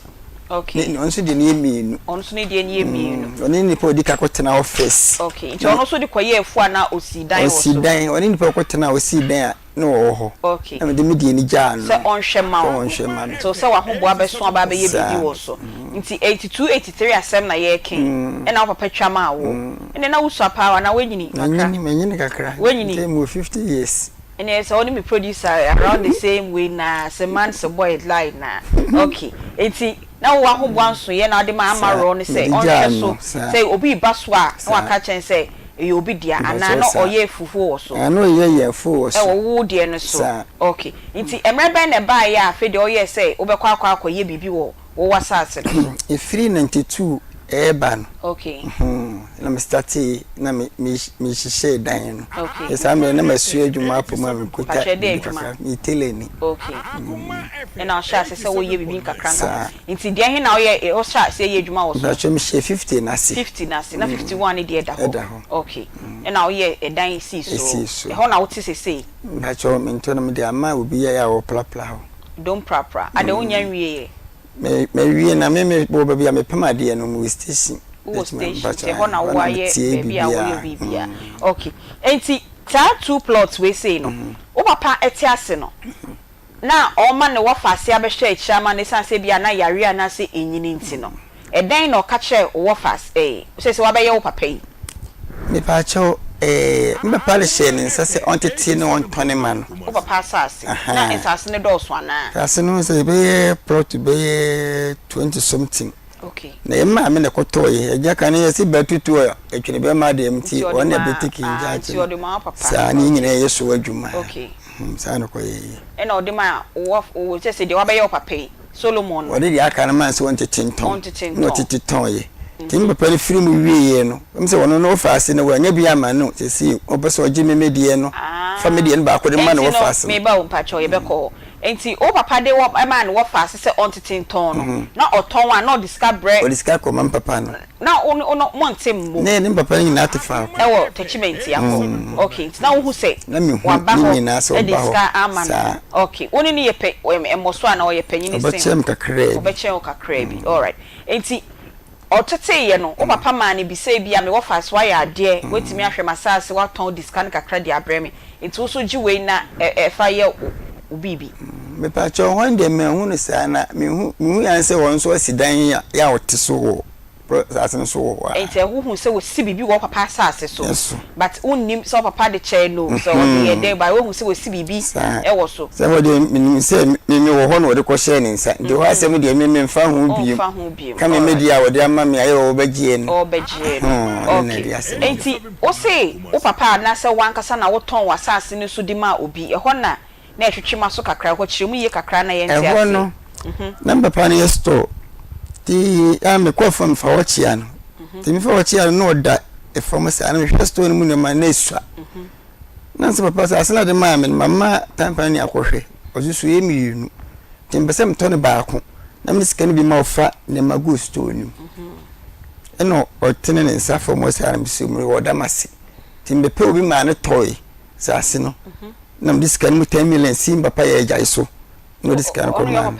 Okay. Ɔno nso deɛ no yɛ mmienu. Ɔno nso ne deɛ no yɛ mmienu. Ɔne nipa a ɔdi ka kɔtena hɔ first. Okay, nti ɔno nso de kɔyɛɛ afuo anaa ɔsii dan wɔ so? Ɔsii dan, ɔne nipa a ɔkɔtena hɔ ɔsii dan a. na ɔwɔ hɔ. Okay. Na mede me deɛ no gyaa no. Sɛ ɔnhwɛ ma wo. Sɛ ɔnhwɛ ma me. Nti sɛ w'ahoboa bɛso aba abɛyɛ Saa. biribi wɔ so. Nti 82, 83 asɛm na yɛreka yi. Ɛna wo papa twa maa wo. Ɛnneɛ na wosua paa o anaa woanyini kakra? Manyini, manyini kakra. Woanyini? Nti mewɔ 50 years. Ɛnneɛ sɛ wo ne me producer around the same way naa, sɛ man sɛ boy lie naa. Okay. Nti na wo w'ahoboa nsoeɛ na wode maa Saa, Amarɔ no sɛ mede gyaa ɔnhwɛ so, no, saa. sɛ obi reba so a na Saa. waka akyerɛ no sɛ ɛyɛ obi dea anaa Mpakyɛw na saa. ɔyɛ fufuo wɔ so? Ɛɛ na ɔyɛ yɛ afuo wɔ so. Ɛwɔ wo deɛ no so? Saa. Ok. Nti mmerɛ bɛn na ɛbaeɛ a afei deɛ woyɛɛ sɛ wobɛkɔ akɔ akɔyɛ biribi wɔ wo w'asaase no so? Ɛfiri 92. ɛreba no. Okay. Hmm, na me startee na me me me hyehyɛɛ dan no. Okay. Saa mmerɛ na masua adwuma apɔ mu a mekuta Pakyɛ dɛ biribi adwuma? kakra. Meyɛ tailor ni. Okay. Ɛna ɔhyɛ ase sɛ woyɛ biribi nkakra nkakra. Saa. Nti deɛ he na woyɛ wohyɛ aseɛ yɛ adwuma wɔ so? Mpakyɛ mehyɛɛ 50 no ase. 50 no ase, na 51 no deɛ ɛda hɔ? Ɛda hɔ. Okay. Ɛna woyɛ ɛdan sii so. Ɛsii so. Ɛhɔ na wote sesei? Mpakyɛ mentɔ no mede ama obi yɛ a ɔprapra hɔ. Dom prapra. Adɛn wonnya nwieɛ? Me mawie na me me wɔ baabi a mepam adeɛ no mewɔ station. Wowɔ station nti ɛhɔ na wowɔ ayɛ baabi a woyɛ biribiara. Okay. Nti saa two plots wei sei no, wo papa te ase no, na ɔma ne wɔfaase abɛhwɛ akyire ama no ɛsiane sɛ ebia na yareɛ anaasɛ ɛnyini nti no, ɛdɛn na ɔka kyerɛɛ wo wɔfaase, ɛɛ, seesei wabɛyɛ wo papa yi? Mepaakyɛw, eh, me papa de hyɛɛ ne nsa sɛ ɔntete na ɔntɔne ma no. Wo papa asase? Na nsase no dɔɔso anaa? Asase no sɛ ɛbɛyɛ plot bɛyɛ 20 something. Okay. Na yɛn maame na ɛkɔtɔɔeɛ. Agya ka no yɛse bɛtutu a ɛtwene bɛma deɛ nti ɔno na ɛbɛteki in charge no. Saa ne yɛn nyinaa yɛ so adwuma. Okay. Saa na ɛkɔyɛeɛ. Ɛna ɔde maa wo, sɛ sɛ deɛ wabɛyɛ wo papa yi. Solomon no. Ɔde deɛ aka no maa sɛ wɔntete ntɔn. Ɔntete ntɔn. Na ɔtete tɔn'eɛ. Nti me papa no firi mu wieeɛ no, ɛm sɛ ɔno no ɔfaa ase no wanya bi ama no, seesei ɔpɛ sɛ ɔgye me me deɛ no, fa me deɛ no baako de ma no wɔfa ase no. no. Meba o, mpakyɛw yɛbɛkɔ hɔ. Nti wo papa de wɔ maa no wɔfa ase sɛ ɔntete ntɔn no, na ɔtɔn a na ɔde sika brɛ. Ɔde sika kɔma me papa no. Na wo ne wo no monte mmom. Na yɛne me papa no nyinaa te faako. Ɛwɔ Techimantia hɔ. Okay, nti na wohu sɛ Na mehu waba ne hɔ nyinaa sɛ de ɔba hɔ sika ama no. saa. Okay, wo ne no yɛ pɛ mmɔso anaa ɔyɛ panyini sen wo? Ɔbɛkyɛn me kakraa bi. Ɔbɛkyɛn wo kakraa bi, alright. Nti ɔteteeɛ no, wo papa maa no bi sɛ ebia me wɔfa so woayɛ adeɛ, woatumi ahwɛ m'asaase, woatɔn, wode sika no kakra de abrɛ me, nti wo nso gye wei na fa yɛ wo biribi. Mepakyɛw, hɔn deɛ mannhu no saa na mehu mehu ara sɛ ɔno nso asi dan a yɛ a ɔte so wɔ asase no so wɔ hɔ a. Nti wohu sɛ wɔsi biribi wɔ wo papa asase so So. but wonnim sɛ wo papa de kyɛɛ no o, sɛ ɔde yɛɛ dɛn but woahu sɛ wɔsi biribi Saa. wɔ so. Sɛ hɔ deɛ menim sɛ me mewɔ hɔ na ɔde kɔhyɛɛ ne nsa nti hɔ asɛm deɛ me memfa ho bio. Womfa ho bio, Ka me me alright. deɛ a ɔde ama me a yɛ a ɔbɛgyeɛ no. Ɔbɛgyeɛ no, Ɛhɔn, ɛno na okay. ɛde asɛm no. Nti wose wo papa anaasɛ wo ankasa na wotɔn w'asase no so de maa obi, ɛhɔ na na ɛtwetwe m'aso kakra, ɛhɔ kyerɛ mu yie kakra na yɛnte Ɛhɔ aseɛ. no, na me papa no yɛ store, nti a mekɔ fam fa hɔ kyea no, nti mefa hɔ kyea no na ɔda fam saa na mehwɛ store no mu nneɛma na esua. Na sɛ papa sɛ asena de maa me no, mama tampan ni akɔhwɛ, ɔso so yɛ mmienu, nti mepɛ sɛ metɔ no baako na mede sika no bi ma ɔfa nneɛma gu store no mu. Ɛna ɔtene ne nsa fam hɔ saa na mesɛ mu ɔda m'ase, nti mepɛ obi maa no tɔe. Saase no na mede sika no mu 10 million sii me papa yɛ agyae so na ɔde sika no kɔ maa no.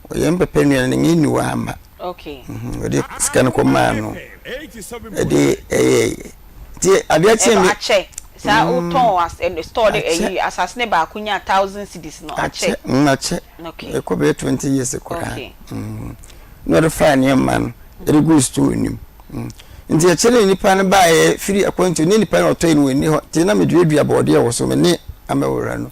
Ɔyɛ me papa nua na ne nni ama. Ɔde sika no kɔ maa no ɛde ɛyɛ nti adeɛ kye me. Akyɛ saa wotɔn store de ɛyi asase ne baako nya 1000 cedis no akyɛ. Akyɛ ɛkɔ bɛyɛ 20 years koraa. Na ɔde faa nneɛma no ɛde gu store no mu. Nti akyire no nnipa no baeɛ firi akwantuo ne nnipa no ɔtɔe no wɔnni hɔ nti na meduadua bɔɔdeɛ wɔ so me ne amɛwura no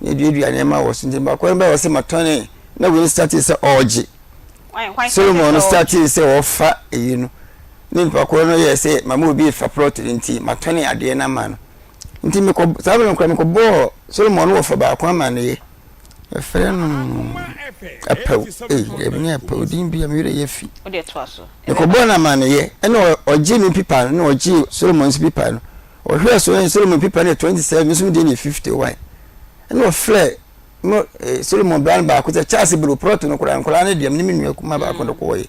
ne duadua nneɛma wɔ so nti baako no baeɛ ɔsɛ matɔne na wei startee sɛ ɔregye Solomon no startee sɛ ɔfa eyi no ne nipa korɔ no yɛ sɛ mama obi fa plot no nti matɔne adeɛ no ama no nti mekɔ saa bere no koraa mekɔbɔɔ Solomon no wɔfa baako ama no yɛ Yɛfrɛ no Apaw. Ei, dabi ne Apaw din bi a me werɛ yɛ fi. Mekɔbɔɔ no amanneɛ, ɛna ɔgyee me pipa no, na ɔgyee Solomon nso pipa no. Ɔhwɛɛ so na Solomon pipa no yɛ 27, me nso me deɛ no yɛ 51. Ɛna ɔfrɛ mo eh, Solomon bra no baako sɛ Charles bro prɔto no koraa nkwadaa no deɛ me ne me nua kuma baako de kɔɔyɛ.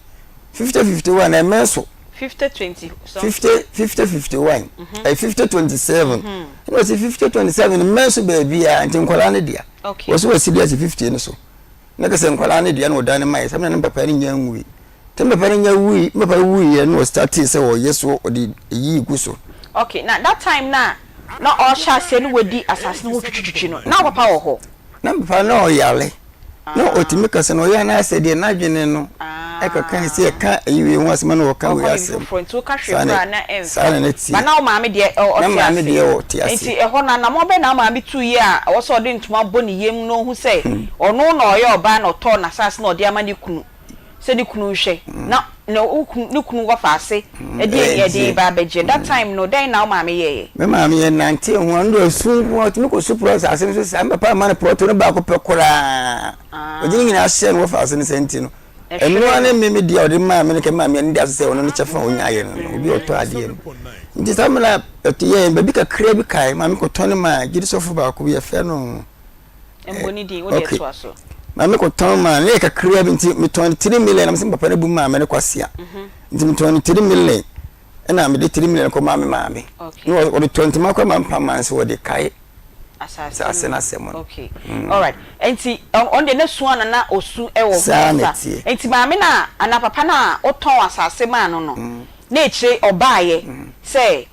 50 51 ɛmɛn so. 50 20 50 50 51 ɛyɛ 50 27 ɛna ɔsi 50 27 mmɛn so baabi a nti nkwadaa no dea wɔsi wɔsi bi ase 50 no so na kɛsɛ nkwadaa no dea na ɔdan no ma yɛ sɛ ɛna ne papa no nya nwui te papa no nya wui papa no wui yɛ na ɔstartee sɛ ɔyɛ so ɔde eyi gu so. Okay na that time na na ɔhyɛ aseɛ no wadi asase no ho twitwitwi no na papa wɔ hɔ. Na papa na ɔyare. Na ɔtumi kasa na ɔyɛ anaasɛ deɛ n'adwene no ɛkeka sɛ ɛka ɛyi wei ho asɛm na ɔka wei asɛm. Foforɔ nti woka hwee koraa na ɛmfa. Saa na na ɛteɛ. Ba na wo maame deɛ ɔte ase. Na maame deɛ ɔte ase. Nti ɛhɔ no anammɔn bɛn na wo maame tuiɛ a ɛwɔ sɛ ɔde ntoma bɔ ne yam na ɔhu sɛ ɔno na ɔyɛ ɔbaa na ɔtɔɔ n'asase na ɔde ama ne kunu sɛ ne kunu nhwɛ na ne wo kunu ne kunu wɔfa ase de aniɛden ba abɛgye that time no dɛn na wo maame yɛeɛ? Me maame yɛ nante ho ɔno deɛ ɔsu nko ara ɔtumi kɔ su prɔ asase no so saa me papa amma no prɔto no baako pɛ koraa ɔgye ne nyinaa hyɛɛ no wɔfa ase no sɛ nti no. Ɛno ara ne me me deɛ a ɔde maa me no kɛ maa me ani da so sɛ ɔno ne kyɛfa a ɔnyaeɛ no no, obi a ɔtɔ adeɛ no. Nti saa mmerɛ a ɛte yɛn baabi kakra bi kae maame kɔtɔn no maa gyedisɔfo baako bi yɛfrɛ no Mmɔ ne din, wo deɛ okay. toa so. Maame kɔtɔn maa no yɛ kakra bi nti metɔn no 3 million na mesɛ papa no bu maa me no kwasea. Nti metɔn no 3 million ɛna mede 3 million kɔmaa me maame. Okay. Na wɔde tɔ ntoma kɔ ma mpa maa nso wɔde kae Asase asase no. no asɛm no. Okay. Alright. Nti ɔno deɛ n'asu a na na ɔsu wɔ ho Saa na sa. ɛteɛ. Nti maame no a anaa papa no a wotɔn asase maa no no, na akyire ɔbaeɛ sɛ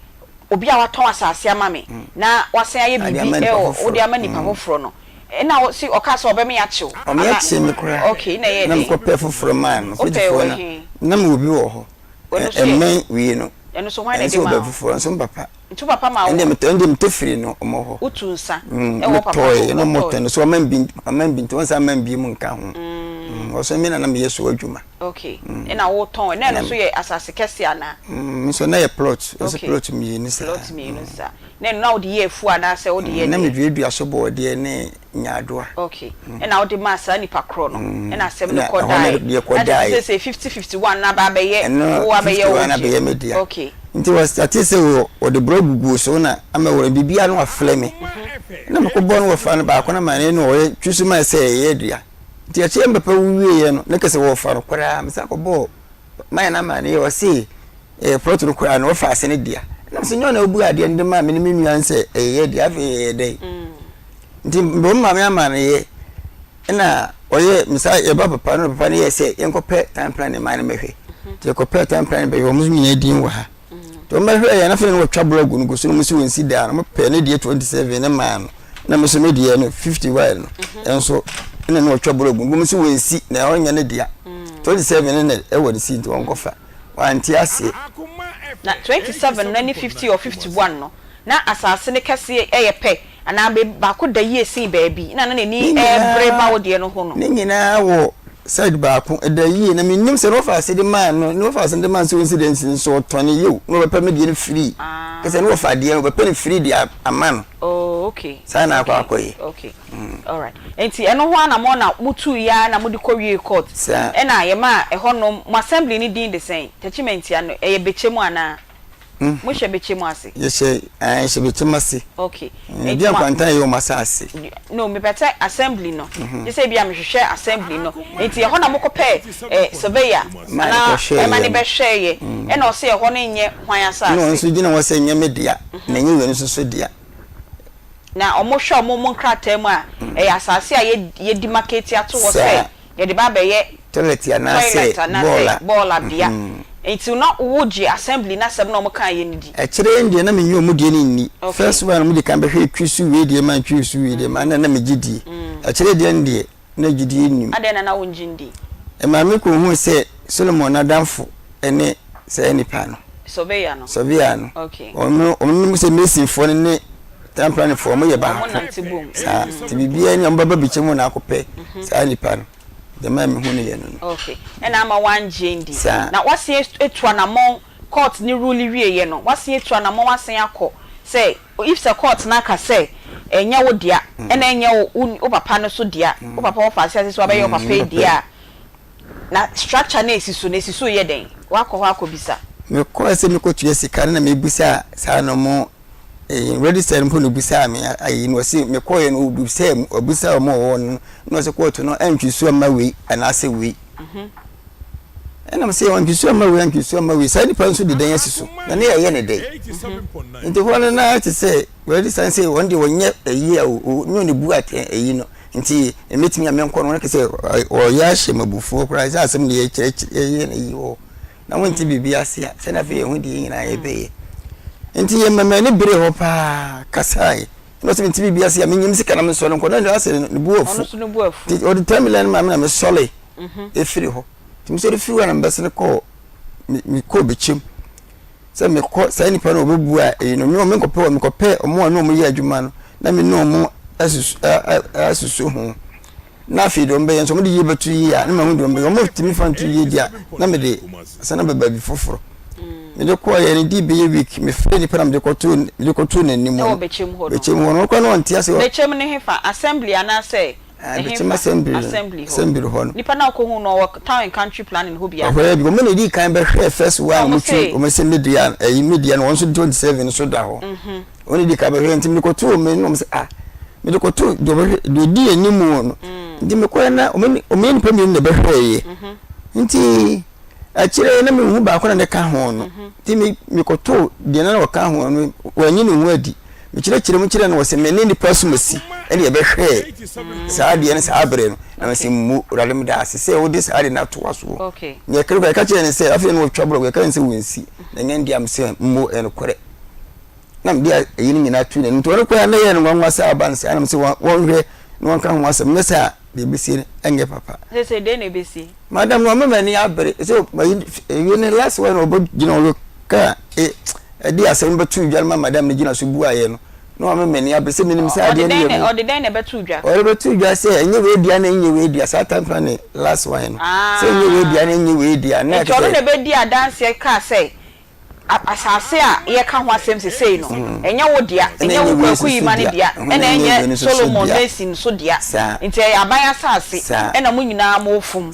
obi a watɔn asase ama me na wasan ayɛ Ade biribi ama nipa wɔ wode foforɔ. ama nipa foforɔ no, ɛna wo se ɔkaa sɛ ɔbɛme akye wo Ɔme anaa? akye me koraa. Okay, na ɛyɛɛ Na dɛn? mekɔpɛɛ foforɔ maa no. Wopɛɛ Fridgefoɔ wɔ no, he? na mewɔ bi wɔ hɔ. Ɛno nso yɛ? Ɛmmɛn wei no. Ɛno nso hwan na Ɛno ɛde nso maa ɔbɛ wo? foforɔ, nso me papa. Nti wo papa maa wo? Ɛndeɛ metɔ, ɛndeɛ metɔ firi no ɔmɔ hɔ. Wotu nsa Mm, wɔ wo papa metɔe, hɔ, ɛna ɔmɔ wotɔe? tɔ no, so ɔma mbi, ɔma mbi, nti wɔn sɛ ama mbi mu nka ho. Mm, ɔsɛ me na na meyɛ so adwuma. Okay, ɛna wotɔn, na ɛno nso yɛ asase kɛse anaa? Mm, me nso na yɛ plot, ɛsɛ Okay. plot mmienu saa. Plot mmienu saa. Na ɛno na wode yɛ afuo anaasɛ wode yɛ Na deɛ? meduadua so bɔɔdeɛ ne nyaadoa. Okay, ɛna wode maa saa nipa korɔ no, ɛna asɛm no Ɛna kɔ ɛhɔ na daeɛ. deɛ kɔ Na kyerɛ sɛ daeɛ. seesei 50 51 no aba abɛyɛ, Ɛno wo abɛyɛ wo 51 deɛ. abɛyɛ me dea. Okay. Nti wɔstate sɛ wɔ wɔde borɔ gugu so na ama wɔ biribiara na wafrɛ me. Na mekɔbɔ no wɔfa no baako na ma ne na ɔyɛ twi so ma sɛ ɛyɛ dua. Nti akyire me papa wu wieɛ no na kɛsɛ wɔfa no koraa mesan kɔbɔɔ mayɛ no amaneɛ ɔse ɛyɛ plot no koraa no wɔfa ase no dea. Na mesɛ nyɛ ɔna ɔbu adeɛ no de maa me ne me nua no sɛ ɛyɛ dea afei ɛyɛ dɛn. Nti mebɔ me maame amaneɛ ɛna ɔyɛ mesa yɛba papa no papa no yɛ sɛ yɛnkɔpɛ time plan ne maa no mɛhwɛ. Nti yɛkɔpɛ time plan bɛhwɛ wɔn nso nyinaa din wɔ ha. Nti wɔn bɛhwɛ yɛn afei na wɔtwa blɔg no gu so na wɔn si wɔn si dan no wɔpɛ ne deɛ 27 ne maa no na me nso me deɛ no 51 no nso ɛna na wɔtwa blɔg no wɔn si wɔn si na ɔnyɛ ne dea 27 ne na ɛwɔ ne si nti wɔn kɔfa wɔante aseɛ. Na 27 no ne 50 or 51 no na asase no kɛseɛ yɛ pɛ anaa baako da yie sen baabi na na n'ani rebere ba wo deɛ no ho no. Ne nyinaa wɔ side baako, ɛda yie na mennim sɛ ne wɔfa de maa no, ne wɔfa de maa no sɛ ɔnsi dɛn nsi nso ɔtɔne yio na ɔbɛpɛ me deɛ no free. Kɛsɛ ne wɔfa deɛ no ɔbɛpɛ no free de ama no. Oh, okay. Saa na akɔ akɔyɛ. Okay. Alright. Nti ɛno ho anammɔn na motuu yɛ ara na mode kɔwiee court. Saa. Ɛna yɛmaa ɛhɔnom, mo assembly no din de sɛn? Techimantia no, ɛyɛ Bekyem anaa? Mo hyɛ bɛkyɛ mu ase. Yɛ hyɛ ɛɛ hyɛ bɛkyɛ mu ase. Okay. Ɛɛ bi akwantan yɛ wɔn asaase. No mepɛ sɛ assembly no. Gye sɛ ebi a mehwehwɛ assembly no. Nti ɛhɔ na mokɔ pɛɛ ɛɛ surveyor anaa ɛma ne bɛhwɛɛ yɛ. Ɛna ɔse ɛhɔ no nyɛ hwan asaase. Ɛna ɔno nso gyina hɔ sɛ nyɛ me dea na ɛnyɛ wei nso so dea. Na ɔmo hwɛ ɔmo mo nkrataa mu a ɛyɛ asaase a yɛ yɛ demarcate ato hɔ sɛ. Yɛde ba abɛyɛ toilet anaasɛ toilet anaasɛ bɔɔla bea. Nti na wo gye assembly no asɛm na ɔmo kaa yɛ no di? Akyire yi deɛ na menye ɔmo deɛ no nni. First one no ɔmo di kan bɛhwɛ twi so wei deɛ ma twi so wei deɛ ma na na megye die. Akyire deɛ no deɛ na gyidie nnim. Adɛn na na wongye ndi? Ɛmaa me kɔhuu sɛ Solomon n'adamfo ne saa nipa no. Surveyor no? Surveyor no. Okay. Ɔno ɔno sɛ masonfoɔ no ne town planning foɔ ɔmo yɛ baako. Ɔmo nante bom. Saa nti biribiara ni ɔmo bɛba bikyɛ mu na akɔpɛ saa nipa no. Deɛ maa mehu no yɛ no no. Okay. Ɛna ama wangye ndi. Saa. Na wasan atu anamɔn court ne rule wieɛ no wasan atu anamɔn asan akɔ sɛ if sɛ court no aka sɛ ɛnyɛ wo dea ɛna ɛnyɛ wo wo papa no so dea wo papa wɔfa ase ase sɛ wabɛyɛ wo papa yi dea a Na structure no a esi so no, esi so reyɛ dɛn? Woakɔ hɔ akɔbisa? Mekɔɛ sɛ mekɔtua sika no na mebisaa saa no mo eh, register no mpo na obisaa me ayi no ɔse mekɔɛ no obisaa mu obisaa wɔn a wɔwɔ no na ɔse kɔɔto no ɛntwe so amma wei anaasɛ wei ɛna mo sɛ ɔntwe so amma wei antwe so amma wei saa nipa nso de dan asi so na ne yɛyɛ ne dɛn nti hɔ no na te sɛ register sɛ wɔn deɛ wɔnyɛ ayi a nyɛ ɔne bu atɛn ayi no Nti mɛtumi a menkɔ no, wɔka sɛ ɔyɛ ahyɛ me abufuo koraa sɛ asɛm deɛ yɛkyerɛkyerɛ yɛyɛ no yi hɔ na wonte biribi ase a sɛnea afei yɛn ho deɛ nyinaa yɛbɛyɛ. Nti yɛ mɛmɛ ne bere hɔ paa kasae na ɔsɛ mente biribi ase a menyim sika na mesɔre nkɔ na ɛno asɛ ne bu afu nti ɔde 10 million ma me na mesɔre ɛfiri hɔ nti mesɔre firi hɔ na mebɛsene kɔɔ mekɔɔ bɛkyɛm sɛ mekɔ saa nnipa no wɔbɛbu a ɛyi no me menkɔpɛ wɔn mekɔpɛ wɔn a ne wɔn yɛ adwuma no na me ne wɔn asusu asusu ho na afei deɛ wɔn bɛyɛ nso wɔn de yie bɛto yie a ne ma ho deɛ wɔn bɛyɛ wɔn tumi fa nto yie deɛ a na mede asan aba baabi foforɔ mede kɔɔ yɛ ne di bɛyɛ week mefrɛ nipa na mede kɔto mede kɔto n'anim ɛwɔ bɛkyɛm hɔ no bɛkyɛm hɔ no ɔkɔ na ɔnte ase bɛkyɛm ne hefa assembly anaasɛ. Bechem Assembly Assembly hɔ. Assembly hɔ no. Nipa no a wokɔhuu no ɔwɔ Town and Country Planning hɔ bi anaa? Ɔhɔ bi, wɔn na edi kan bɛhwɛɛ first one a Wɔn wɔn twi se. wɔn sɛ media ɛyi media no wɔn nso 27 nso da hɔ. Wɔn na edi kan bɛhwɛɛ nti mede kɔtoo wɔn anim na wɔn sɛ ah mede kɔtoo deɛ ɔbɛhwɛ deɛ odi anim no nti mekɔɛ na wɔn wɔn yɛ nipa mmienu na ɛbɛhwɛɛyɛ nti akyire na mehu baako na ne ka ho no nti me mekɔtoo deɛ na ɔka ho no wɔanyi ne ho adi. Mekyerɛkyerɛ mu kyerɛ no wɔ sɛ me ne nnipa asomasi ɛne yɛbɛhwɛɛ saa adeɛ no saa berɛ no na mese mmu Awurade meda ase sɛ wode saa adeɛ no atoa soɔ na yɛkere kɔ yɛka kyerɛ no sɛ afei na wɔtwa borɔ yɛka no sɛ wɔnsi na ɛnyɛ ndeɛ a mesɛ mmu ɛyɛ nokorɛ na mede ɛyi no nyinaa to n'anim nti ɔno koraa na ɛyɛ no nwanwa sɛ aba no saa na mesɛ wɔnhwɛ na wɔnka ho asɛm nyɛ sɛ a deɛ ɛbɛsie no ɛnyɛ papa. Sɛ sɛ deɛ na ɛbɛsie. Madam no ɔma m'ani abere sɛ ɛwie ne last one ɔbɛgyina ɔyɛ kaa Ɛde asɛm bɛtoo dwa no ma madam no gyina so buaeɛ no, na wama m'ani abere sɛ menim sɛ adeɛ no yɛ me. Ɔde dɛn na ɛbɛtoo dwa? Ɔde bɛtoo dwa sɛ ɛnyɛ wei dea na ɛnyɛ wei dea, saa time koraa ne last one no. Sɛ ɛnyɛ wei dea na ɛnyɛ wei dea. Na Nti ɔno na ɛbɛdii adanseɛ kaa sɛ asase a yɛreka ho asɛm sesei no, ɛnyɛ wo dea, ɛnyɛ wo Kwaku Yima no dea, ɛna ɛnyɛ Solomon Mason nso dea. Nti ɛyɛ aban asase ɛna mo nyinaa mofom.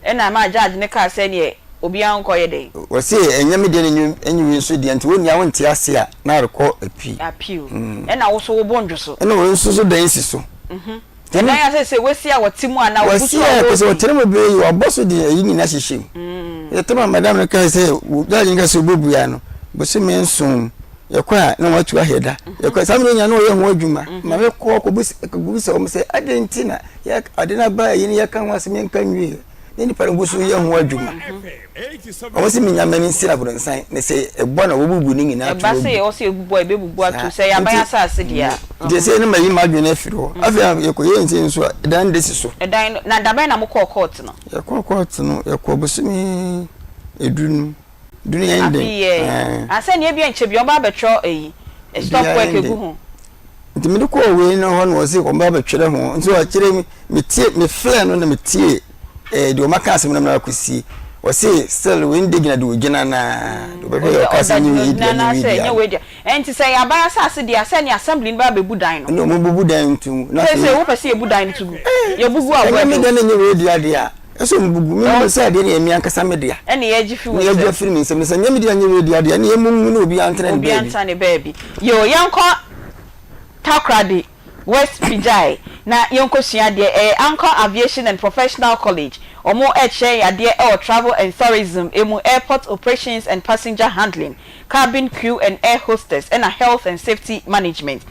Ɛna ɛmaa judge no kaa sɛ ɛneɛ Obiara nkɔ yɛ dɛn? Wɔse ɛnyɛ me deɛ na ɛnyɛ wei nso deɛ nti wo nua wonte ase a na arekɔ appeal. Appeal. Ɛna wo so wo bo ndwo so. Ɛna wei nso so dan si so. Ɛdan a sɛsɛ wasi a wɔte mu anaa ogu so a Wasi a wɔresi. kɛsɛ ɔtena mu bere yi wabɔ so de ayi nyinaa hyehyɛ mu. Yɛtɛm a madam no kae sɛ judge no kae sɛ obebua no bosome nson yɛkɔ a na watu ahɛ da. Yɛkɔ saa mmerɛ nyinaa na ɔyɛ ho adwuma. Ma mekɔ kɔbisa wɔn sɛ adɛn nti na yɛ ade no aba ayi no yɛka ho asɛm yɛnka nwie. Ne nipa no gu so yɛ ho adwuma. Wɔn sɛ menya mani nsi abrɔnsan ne sɛ ɛbɔ na wɔbubu ne nyinaa to agu. Ɛba sɛ ɔsɛ ebubu a ebebubu ato sɛ ɛyɛ aban asase deɛ a. Nti sɛ ne ma yi m'adwene afiri hɔ. Afei a yɛkɔ yɛ nti nso a ɛdan de si so. Ɛdan no na dabɛn na mo kɔɔ court no? Yɛkɔɔ court no yɛkɔɔ bosome edu no. Du no yɛn den. Afe yi ɛ. Ansa nea ebia nkyɛ bi wɔn ba abɛtwerɛ eyi stop work egu ho. Nti mede kɔɔ wei no hɔ na ɔse wɔn ba bɛtwerɛ ho nti ɔkyerɛ mi metie mefrɛ no na metie ɛɛ deɛ ɔma ka asɛm no na akɔsie ɔse still wei de gyina deɛ ɔgyina naa deɛ ɔbɛhwɛ yɛ ɔka sɛ nyɛ wei deɛ nyɛ wei deɛ ɛnti sɛ yɛ aban asase deɛ sɛ ne assembly no ba bɛbu dan no ɛna ɔmo bubu dan no to mu na sɛ sɛ wopɛ sɛ yɛbu dan no to gu yɛbu gu a ɛnyɛ me deɛ na nyɛ wei deɛ deɛ a ɛsɛ ɔmo bugu me nim sɛ adeɛ no yɛ me ankasa me dea ɛne yɛgye fi wo nsam yɛgye afiri me nsam sɛ nyɛ me deɛ nyɛ wei deɛ deɛ ɛne yɛmu ngu na obiara ntena ne baabi obiara ntena ne baabi Yoo yɛnkɔ Takoradi West Pigyae na yɛnkɔsua adeɛ, ɛyɛ Anchor Aviation and Professional College, wɔn rekyerɛ yɛn adeɛ wɔ Travel and Tourism mu, Airport Operations and Passenger Handling, Cabin Crew and Air Hostess ɛna Health and Safety Management.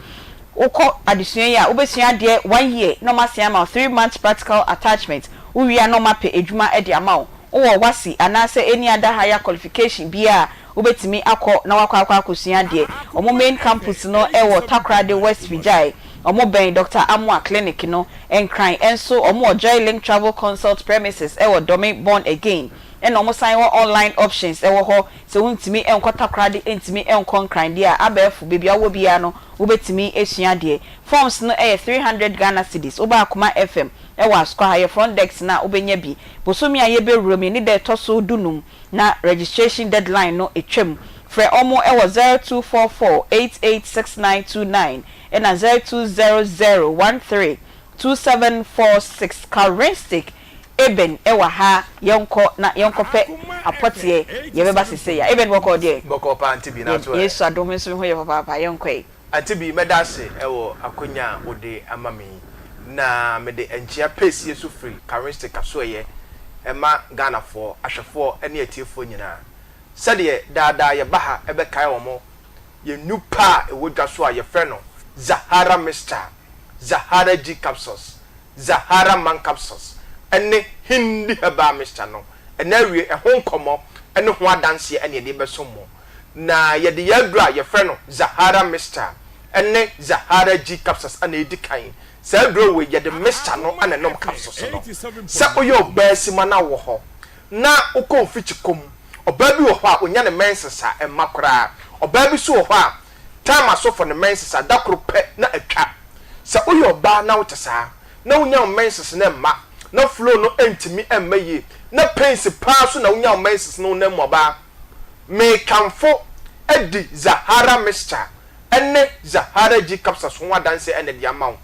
Wokɔ adesua yi a, wobɛsua adeɛ one year na wɔasan ama wo 3 months practical attachment, wowie a na wɔapɛ adwuma de ama wo. Wowɔ WASSCE anaasɛ any other higher qualification biara a, Wobɛtumi akɔ na woakɔ akɔ akɔsua adeɛ. Wɔn main campus no wɔ Takoradi West Figyae. Wɔn bɛn Doctor Amoah Clinic no. Nkran nso wɔn wɔ Joy Link Travel Consult premises wɔ Dome Born Again. Ɛna wɔn san wɔ online options wɔ hɔ. Sɛ wontumi nkɔ Takoradi ntumi nkɔ Nkran deɛ a, abɛɛfo baabi a wowɔ biara no wobɛtumi asua adeɛ. Forms no yɛ 300 Ghana cedis. Woba Akoma FM wɔ Asukwa ha, yɛ front desk no a wobɛnya bi. Bosome a yɛbɛwura mu yi ne da ɛtɔ so du num. na registration deadline no atwam. Frɛ wɔn wɔ 0244 886929 ɛna 0200 13 2746. Kaurinstic Eben wɔ ha, yɛnkɔ na yɛnkɔpɛ apɔteɛ, yɛbɛba sesei a. Eben bɔkɔɔ deɛ? Bɔkɔɔ paa Auntie Bi, nanso ɛ? Yesu adom, me nso me ho yɛ papaapa, yɛnkɔ ɛ. Auntie Bi, mɛda ase wɔ akwanya a wode ama me yi. Na mede nkyea pɛsie so firi Karinste Kasoɛeɛ ma Ghanafoɔ, ahwɛfoɔ ne atiefoɔ nyinaa. Sɛdeɛ daa daa yɛba ha bɛkae wɔn yɛn nnupa a ɛwɔ dwa so a yɛfrɛ no Zahara Mixture, Zahara G Capsules, Zahara Man Capsules ne Hindi Herbal Mixture no, ɛnnɛ awie ɛho nkɔmmɔ ne ho adanseɛ na yɛde rebɛsom mo. Na yɛde yɛn aduro a yɛfrɛ no Zahara Mixture ne Zahara G Capsules na edi kan. Saa aduro wei, yɛde mixture no na ɛnom capsules no. Sɛ woyɛ ɔbaasima na wowɔ hɔ na wokɔ mfikyikɔ mu, ɔbaa bi wɔ hɔ a ɔnya ne menses a, ɛmma koraa. Ɔbaa bi nso wɔ hɔ a, time aso for ne menses a, da koro pɛ na atwa. Sɛ woyɛ ɔbaa na wote saa, na wonya wo menses no ɛmma, na flow no ntumi mma yie, na pains paa nso na wonya wo menses no wonam mu ɔbaa, Mekamfo adi Zahara Mixture ne Zahara G Capsules ho adanse na de ama wo.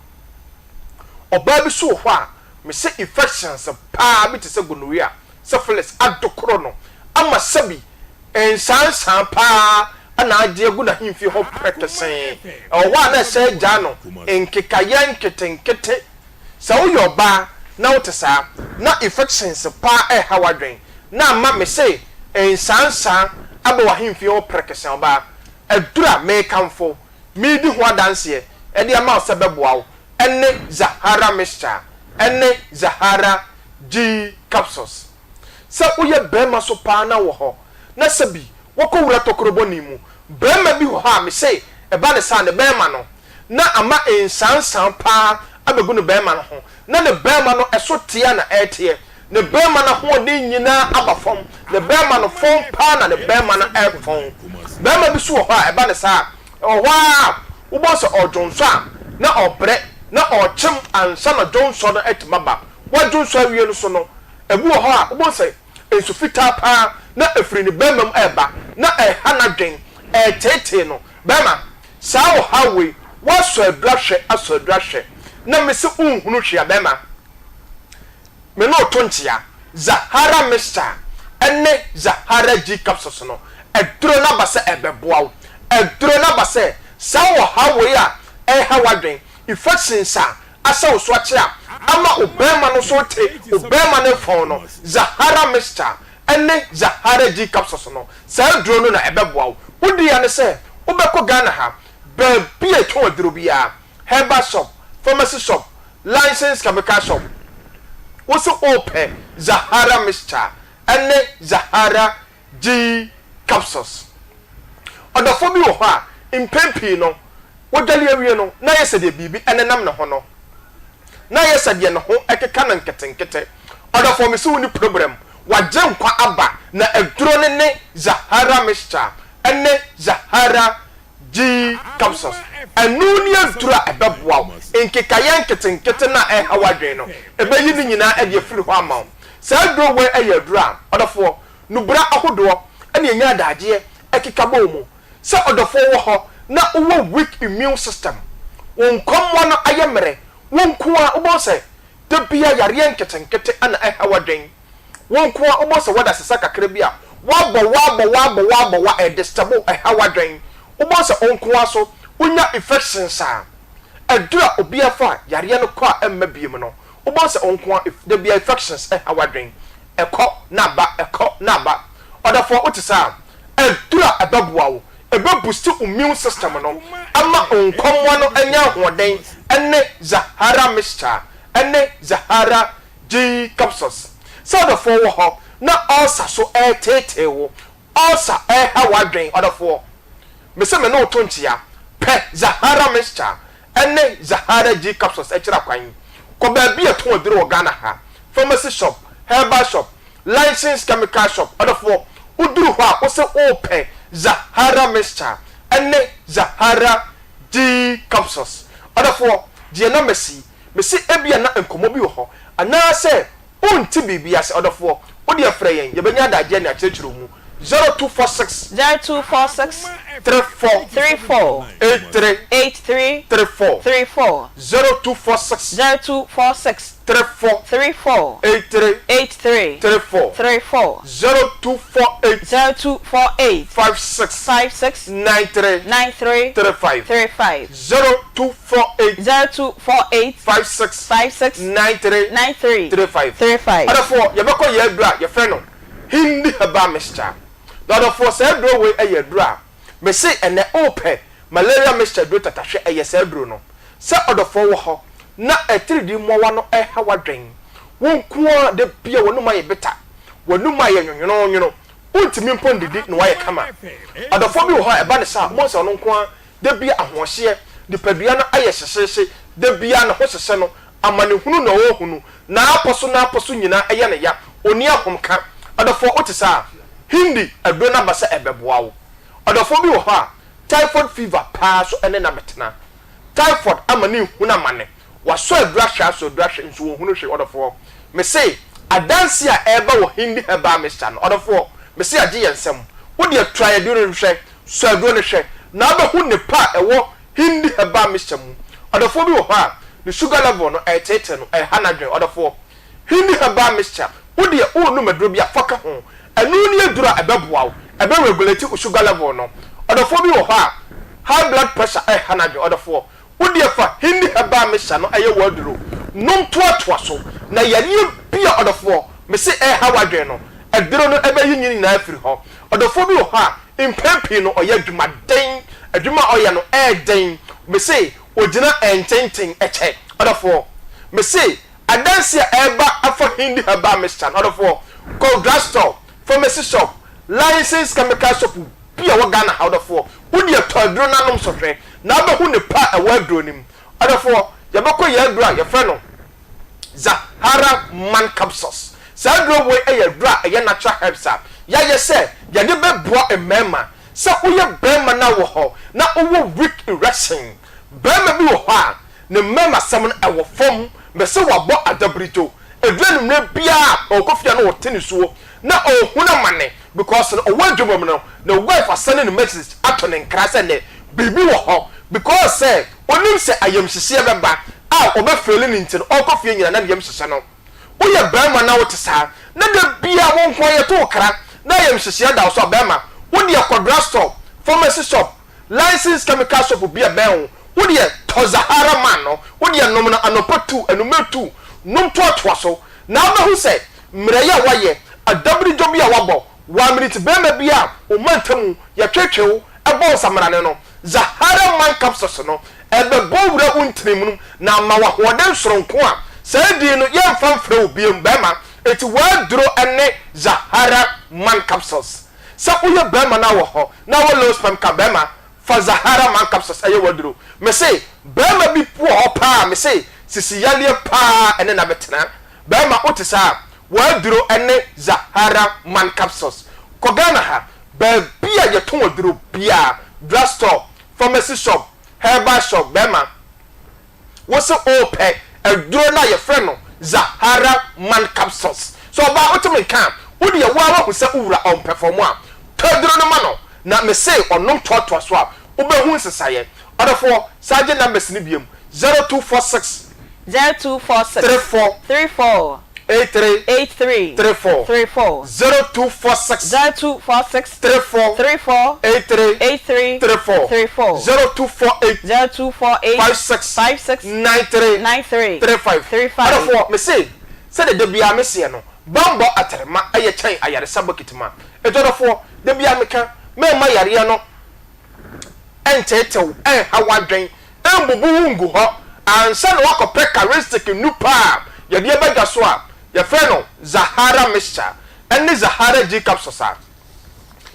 Ɔbaa bi so wɔ hɔ a, mese infections paa bi te sɛ gonorrhea, syphilis adokoro no ama sɛbi nsaansaa paa na agye agu n'ahemfie hɔ prɛkɛsɛɛ. Ɛwɔ hɔ a na ɛsɛ agyaa no nkekayɛ nketenkete. Sɛ woyɛ ɔbaa na wote saa, na infections paa ɛreha w'adwen na ama mese nsaansaa aba w'ahemfie hɔ prɛkɛsɛɛ ɔbaa, aduru a merekamfo, meredi ho adanseɛ de ama wo sɛ ɛbɛboa wo ne Zahara mixture ne Zahara G capsules. Sɛ woyɛ barima so paa na wɔ hɔ na sɛ bi wɔkɔ wura tɔkoro bɔne mu, barima bi wɔ hɔ a mese ɛba ne saa ne barima no na ama nsansan paa abɛgu ne barima no ho na ne barima no ɛso teɛ na ɛreteɛ, ne barima no ahoɔden nyinaa aba fam, ne barima no fɔn paa na ne barima no ɛrefɔn. Barima bi so wɔ hɔ a ɛba ne saa a, Ɛwɔ hɔ ara a, wobɛhu sɛ ɔredwonsɔ a, na ɔrebrɛ, na ɔrekyem ansa na dwonsɔ no atumi aba. Wadwonsɔ awie no nso no, ebi wɔ hɔ a, wobɛhu sɛ nsu fitaa pa ara na ɛfiri ne barima mu reba, na ɛreha n'adwene, ɛreteetee no. Barima, saa ɔhaw wei, woasɔ aduru ahwɛ, asɔ aduru ahwɛ, na mese wonhunu hwee a, barima, Me ne wo to nkyea. Zahara Mixture ne Zahara G Capsules no, aduro no aba sɛ ɛbɛboa wo. Aduro no aba sɛ saa ɔhaw wei a ɛreha w'adwen, infections a ahyɛ wo so akyɛ a ama wo barima no so rete, wo barima no refɔn no, Zahara Mixture ne Zahara G Capsules no, saa aduro no na ɛbɛboa wo. Wo dea ne sɛ wobɛkɔ Ghana ha, baabi a yɛtɔn aduro biara, herbal shop, pharmacy shop, Licensed chemical shop, wo se wopɛ Zahara mixture ne Zahara G capsules. Ɔdɔfoɔ bi wɔ hɔ a, mpɛn pii no, wodwale awie no, na ayɛ sɛ deɛ biribi nenam ne ho no. Na ayɛ sɛ deɛ ne ho keka no nketenkete. Ɔdɔfoɔ, mese wonni problem, wagye nkwa aba, na aduro no ne Zahara mixture ne Zahara Gye capsules. Ɛno ne aduru a ɛbɛboa wo. Nkekaeɛ nketenkete no a ɛreha w'adwene no, ɛbɛyi ne nyinaa de afiri hɔ ama wo. Saa aduro wei yɛ aduro a, ɔdɔfoɔ, nubra ahodoɔ na ɛnya adagyeɛ ɛkeka bɔ wo mu. Sɛ ɔdɔfoɔ wɔ hɔ na wowɔ weak immune system, wo nkɔmmoa no ayɛ mmerɛ, wo nko ara wobɛhu sɛ da biara yareɛ nketenkete na ɛha w'adwene. Wo nko ara wobɛhu sɛ wada sesa kakra bi a, woabɔ woabɔ woabɔ woabɔ wa ɛdisturb wo, ɛha w'adwen. Wobɛhu sɛ wo nko ara so wonya infections a, aduru a obiara fa a yareɛ no kɔ a ɛmma biom no, wobɛhu sɛ wo nko ara da biara infections ɛha w'adwen. Ɛkɔ na aba, ɛkɔ na aba. Ɔdɔfoɔ wote saa a, aduru a ɛbɛboa wo, ɛbɛ boost wo immune system no ama wo nkɔmmoa no anya ahoɔden ɛne Zahara mixture ɛne Zahara Gye capsules. Sɛ ɔdɔfoɔ wɔ hɔ na ulcer so reteetee wo, ulcer reha w'adwen, ɔdɔfoɔ, mese me ne wo to nkyea, pɛ Zahara mixture ne Zahara G capsules akyiri akwan. Kɔ baabi a yɛtɔn aduro wɔ Ghana ha, pharmacy shop, herbal shop, licensed chemical shop, ɔdɔfoɔ, woduru hɔ a wose worepɛ Zahara mixture ne Zahara G capsules. Ɔdɔfoɔ, gye yɛn numbers yi Mese ebia na nkɔmmɔ bi wɔ hɔ, anaasɛ wonte biribi ase. Ɔdɔfoɔ, wo deɛ frɛ yɛn, yɛbɛnya adagyeɛ ne akyerɛkyerɛ wo mu. 0246. 0246. 34. 34. 83. 83. 34. 34. 0246. 0246. 34. 34. 83. 83. 34. 34. 0248. 0248. 56. 56. 93. 93. 35. 35. 0248. 0248. 56. 56. 93. 93. 35. 35. Ɔdɔfoɔ, yɛbɛkɔ yɛn aduro a yɛfrɛ no Hindi Herbal Mixture. Na ɔdɔfoɔ, saa aduro wei yɛ aduro a mese ɛnnɛ wopɛ malaria mixture aduro tatahwɛ, ɛyɛ saa aduro no. Sɛ ɔdɔfoɔ wɔ hɔ na atiridii mmoawa no reha w'adwen, wo nko ara da biara w'anum ayɛ bitter, w'anum ayɛ nwonwononwono, wontumi mpo ndidi na woayɛ kama. Ɔdɔfoɔ bi wɔ hɔ a ɛba no saa a, wobɛhu sɛ ɔno nko ara Da biara ahoɔhyeɛ, nipadua no ayɛ hyehyeehye, da biara ne ho hyehye no, amanehunu na ɔrehunu, n'apɔ so n'apɔ so nyinaa yɛ no ya, ɔnni ahomka. Ɔdɔfoɔ, wote saa a? Hindi aduro no aba sɛ ɛbɛboa wo. Ɔdɔfoɔ bi wɔ hɔ a, typhoid fever paa so ne no abɛtena. Typhoid ama no rehunu amane. Wasɔ aduro ahwɛ asɔ aduro ahwɛ nso ɔnhunu hwee. Ɔdɔfoɔ, mese adanseɛ a ɛreba wɔ Hindi herbal mixture no, ɔdɔfoɔ, mese agye yɛn nsam. Wo deɛ try aduro no hwɛ, sɔ aduro no hwɛ, na wobɛhu nnepa a ɛwɔ Hindi herbal mixture mu. Ɔdɔfoɔ bi wɔ hɔ a, Ne sugar level no ɛreteetee no, ɛreha n'adwene. Ɔdɔfoɔ, Hindi herbal mixture, wo deɛ worenom aduro bi a, fa ka ho. Ɛno ne aduro a ɛbɛboa wo, ɛbɛ regulate wo sugar level no. Ɔdɔfoɔ bi wɔ hɔ a, high blood pressure ɛreha n'adwene. Ɔdɔfoɔ, Wo deɛ fa Hindi herbal mixture no yɛ w'aduro, nom toatoa so, na yareɛ bi a ɔdɔfoɔ, mese ɛreha w'adwene no, aduro no bɛyi ne nyinaa afiri hɔ. Ɔdɔfoɔ bi wɔ hɔ a, mpɛn pii no ɔyɛ adwuma den, adwuma a ɔyɛ no ɛyɛ den, mese ɔgyina ntenten kyɛ. Ɔdɔfoɔ, mese adanseɛ a ɛreba afa Hindi herbal mixture no, ɔdɔfoɔ, kɔ drug store, pharmacy shop, licensed chemical shop bi a ɛwɔ Ghana ha, ɔdɔfoɔ, wo deɛ tɔ aduro no anom so hwɛ, na wobɛhu nnepa a ɛwɔ aduro no mu. Ɔdɔfoɔ, yɛbɛkɔ yɛn aduro a yɛfrɛ no Zahara Man Capsules. Saa aduro wei yɛ aduro a ɛyɛ natural herbs a yɛayɛ sɛ yɛde bɛboa mmarima. Sɛ woyɛ barima na wɔ hɔ na wowɔ weak erection, barima bi wɔ hɔ a ne mmarimasɛm no ɛwɔ fam, mese wabɔ adabirigyo, ɛduru anwummerɛ biara a ɔrekɔ fie a na ɔte nisuo, na ɔrehunu amane because no ɔwɔ adwuma mu no ne wife asɛne no message ato ne nkra sɛ nɛ biribi wɔ hɔ because sɛ ɔnim sɛ ayamhyehyeɛ bɛba a ɔbɛ faili no nti no ɔrekɔ fie nyina na ne yam hyehye no. Woyɛ barima na wote saa na da biara wo nko ara yɛto wo kra na ayamhyehyeɛ da wo so a barima wo deɛ kɔ drug store, pharmacy shop, licensed chemical shop bi a ɛbɛn wo, wo deɛ tɔ Zahara man no wo deɛ nom no anɔpa tu anwummerɛ tu nom toatoa so na wobɛhu sɛ Mmerɛyɛ a woayɛ, adabiridwo bi a woabɔ, one-minute barima bi a wo mantamu yɛtweetwee wo bɔɔ nsamanane no, Zahara Man Capsules no, ɛbɛbɔ wura wo ntini mu na ama wo ahoɔden soronko a saa din no yɛmfa mfrɛ wo biom, barima. Enti w'aduro ne Zahara Man Capsules. Sɛ woyɛ barima na wɔ hɔ na wowɔ low sperm count, barima, fa Zahara Man Capsules yɛ w'aduro. Mese, barima bi wɔ hɔ paa a, mese, sisi yadeɛ paa ɛne no abɛtena. Bɛɛma wote saa a, w'aduro ne Zahara man capsules. Kɔ Ghana ha, baabi a yɛtɔn aduro biara, drug store, pharmacy shop, herbal shop, bɛɛma wose wopɛ aduro no a yɛfrɛ no Zahara man capsules. Sɛ ɔbaa wote me nka a, wodeɛ wo ara woahu sɛ wo wura ɔmpɛfɔm a, tɔ aduro no ma no na mese ɔnom toatoa so a, wobɛhu nsesaeɛ. Ɔdɔfoɔ, san gye numbers no biom, 0246. 0246. 34. 34. 83. 83. 34. 34. 0246. 0246. 34. 34. 83. 83. 34. 34. 0248. 0248. 56. 56. 93. 93. 35. 35. Adɔfoɔ, mese, sɛdeɛ da biara meseɛ no, bammɔ atrema yɛ kyɛn ayaresa bokiti ma. Enti ɔdɔfoɔ, da biara meka, mɛmma yareɛ no nteetew, ɛnha w'adwen, ɛmbubu wo ngu hɔ ansa na woakɔpɛ charistic nnupa a yɛde aba dwa so a yɛfrɛ no Zahara mixture ne Zahara G capsules a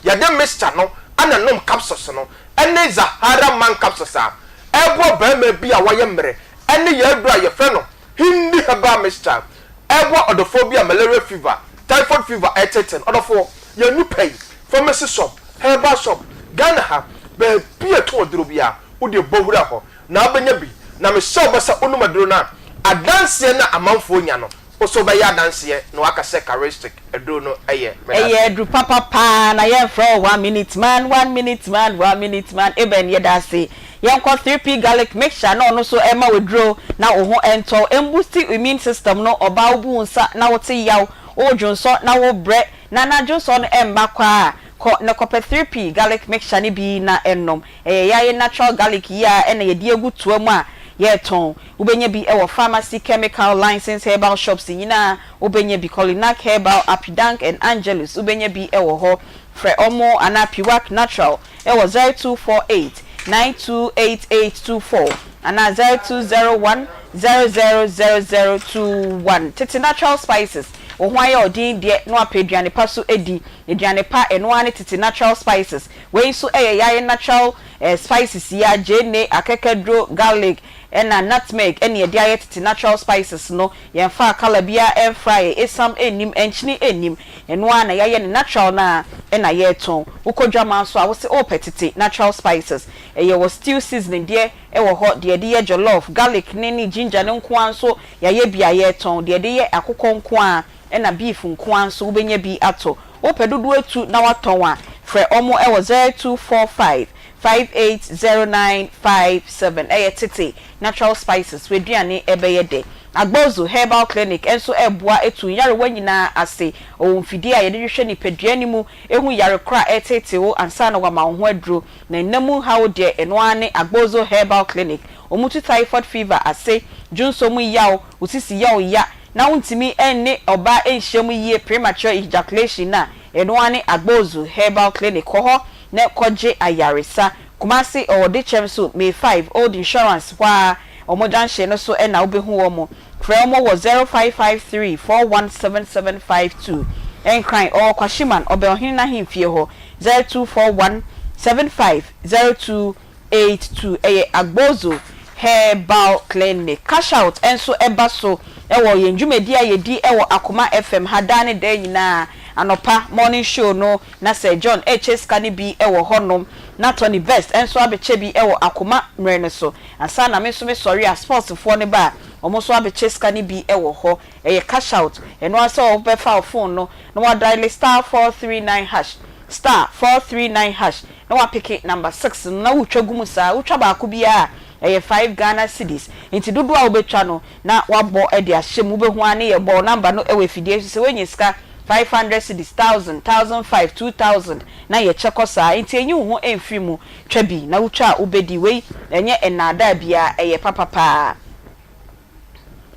yɛde mixture no na nom capsules no ne Zahara man capsules a ɛboa barima bi a wayɛ mmerɛ ne yɛn aduro a yɛfrɛ no Hindi herbal mixture ɛboa ɔdɔfoɔ bi a malaria fever, typhoid fever ɛretete no. Ɔdɔfoɔ, yɛn nnupa yi, pharmacy shop, herbal shop, Ghana ha, baabi a yɛtɔn aduro biara, wo deɛ bɔ wura hɔ na wobɛnya bi. Na mehyɛ wo bɔ sɛ wonom aduro no a, adanseɛ no a amanfoɔ nya no, wo nso wobɛyɛ adanseɛ na woaka sɛ Charistic aduro no yɛ. Meda Ɛyɛ ase. aduru papa paa na yɛnfrɛ wo one minute man, one minute man, one minute man, Amen yɛda ase. Yɛnkɔ 3P garlic mixture na ɔno nso ɛma wo aduro na wo ho ɛntɔ wo, ɛmbusti immune system no, ɔbaa wobu wo nsa na wote yaw, wodwonsɔ na wobrɛ na na dwonsɔ no ɛmma kwaa a, kɔ na kɔpɛ 3P garlic mixture no bi na nom. Ɛyɛ yaye natural garlic yi ara na yɛde agu toa mu a yɛretɔn. Wobɛnya bi wɔ pharmacy, chemical, licensed herbal shops nyinaa wobɛnya bi. Kolinak Herbal, Apidank and Angelus wobɛnya bi wɔ hɔ. Frɛ wɔn anaa Piwak Natural wɔ 0248 928824 anaa 0201 000021. Tete Natural Spices, wo ho ayɛ ɔden deɛ na wapɛ aduane pa so adi. Aduane pa, ɛno ara ne Tete Natural Spices. Wei nso yɛ yaye natural spices yi ara, gyeene, akakaduro, garlic, ɛna nutmeg ɛna yɛde ayɛ tete natural spices no. Yɛnfaa colour biara ɛnfraeɛ, esiam nnim, nkyene nnim. Ɛno ara na yɛayɛ no natural no ara ɛna yɛretɔn. Wokɔ dwaman nso a wose wopɛ tete natural spices. Ɛyɛ wɔ stew seasoning deɛ ɛwɔ hɔ, deɛ yɛde yɛ jollof, garlic ne ne ginger no nko ara nso yɛayɛ bi a yɛretɔn. Deɛ yɛde yɛ akokɔ nko ara ɛna beef nko ara nso wobɛnya bi atɔ. Wopɛ dodoɔ atu na woatɔn a, frɛ wɔn wɔ 0245. 580957 ɛyɛ tete natural spices w'aduane ɛbɛyɛ dɛ. Agbozu Herbal Clinic nso ɛreboa atu nyarewa nyinaa ase. Ɔwɔ mfidie a yɛde hwehwɛ nipadua no mu hu yare korɔ a ɛreteetee wo ansa na wama wo ho aduro. Na nna mu haw deɛ ɛno ara ne Agbozo Herbal Clinic. Wɔtu typhoid fever ase, dwonsɔ mu yaw, wo sisi yaw ya na wontumi ne ɔbaa nhyia mu yie premature ejaculation no a, ɛno ara ne Agbozu Herbal Clinic. Kɔ hɔ na kɔgye ayaresa. Kumasi ɔwɔ Dekyɛm so May 5 Old Insurance hɔ ara wɔn junction no so na wobɛhu wɔn. Frɛ wɔn wɔ 0553 417752. Nkran ɔwɔ Kwashiman ɔbɛn Ɔhene n'ahemfie hɔ 0241 75 0282. Ɛyɛ Agbozo Herbal Clinic. Cash out nso ba so wɔ yɛn dwumadi a yɛdi wɔ Akoma FM ha daa ne daa nyinaa anɔpa morning show no na Sir John rekyɛ sika no bi wɔ hɔnom na Tony Best nso abɛkyɛ bi wɔ Akoma mmerɛ no so ansa na me nso me sɔre a sports foɔ no ba a wɔn nso abɛkyɛ sika no bi wɔ hɔ. Ɛyɛ cash out ɛno ara sɛ wobɛfa wo phone no na wa diale *439 hash *439 hash na wapeke number six no na wotwa gu mu saa, wotwa baako biara a ɛyɛ five Ghana cedis, nti dodoɔ a wobɛtwa no na wabɔ de ahyɛ mu, wobɛhu ara ne yɛbɔ wo number no wɔ afidie so sɛ woanya sika 500 cedis, thousand, 1005, 2000 na yɛkyɛ kɔ saa, nti ɛnyi wo ho mfiri mu, twa bi na wotwa a wobɛdi, wei ɛnyɛ nnaadaa biara, ɛyɛ papa paa.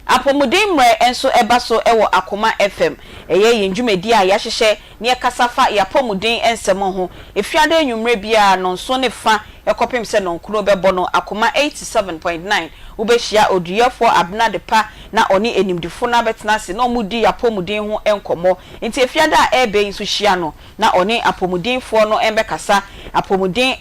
Apɔmuden mmerɛ nso ba so wɔ Akoma FM. Ɛyɛ yɛn dwumadie a yɛahyehyɛ na yɛkasa fa y'apɔmuden nsɛm ho. Efiada anwummerɛ biara nnɔnson ne fa kɔpem sɛ nnɔnkron bɛbɔ no, Akoma 87.9, wobɛhyia Oduyɛfoɔ Abena Adepa na ɔne animdefo no abɛtena ase na wɔredi y'apɔmuden ho nkɔmmɔ. Nti Efiada a ɛreba yi nso hyia no na ɔne apɔmudenfoɔ no mmɛkasa apɔmuden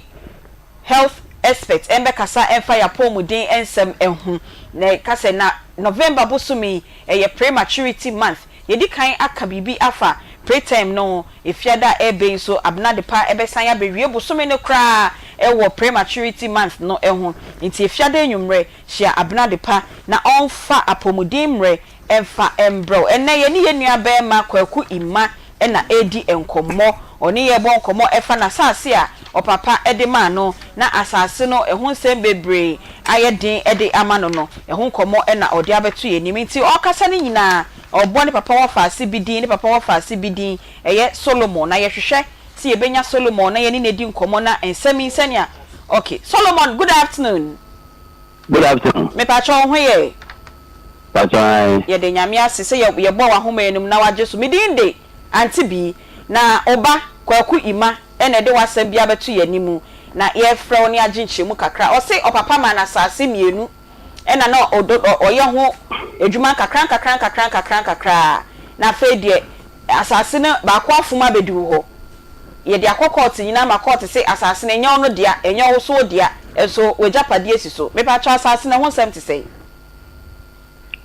Health expert mbɛkasa mfa y'apɔwmuden nsɛm ho na ɛka sɛ na November bosome yi ɛyɛ pre-maturity month. Yɛdi kan aka biribi afa preterm no ho, Efiada a ɛreba yi nso Abena Adepa bɛsan abɛwie bosome no koraa wɔ pre-maturity month no ho. Nti Efiada anwummerɛ hyia Abena Adepa na ɔmfa apɔwmuden mmerɛ mfa mbrɛ wo. Ɛnnɛ yɛne yɛn nua barima Kwaku Imah na ɛredi nkɔmmɔ. Ɔne yɛn rebɔ nkɔmmɔ ɛfa n'asase a ɔpapa de maa no na asase no ɛho nsɛm bebree ayɛ den de ama no no, ɛho nkɔmmɔ na ɔde abɛto yɛn anim. Nti ɔrekasa no nyinaa ɔrebɔ ne papa wɔfaase bi din, ne papa wɔfaase bi din, ɛyɛ Solomon. Na yɛhwehwɛ sɛ yɛbɛnya Solomon na yɛne no adi nkɔmmɔ na nsɛm yi sɛnea, ok, Solomon, good afternoon. Good afternoon. Mepakyɛ wo ho yɛ? Pakyɛ ae. Yɛda Nyame ase sɛ yɛ yɛbɔɔ w'ahoma anum na wagye so. Me din de Auntie Bee, na wo ba Kwaku Ima na ɛde w'asɛm bi abɛto yɛn anim na yɛrefrɛ wo ne agye nkyerɛmu kakra. Ɔse ɔpapa maa no asaase mmienu ɛna na ɔdɔ ɔyɛ ho adwuma nkakra nkakra nkakra nkakra nkakra na afei deɛ Asase no baako afom abɛdi wo hɔ. Yɛde akɔ kɔɔte nyinaa ma kɔɔte se asase no ɛnyɛ ɔno dea, ɛnyɛ wo nso wo dea, nso w'agyapadeɛ si so. Mepakyɛw asase no ɛho nsɛm te sɛn?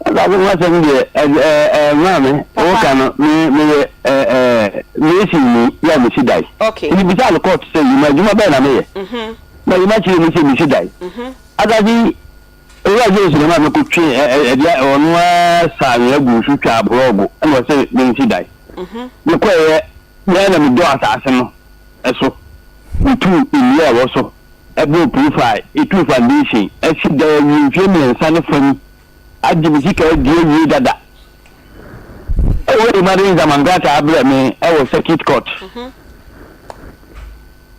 Asase ho asɛm deɛ ɛ ɛ ɛ maame Papa. woka no me meyɛ ɛ ɛ mason ni yɛ a mesi dan. Okay. Nti mebisaa no kɔɔte sɛ yima adwuma bɛn na meyɛ? Na yima kyerɛ mu sɛ mesi dan. Asase yi Owura Jones na ɛmaa mekɔtwee ɛ ɛ ɛdeɛ ɔno ara saa anwea guu so twaa borɔɔgo ɛna ɔsɛ mensi dan. Mekɔeɛ me ara na medɔɔ asase no so, metuu nnua a ɛwɔ so, ɛbɔɔ profile, ɛtuu foundation, asi dan awie mfeɛ mmiɛnsa ne fa ni, agye me sika adi awie dada. Ɛwɔ de made nzama nkrataa brɛ me ɛwɔ circuit court.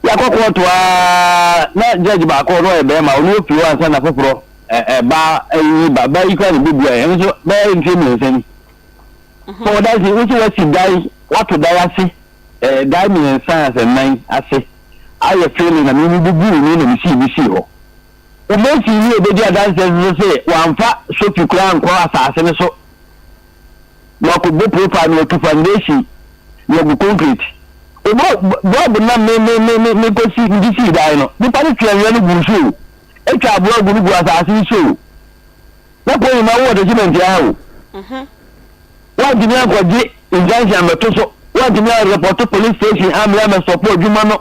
Yɛakɔ kɔɔto aa na judge baako ɔno ɔyɛ bɛrima ɔno ofiri hɔ ansa na foforɔ ɛba ɛyi ba ba yi koraa na ebebua yɛ ɛno nso bɛyɛ mfie mmiɛnsa ni. Sɛ wɔdan si wosi wasi dan wato dan ase ɛɛ dan mmiɛnsa asɛ nnan ase ayɛ feeling na mi bubu mi na mi sii bi sii hɔ. Wo mason ni obedi adanseɛ nso sɛ wamfa sofi koraa ankɔ asaase no so. Na wakɔbɔ profile na watu foundation na wagu concrete. Obo blɔg na me me me me me kɔsi mede sii dan no nipa no twe anwea no guu so o etwa blɔg no gu asaase no so o na kɔ nyinaa wowɔ document ara o woantumi ankɔgye injunction ammɛto so woantumi anrepɔto police station ammrɛ ammɛsɔpo adwuma no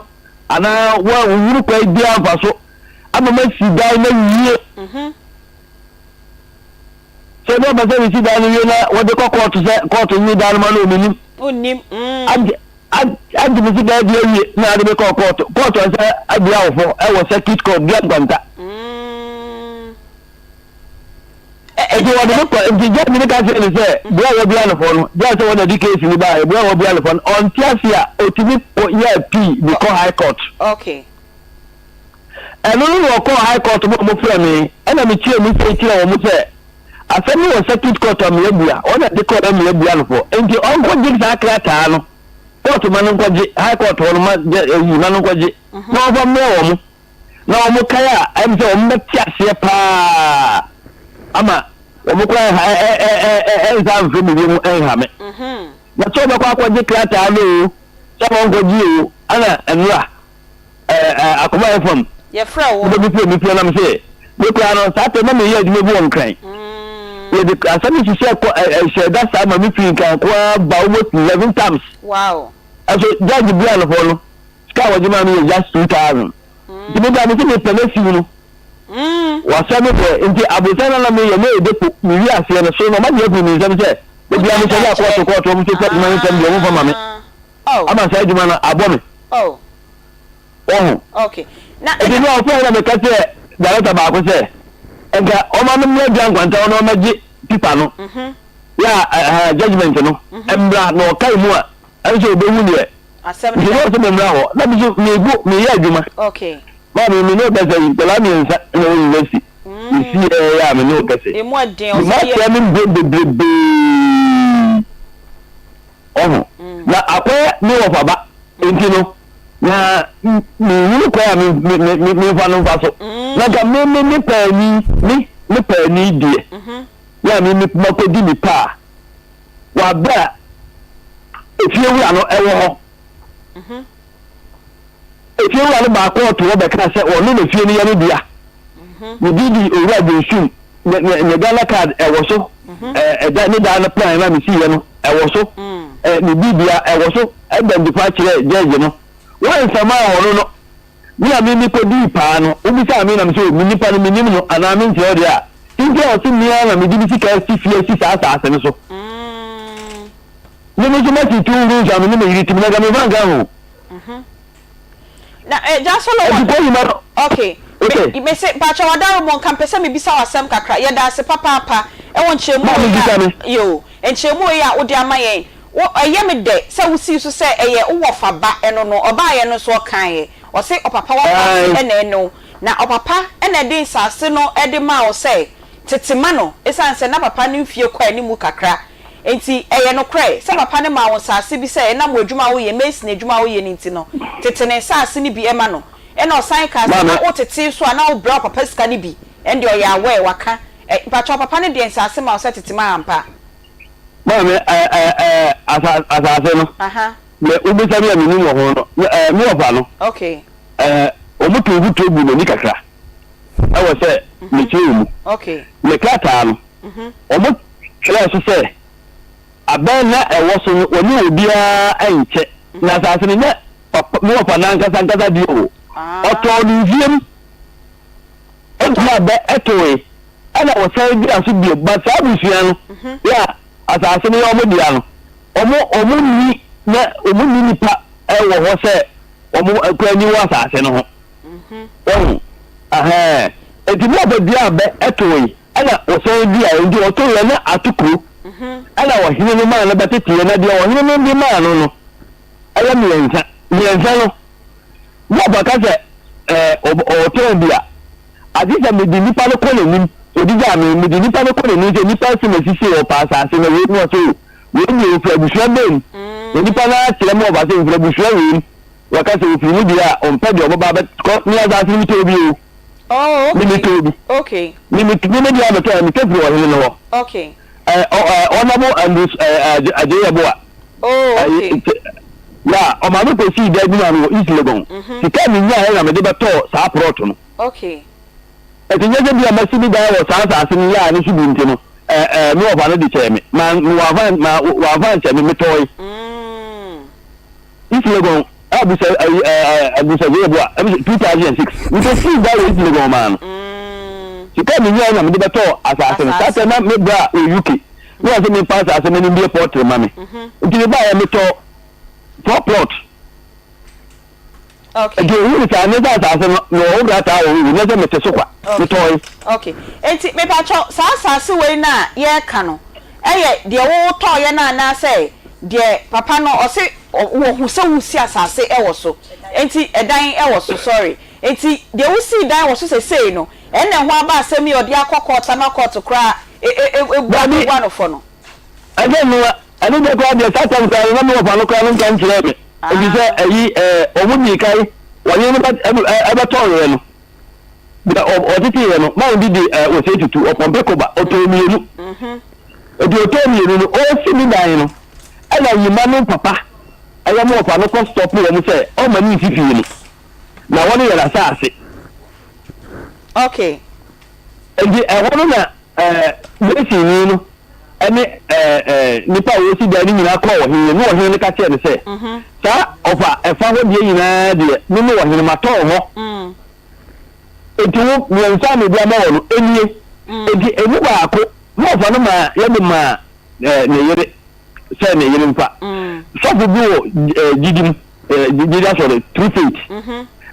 anaa woanhunu kwan biara amfa so ama masi dan no awie. Sɛ obi ɔpɛ sɛ mesi dan no wie na wɔde kɔ kɔɔto sɛ kɔɔto nyi dan no ma no omenim. Wonnim. Mm. Agye. Agye me sika adi awie na ade me kɔɔ kɔɔto. Kɔɔto ansa abua wo fɔ ɛwɔ circuit court dua nkwanta. Nti wɔde me kɔ nti judge no ka kyerɛ me sɛ bere a wɔabua no fɔ no judge sɛ wɔn na di case no baeɛ bere a wɔabua no fɔ no ɔnte ase a otumi yɛ appeal de kɔ high court. Okay. Ɛno no na ɔkɔɔ high court ma wɔn frɛ me ɛna me kyerɛ mu sɛ kyerɛ wɔn sɛ asɛm no wɔ circuit court a meabua wɔn na de kɔɔ na meabua no fɔ nti ɔnkɔgye saa krataa no court ma no nkɔgye high court hɔ no ma ɛyi ma no nkɔgye na wɔmfa mmerɛ wɔn. na wɔn kae a ɛyɛ sɛ wɔn bɛte aseɛ paa ama wɔn koraa ɛha ɛ ɛ ɛ ɛ ɛnsa mfiri me wiem ɛnha me na sɛ wɔbɛkɔ akɔgye krataa no o sɛ wɔnkɔgye o ɛna nnora ɛɛ ɛ akoma yɛ fam yɛfrɛ wo wobɛbi fie mi fie nam sɛ me koraa no saa tɛ na meyɛ adwuma bi wɔ nkran yɛde asɛm no hyehyɛ kɔ ɛ ɛhyɛ da saa ma me firi nkran koraa ba almost 11 times wow ɛso judge bia no hɔ no Sika a wɔgye maa me yɛ just 2000. Nti me ba me se mepɛ m'asiw no. Wasɛ me deɛ nti aborosan na na meyɛ na ɛyɛ depo mewie aseɛ no so na ɔma deɛ afiri me nsam sɛ da biara mesɔre a kɔɔto kɔɔto ɔmo so sɛ adwuma no nsɛm deɛ ɔmo mfa ma me ama saa adwuma no abɔ me. Wahu? Nti no a ɔfrɛ na meka kyerɛ director baako sɛ nka ɔma me mmra dwa nkwanta hɔ na ɔmɛgye paper no yɛ a judgement no mmra na ɔkae mu a ɛne sɛ ɔbɛhu deɛ Asɛm Nti no na da. ɔsɛ memmra hɔ na me nso megu meyɛ adwuma. Okay. Maame me ne wo kasa yi nkwadaa mmiɛnsa na ɛwɔ university. Mesi yɛ a me ne wo kasa yi. Emu ɛden ɔsɛ yɛ. Makyerɛ me mbrɛ bebrebee. Ɔho. Na akɔyɛ me wɔfa ba nti no na menhunu kwan a me me me memfa no mfa so. Na nka me me me paani me me paani deɛ yɛ a me me makɔdi me paa. wɔ bere a efiewura no wɔ hɔ. Efiewura no baa kɔɔto hɔ bɛkaa sɛ ɔno na fie no yɛ ne dea. Ne din de Owura Johnson. Ne ne ne Ghana card ɛwɔ so. Ɛda ne dan no plan na mesiiɛ no ɛwɔ so. Ne biribia ɛwɔ so. Ɛda nnipa kyerɛɛ judge no. Wɔnsamaa ɔno no. Me a me mikodii paa no, wobisaa me na mise, O, me nipa no, minnim no, anaa menkyerɛ wo deɛ a, nti a ɔse me ara na mede me sika asi fie asi saa asaase no so. Me nso masi two rooms a me ne me yere te mu, na nka memfa nka ho. Na Agya Solomon. Nti kɔ hima no. Okay. Okay. Me me se mpakyɛ wadaro mo nka mpɛ sɛ mebisa wo asɛm kakra. Yɛda ase papaapa ɛwɔ nkyerɛmu Maame wei bisa a me. yoo nkyerɛmu wei a wode ama yɛn. Wo ɛyɛ me dɛ sɛ wo sii so sɛ ɛyɛ wo wɔfa ba ɛno no ɔbaayɛ no nso ɔkaeɛ ɔse ɔpapa w'asaase Ae. ɛna ɛne wo na ɔpapa ɛna ɛde nsaase no ɛde maa wo sɛ tete ma no ɛsiane sɛ na papa no mfie kɔ animu kakra nti ɛyɛ nokorɛ sɛ papa no maa wo nsaase bi sɛ ɛnam w'adwuma a woyɛ mason adwuma a woyɛ no nti no tete ne nsaase no bi ɛma no ɛna ɔsan kaa sɛ na Maame. wo tete nso a na wo brɛ ɔpapa sika no bi ɛndeɛ ɔyɛ aware waka ɛ mpakyɛw papa no deɛ nsaase ma wo sɛ tete ma ampa? Maame, ɛ ɛ ɛ asa asase no. Deɛ wobisa me a menim wɔ ho no, ɛ me wɔfa no. Okay. Ɛ wɔn tu mfuturo gu m'ani kakra ɛwɔ sɛ mekyerɛ wɔn mu. Okay. Me krataa no, wɔn twerɛɛ so sɛ abɛn na ɛwɔ so no wɔne obiara nkyɛ. Na asase no nyɛ papa me wɔfa no ankasa ankasa deɛ o. Ɔtɔɔ no mfie mu. Ɛgyina bɛ ɛtoe ɛna wɔsan dua so bio but saa abusua no yɛ a asase no yɛ wɔn dea no wɔn wɔn nni na wɔn nni nipa ɛwɔ hɔ sɛ wɔn kura ni wɔ asase no ho wɔn ahɛn eti bi a dua bɛ ɛtoe ɛna wɔsan dua nti wɔto yɛ na ato kuro ɛna ɔhene no maa no bɛteteɛ na deɛ ɔhene no de maa no no ɛyɛ mmiɛnsa mmiɛnsa no. Job ka sɛ, Ɛɛ, ɔtɔn bi a, agye sɛ mede nipa no kɔ n'anim. Ɔde gyaa me, mede nipa no kɔ n'anim sɛ nipa asi m'asisi ɔpɛ asase na wei na ɔsɛ o, wei deɛ ɔfiri abusua bɛn mu? Na nipa no ara kyerɛ me ɔfa sɛ ɔfiri abusua wei mu. Wɔka sɛ ɔfiri mu deɛ a, ɔmpɛ deɛ ɔbɛba abɛkɔ me asase no metɔɔ bi o. Oh, Me okay. metɔɔ bi. Okay. Me me me deɛ a metɔɔ metɔ firi ɔhene no hɔ. Okay. Ɛɛ ɔ ɛɛ Honourable Andrews ɛɛ Adjei-Yeboah. Oh, okay. Ya, ɔma me kɔsii dan bi ma no wɔ East Legon. Sika a menyaeɛ na mede bɛtɔɔ saa prɔt no. Okay. Ɛti nyɛ sɛ bi a masi me dan wɔ saa asase no yɛ a ne so bi nti no, ɛɛ ɛɛ me wɔfa no de kyɛɛ me. Ma wɔamfa ma wɔamfa ankyɛ me, metɔe. East Legon, abusa ɛyi ɛɛ abusa Zeyeboa, ɛbi 2006. Mekɔsii dan wɔ East Legon maa no. Sika a menyaeɛ na mede bɛtɔɔ asase no. Saa tɛ na me bra wɔ UK. Ne wɔn sɛ memfa asase no no mbie pɔtre ma me. Nti mebaeɛ metɔɔ. Watɔ plot. Okay. Nti ohuu no saa, nyɛ sɛ asase no, mewɔ ho krataa wɔ ho o, nyɛ sɛ mete so kwa. Okay. Metɔe. Okay. Enti mepakyɛw, saa asase wei no a yɛreka no, ɛyɛ deɛ wotɔeɛ no anaasɛ deɛ papa no ɔse wɔhu sɛ wosi asase wɔ so, enti ɛdan wɔ so, sorry. Enti deɛ wosii dan wɔ so sesei no, ɛnna ɛho aba asɛm yi a ɔde akɔ court ama court koraa Dabi. abua no fɔ no? Ɛnyɛ nnowa. Ɛno deɛ koraa deɛ saa tam koraa no na me wɔfa no koraa no nka nkyerɛɛ me efisɛ ɛyi ɛɛ wɔn dii kan wɔne no bɛ ɛbɛtɔn yɛ no deɛ ɔtete yɛ no maa bi de ɛɛ ɔsɛ tutu ɔpɔmpe koba ɔtɔn mmienu eti ɔtɔn mmienu no ɔresi ne dan no ɛna yima no papa ɛyɛ mo wɔfa no kɔ stɔpo wɔn sɛ ɔma ne nsi fie no na wɔn yɛ n'asaase. Okay. Nti ɛhɔ no na ɛɛ Masonni no ne ɛɛ nnipa a wɔresi dan no nyinaa kɔɔ ɔhene no, ne ɔhene no ka kyerɛɛ no sɛ, Saa ɔfa ɛfa hɔ deɛ nyinaa deɛ, me ne ɔhene matɔn hɔ. Enti wo, mmiɛnsa a mede ama wɔ no, nie. Enti emu baako, na ɔfa no maa yɛde maa ɛɛ ne yere sɛ ne yere mfa. Sɔfo bi wɔ ɛɛ gyidi mu, ɛɛ gyidi asɔre, True Faith.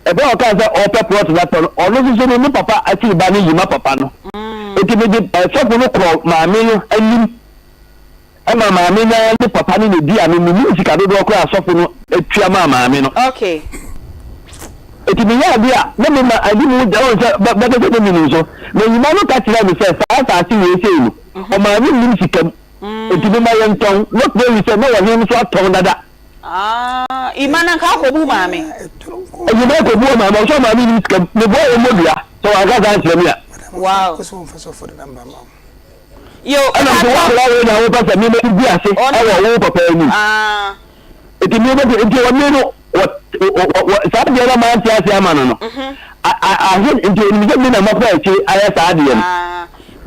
Ɛberɛ a ɔkaa sɛ ɔrepɛ plot no atɔ no, ɔno nso so no, ne papa akyiri ba no Yima papa no. Enti mede sɔfo no kɔɔ maame no anim ma maame no ara ne papa no na ɛdii ano. Mennim sika dodoɔ koraa a sɔfo no tua maa maame no. Okay. Enti meyɛɛ adeɛ a na mema anim gya, wohu sɛ bɛbɛ sɛ na menim so. Na Yima no ka kyerɛɛ me sɛ saa asase wei sei no, ɔmaame nnim sika mu, enti momma yɛntɔn. Not knowing sɛ na ɔhene no nso atɔn dada. Ah, Ima na nka akɔbu maame. Ima akɔbu maame, ɔsɛ maame nim sika mu, meboa wɔn mmɔdua, sɛ wanka saa ankyerɛ me a. Wow. Yo, ɛna nso wakɔla wei na wopɛ sɛ mema no gu ase ɛwɔ wo papa anim. Nti mema nti ɔne no wɔ wɔ saa deɛ na mante ase ama no no. Ahe nti onim sɛ me na mafa akyire ayɛ saa adeɛ no.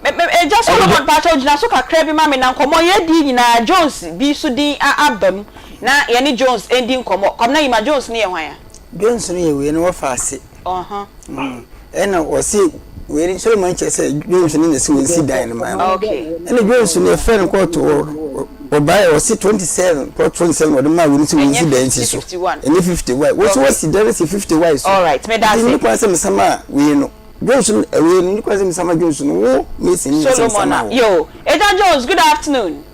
Me me Agya Solomon mpakyɛw gyina so kakra bi ma me na nkɔmmɔ yɛredi nyinaa Jones bi so din a aba mu na yɛne Jones ndi nkɔmmɔ. Kwabena Yima Jones no yɛ hwan a? Jones no yɛ wei no wɔfa ase. Ɛna wɔse wei no Solomon kyerɛ sɛ Jones no na ɛsɛ wɔnsi dan no ma no. Ɛna Jones no yɛfrɛ no kɔɔto ɔbaeɛ ɔse 27 plot 27 ɔde maa wei no sɛ wɔnsi dan si so. Ɛnyɛ 51. Wɔsi wɔsi dan no si 51 so. Nti ne kwan sɛ mesama wei no. Jones no ɛwei no ne kwan sɛ mesama Jones no wo Mason no na sɛ mesama wo. Yo, Agya Jones good afternoon.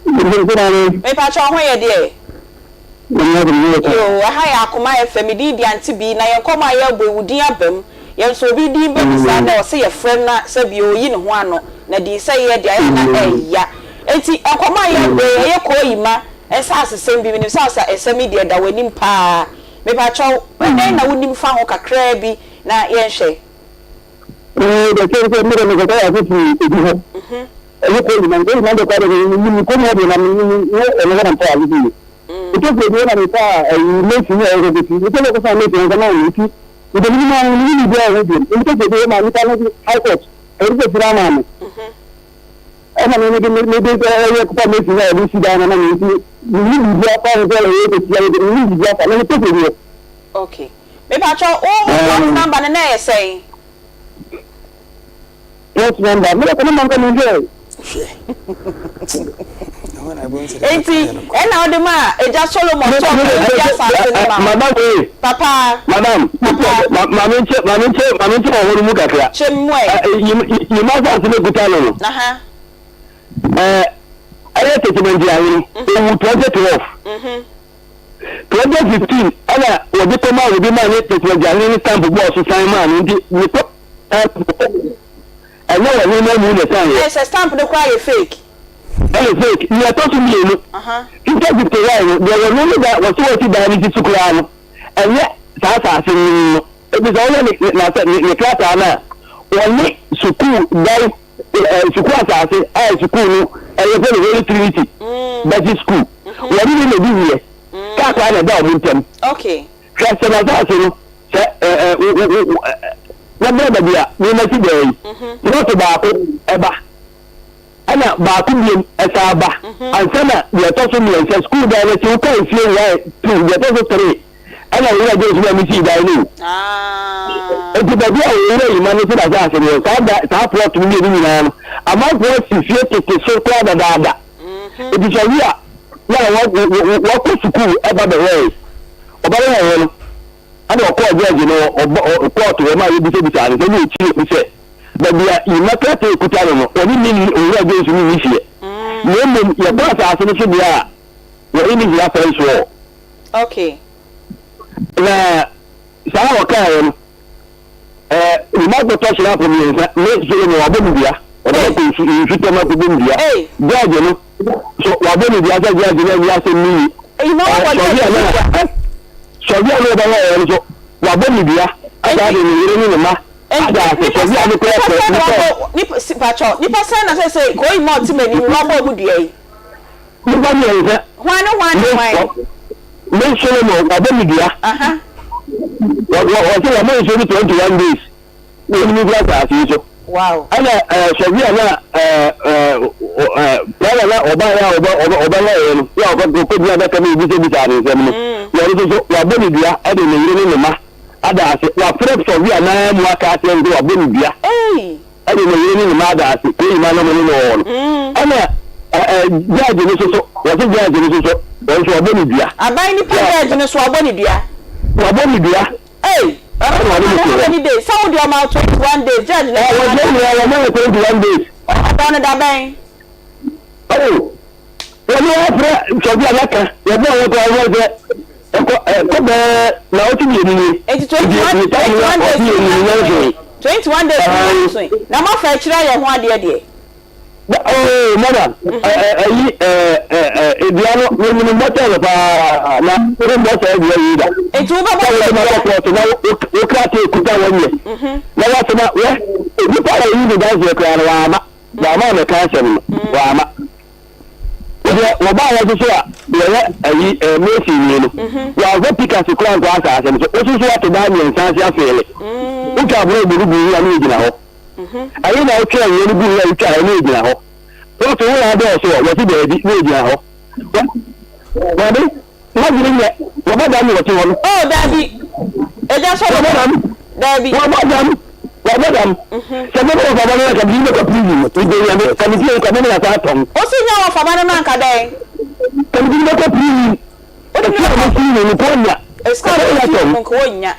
Mepakyɛ wo ho yɛ deɛ? Yoo, ɛha yɛ Akoma FM, me din de Auntie Bee, na yɛn nkɔmmɔ a yɛrebɔ yi, wo din aba mu. Yɛn nso obi din ba mu saa na ɛwɔ sɛ yɛfrɛ no na sɛbi ɔyi ne ho ano, na dinsɛeɛ deɛ ayɛ a na ɛya. Enti nkɔmmɔ a yɛrebɔ yi, ɛyɛ Kooyima nsasesɛm bi, menim sɛ asa nsɛm yi deɛ ɛda w'anim pa ara. Mepakyɛw, ɛdɛn na wonim fa ho kakraa bi na yɛnhwɛ? Ee, deɛ kyerɛ sɛ mede mekɔtɔ yɛ ase firi ebi hɔ. Ɛne kɔ nyina, nkɔ nyina deɛ kɔ deɛ menim kɔ mu hɔ deɛ na menim nyɛ ɛno hɔ na mekɔ ase firi. Mekɔ firi ebi hɔ na mekɔ a ɛyi mesi ne ɛyɛ kɔkɔsi. Mekɔ sɛ kɔsa mesi ansa na ɔno nti mede menim ara menim biribiara wɔ ho biom. Mekɔ firi ebi hɔ ma nipa no de high court ɛde sɛ firi ama me. Ɛna me mede mede ɛyɛ kɔfa mesi na ɛde si dan na ma me nti menim biribiara fa ho sɛ ɛyɛ kɔsi a menim biribiara fa na mekɔ firi ebi hɔ. Okay. Mepakyɛw wo wo plot number no na ɛyɛ sɛn? Plot number, me deɛ kɔ ne manka me nhwɛɛ. Hwɛ. Enti ɛna wode maa agya Solomon sɛ ɔnkɔdi asase no ma wo. Madam ee. Papa. Madam. Papa. Maame nkyɛ maame nkyɛ maame nkyɛ wɔ hɔ no mu kakra. Kyɛ mu ɛ. Yima asase no ekuta no no. Aha. Ɛɛ ɛyɛ tɛkyɛmɛnti ahene. Owu 2012. 2015 ɛna wɔde kɔmaa obi maa ne tɛkyerɛgyahene ne stamp bɔɔ so san maa no nti ne kɔ ɛnyɛ wɔ hene no amu na ɛsan yɛ. Ɛyɛ sɛ stamp no koraa yɛ fake. Ɛyɛ fake. Nea ɛtɔ so mmienu, 5051 no, deɛ wɔno ne da wɔsi wɔsi dan no si so koraa no, ɛnyɛ saa asase no no. Ebi sɛ ɔyɛ ne ne ne krataa no a, wɔne sukuu dan sukuu asase a sukuu no ɛyɛ fɛ no Holy Trinity Baptist School wɔne ne na ɛdi wiɛ krataa na ɛda wɔn ntam hwɛ sɛ n'asase no sɛ ɛɛ na bɛrɛ baabi a nneɛma si dɛɛ yi plɔt baako ɛba Ɛna baako biom ɛsan ba ansa na deɛ ɛtɔ so mmiɛnsa sukuu dan no akyi wokɔ nfie one two deɛ ɛtɔ so three ɛna owura James na mesii dan no o nti baabi a owura yi ma no si n'asaase no saa da saa plot no mmienu nyinaa no amanfoɔ asi fie tete so koraa dadaada nti sɛ ɔwi a. yɛ a wakɔ sukuu ɛba bɛhwɛe. Ɔba bɛhwɛeɛ no, ɛna ɔkɔɔ judge no ɔbɔ kɔɔto hɔ ma yɛbisabisaa no sɛ ne ɔkyerɛ mu sɛ baabi a Yima krataa ɛkuta no no, ɔne ne Owura Jones no nni hyeɛ. Na mmom yɛkɔ asase no so deɛ a, wɔne ne hia fɛn soɔ. Okay. Na saa a ɔkaeɛ no, ɛɛ ne mma akɔtɔ hyerapɔ mmiɛnsa ne Solomon wabɔ no dua, ɔde akɔ nsu nsu tɛm akɔbɔ no dua. Judge no so wabɔ no dua sɛ judge no anyi asɛm no yie. Ɛɛ sɔhwɛ a na sɔhwɛ a na ɔbɛyɛ ɔyɛ no so wabɔ no dua asaa de ne yere ne ne mma ada ase sɔhwɛ a no kora pɛ nipa nipa nipa sɛn na sɛ sɛ kɔyi ma ɔte m'anim wabɔ ɔmo dua yi. Nnipa mmiɛnsa. Hwan ne hwan ne hwan? Me Solomon, wabɔ me dua. Wɔse wɔma nsuo no 21 days na wɔnim mfiri asase yi so. Wow. Ɛna sɔhwɛ a na prada na ɔbaeɛ a ɔbɛyɛeɛ no, yɛ a ɔkɔgyina adaka mu bisabisaa ne nsɛm no, wɔn nso so wabɔ ne dua de ne yere ne ne mma ada ase. Wafrɛ sɔhwɛ a naa mu aka akyerɛ no sɛ wabɔ ne dua. Ɛne ne yere ne ne mma ada ase kuro nyinaa na wɔne no wɔ hɔ no. Ɛna judge no nso so, wɔse judge no nso so, wɔn nso wɔabɔ no dua. Aban nipa judge no so wɔabɔ no dua. Wɔabɔ no dua. Ei! Ɛna wɔne no te How hɔ. many days? Sɛ wo deɛ ɔma wo 21 days, judge no Ɛ wɔn deɛ nyinaa wɔma no 21 days. Ɔbɔ no da bɛn? Oh, wɔne wɔafrɛ sɔbi a naka yɛbɔ wɔn kɔ wɔn sɛ ɛkɔ ɛkɔ bɛɛ na ɔte mmienu nie. Eti 21 21 days ni na nso 21 days ni na nso na mo afa akyire ayɛ ho adeɛ deɛ. Oh, madam, ɛyi ɛdua no wɔnyini mbɔtɛ no paa na wɔn mbɔ saa dua yi da. Eti wobɛbɔ sɛ dua. Sɛ na wokura te ekuta wɔn yɛ. Na wɔasɛ na wɛ nipa a wɔyi ne danseɛ koraa no wɔama. Wɔama wɔmmɛka asɛm no, wɔama. Deɛ wɔbaa yɛ nso so a wɔyɛ ayi ɛɛ Mason nie no, wɔamfa pikase koraa nkɔ asaase no so. Woso so ato dan mmiɛnsa ase afeele. Wotwa aburo bu no gu ho a ne yɛgyina hɔ. Ɛyi na wotwe anwea no gu ho a wotwa a ne yɛgyina hɔ. Wɔto wo na adɔɔso ɔ, wɔse daabi ne yɛgyina hɔ. Wɔde N'adwene nyɛ, wɔbɔ dam na wɔte hɔ no. Oh, daabi. Agya sɔ Wɔbɔ dam. Daabi. Wɔbɔ dam. Wɔbɔ dam. Sɛ mɛbɔ wɔfaba no anka mede bɛkɔ prison. Mede nyame, ka me fie nka mɛmɛ asa atɔn. Osi nya wɔfaba no no anka dɛn? Ka mede bɛkɔ prison. Ɛsi a mesi no no kɔ nya. Esika a mesi no nka wɔnnya.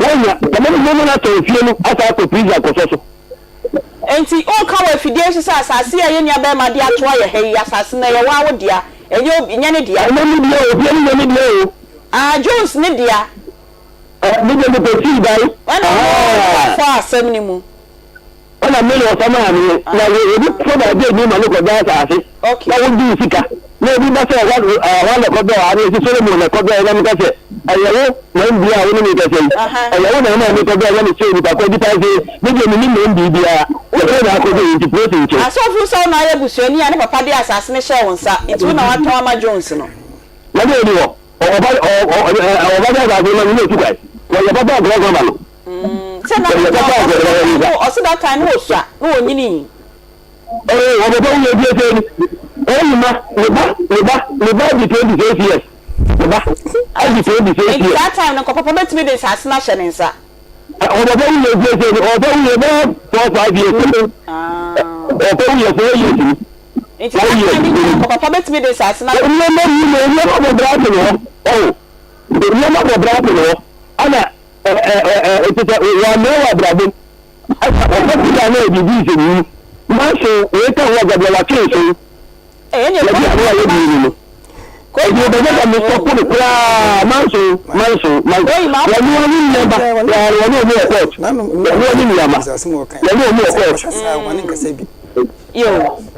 Wɔnnya. Ka mɛmɛ mɛmɛ atɔn fie no asa akɔ prison akɔsɔ so. Enti woreka wɔ afidie so sɛ asase yi a yɛn nuabarima de ato ayɛ ha yi, asase no, ɛyɛ wo ara wo dea, ɛnyɛ obi, ɛnyɛ ne dea. Ɛnyɛ me dea o, fie no nyɛ me dea o. Ah, Jones ne dea. Eh, me deɛ mekɔ sii dan. Ɛna ɔno Ah. ɔfaa asɛm no mu. Ɛna me na ɔsamaa me, na wɔ obi kɔ baabi a ɛni ma no kɔgye asase, Okay. na wogye wo sika, na obi ba sɛ hɔ eh, hwan na ɛkɔdɔɔ ha, na yɛsi Solomon na ɛkɔdɔɔ, na meka sɛ, Ɛyɛ wo na mbia a wo ne me rekasa yi, ɛyɛ wo na ɛmaa mekɔdɔɔ na mekyerɛɛ nnipa ko adi paa sɛ, me deɛ mennim mmom biribiara, yɛfrɛ no akɔdɔ yi nti polisi nkyɛ. Asɔfo sɛ wo na ayɛ busuani a ne papa de asase no hyɛɛ wo nsa nti wo na woatɔn ama Jones no. Na deɛ ɔni hɔ, ɔba ɔba de asase no ma no na ɔtu kwan, wɔyɛ papa a nkurɔfoɔ ma no. Sɛ na Wɔyɛ papa a nkurɔfoɔ ma no. ɔse that time na ɔsua na ɔnyinii. Oh, ɔbɛbɔ wo yɛ die sɛ ni. Ɛyi ma, ne ba, ne ba, ne ba di 26 years. Ne ba, adi 26 Nti years. saa time no nka papa bɛtumi de nsase no ahyɛ ne nsa. Ɔbɛbɔ wo yɛ die sɛ ni, ɔbɛ wo yɛ bɛyɛ 4 5 years ni. Ɔbɛ wo yɛ 4 years ni. Nti saa time no nyinaa nka papa bɛtumi de nsase no ahyɛ. Nneɛma yi na nneɛma bɔ bra te ne hɔ. Oh, nneɛma bɔ bra te ne hɔ. Ɛna ɛ ɛ ɛ ɛ te sɛ wɔammerɛ wɔ abrabɔ mu. Ɛna ɔkɔ pii a na yɛ biribi nsɛmhunu. Nanso wei ka ho a Gabriel watwe nsow. Yɛde ano a yɛdi ni no. Enti mepɛ sɛ me stop no koraa manso manso manso. Wɔne ɔne nnuaba wɔne wɔne ɔmo wɔ court. Wɔne ɔne nnuaba wɔne ɔmo wɔ court. Yo,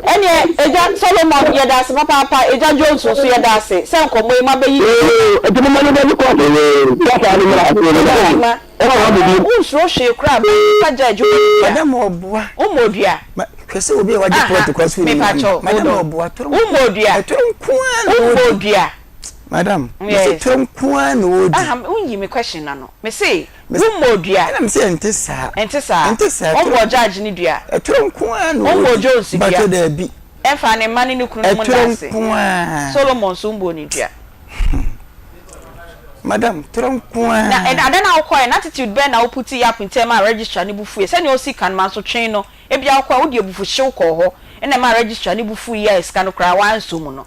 ɛneɛ Agya Solomon yɛda ase papaapa, Agya Jones nso yɛda ase sɛ nkɔmmɔ yi moabɛyi. Yoo, enti momma no bɛgye court oo, kasa no mmra. Wonsuro hwee koraa ba nipa judge wo dua. Madam ɔboa. Wo mmɔ dua. Ma hwɛ sɛ obi a wagye plot kora so ni. Mepa kyɛw Madam hold on. ɔboa toro Wo mmɔ dua. Ɛtoro nko ara na Wo mmɔ ɔdi. dua. Madam, mese Yes. toro nko ara na ɔdi. Aha wonyi me question no ano. Mese wo mmɔ dua. Ɛna mese ɛnte saa. Ɛnte saa. Ɛnte saa. Wo mmɔ judge no dua. Ɛtoro nko ara na Wo mmɔ ɔdi. Jones dua. Mpakyɛw daabi. Ɛmfa ne mma ne ne kunu nom nda Ɛtoro ase. nko ara. Solomon nso wo mmɔ ne dua. Madam, torɔ nko ara. Na ɛda ada no a wokɔeɛ no, attitude bɛn na wo put up ntɛm a registrar no bo fuiɛ? Sɛnea ɔsi kan mansotwe no, ebia wokɔe a wode abufuhyew kɔɔ hɔ na ɛmaa registrar no bo fuiɛ a sika no koraa wansɔ mu no.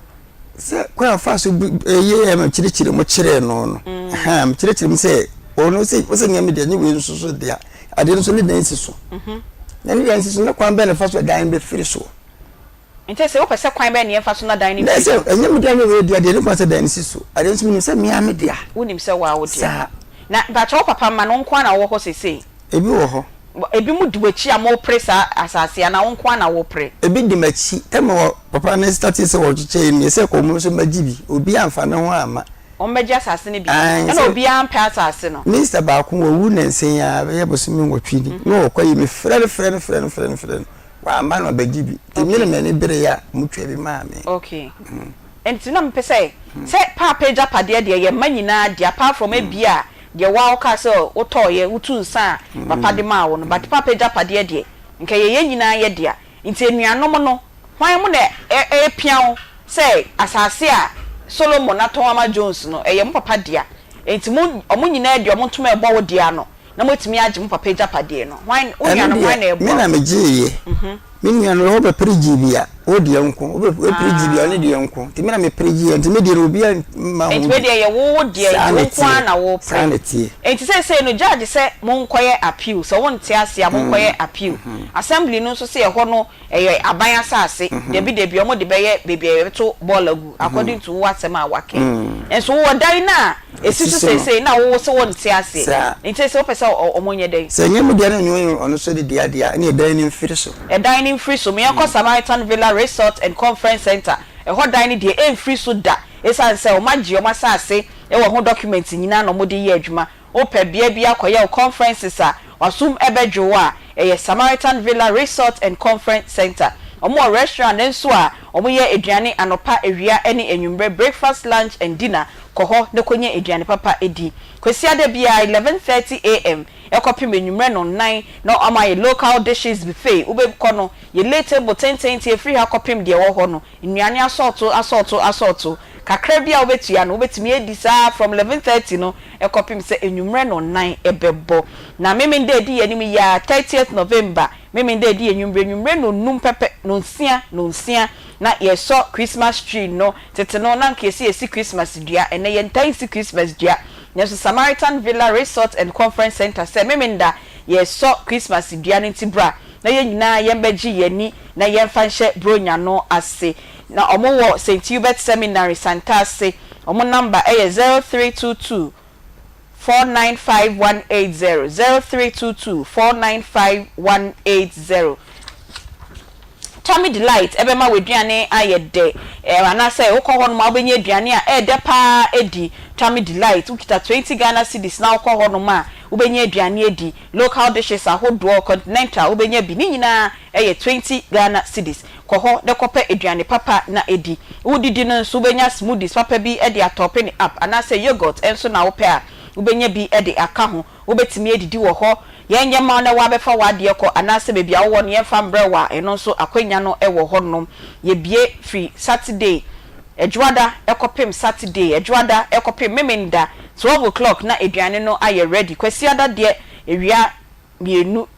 Sɛ kwan a ɔfaa so bu yɛɛ me kyerɛkyerɛ mu kyerɛɛ no no, mm. mekyerɛkyerɛ mu sɛ ɔno sɛ ɔsɛ nea me deɛ ne wei nso so dea adeɛ no nso ne dan si so. Mhm. Na ne dan si so na kwan bɛn na fa so dan bɛfiri so. Nti sɛ wopɛ sɛ kwan bɛn na yɛmfa so na dan no mfiri so? Na sɛ ɛnyɛ me dea ne wei dea deɛ ne kwan sɛ dan no si so. Adeɛ nso menim sɛ mea me dea. Wonim sɛ waa wo dea. Saa. Na mpakyɛ wo papa mma no wo nko ara na wowɔ hɔ seesei? Ebi wɔ hɔ. Ebi mo di w'akyi a mopere saa asase yi anaa wo nko ara na wopere? Ebi di m'akyi. Tɛm wɔ papa no startee sɛ wɔkyekyɛ yi no yɛsɛ kɔ wɔn nso mmɛgye bi. Obiara amfa ne ho amma. Wɔn bɛgye asase no bi. Ɛna obiara ampɛ asase no. Minista baako wawu nnansa yi ara bɛyɛ bosome nwɔtwe ni. Na ɔkɔ yi mefrɛ no frɛ no frɛ no frɛ no frɛ no. Wamma na ɔbɛgye bi. Nti me na m'ani bereeɛ a wɔtwaa bi maa me. Okay. Nti na mepɛ sɛ, sɛ paapa agyapadeɛ deɛ yɛ mma nyinaa dea apart from ebia deɛ woa wokaa sɛ wotɔeɛ, wotu nsa a papa de maa wo no, but paapa agyapadeɛ deɛ nka ɛyɛ yɛn nyinaa yɛ dea. Nti anuanom no, hwan mo na ɛrepia wo sɛ asase a Solomon atɔn ama Jones no, ɛyɛ mo papa dea, nti mo, wɔn nyinaa de wɔn ntoma rebɔ wo dea ano na moatumi agye mo papa agyapadeɛ no. Hwan, wo Ɛno nuanom, hwan deɛ, na me ɛreboa na wo? megyeeɛ. Me nua no, wobɛpere gyee bi a, wo deɛ nko. Wobɛpere gyee bi a, ɔne deɛ nko. Nti me na mepere gyeeɛ, nti me deɛ no obiara mma ho Nti wei bi. deɛ ɛyɛ wo wo deɛ, Saa nti na wo nko ara ɛteɛ. na Saa worepere. na ɛteɛ. Nti seesei no, judge sɛ monkɔyɛ appeal, sɛ wonte aseɛ a monkɔyɛ appeal. Assembly no nso se ɛhɔ no Ɛyɛ aban asase, dabi dabi wɔn de bɛyɛ baabi a yɛbɛto bɔɔl agu according to wo asɛm a waka yi. Nso wowɔ dan no a ɛsi so seesei na wo se wonte aseɛ. Nti seesei wopɛ sɛ wɔn nyɛ dɛn? Sɛ ɛnyɛ me dea na ɛnyɛ ɔno nso de dea deɛ a, ɛnneɛ ɛdan no mfiri so. Ɛdan no mfiri so. Meɛnkɔ Samaritan Villa Resort and Conference Centre, ɛhɔ dan no deɛ ɛmfiri so da ɛsiane sɛ wɔn agye wɔn asase wɔ ho document nyinaa na wɔde yɛ adwuma. Wopɛ bea bi akɔyɛ wo conferences a w'asom bɛdwo wo a, ɛyɛ Samaritan Villa Resort and Conference Centre. Wɔwɔ restaurant nso a wɔyɛ aduane anɔpa, awia ne anwummerɛ, breakfast, lunch and dinner. Kɔ hɔ na kɔnya aduane papa di. Kwasiada biara, 11:30 AM kɔpem anwummerɛ nnɔnnan na wɔayɛ local dishes buffet. Wobɛkɔ no, yɛlay table tententen firi ha kɔpem deɛ ɛwɔ hɔ no. Nnuane asɔɔto asɔɔto asɔɔto. Kakra bi a wobɛtua no, wobɛtumi adi saa ara from 11:30 no kɔpem sɛ anwummerɛ nnɔnnan bɛbɔ. Na Memenda a ɛdi yɛn anim yi ara, 30th November, Memenda a ɛdi anwummerɛ, anwummerɛ nnɔnnum pɛpɛ, nnɔnsia, nnɔnsia, na yɛresɔ Christmas tree no. Tete no, na anka yɛsi yɛsi Christmas dua, ɛnnɛ yɛntaa nsi Christmas dua. Nanso Samaritan Villa Resort and Conference Centre sɛ Memenda yɛresɔ Christmas dua no nti bra na yɛn nyinaa yɛmbɛgye yɛn ani na yɛmfa nhyɛ Buronya no ase. Na ɔmo wɔ Saint Hubert Seminary, Santase. Ɔmo number yɛ 0322 495 180, 0322 495 180. Tummy Delight bɛma w'aduane ayɛ dɛ anaasɛ wokɔ hɔnom a wobɛnya aduane a ɛyɛ dɛ pa ara adi. Tummy Delight, wokita 20 Ghana cedis na wokɔ hɔnom a, wobɛnya aduane adi. Local dishes ahodoɔ, continental, wobɛnya bi. Ne nyinaa yɛ 20 Ghana cedis. Kɔ hɔ na kɔpɛ aduane papa na di. Wodidi no nso, wobɛnya smoothies papa bi de atɔpe no up anaasɛ yoghurt nso na wopɛ a, wobɛnya bi de aka ho. Wobɛtumi adidi wɔ hɔ. Yɛnyɛ mma wo na woabɛfa w'adeɛ kɔ anaasɛ baabi a wowɔ no yɛmfa mbrɛ wo a, ɛno nso akwanya no wɔ hɔnom. Yɛbue firi Saturday, Ɛdwoada, kɔpem Saturday, Ɛdwoada, kɔpem Memenda, 12 o'clock na aduane no ayɛ ready. Kwasiada deɛ awia mmienu,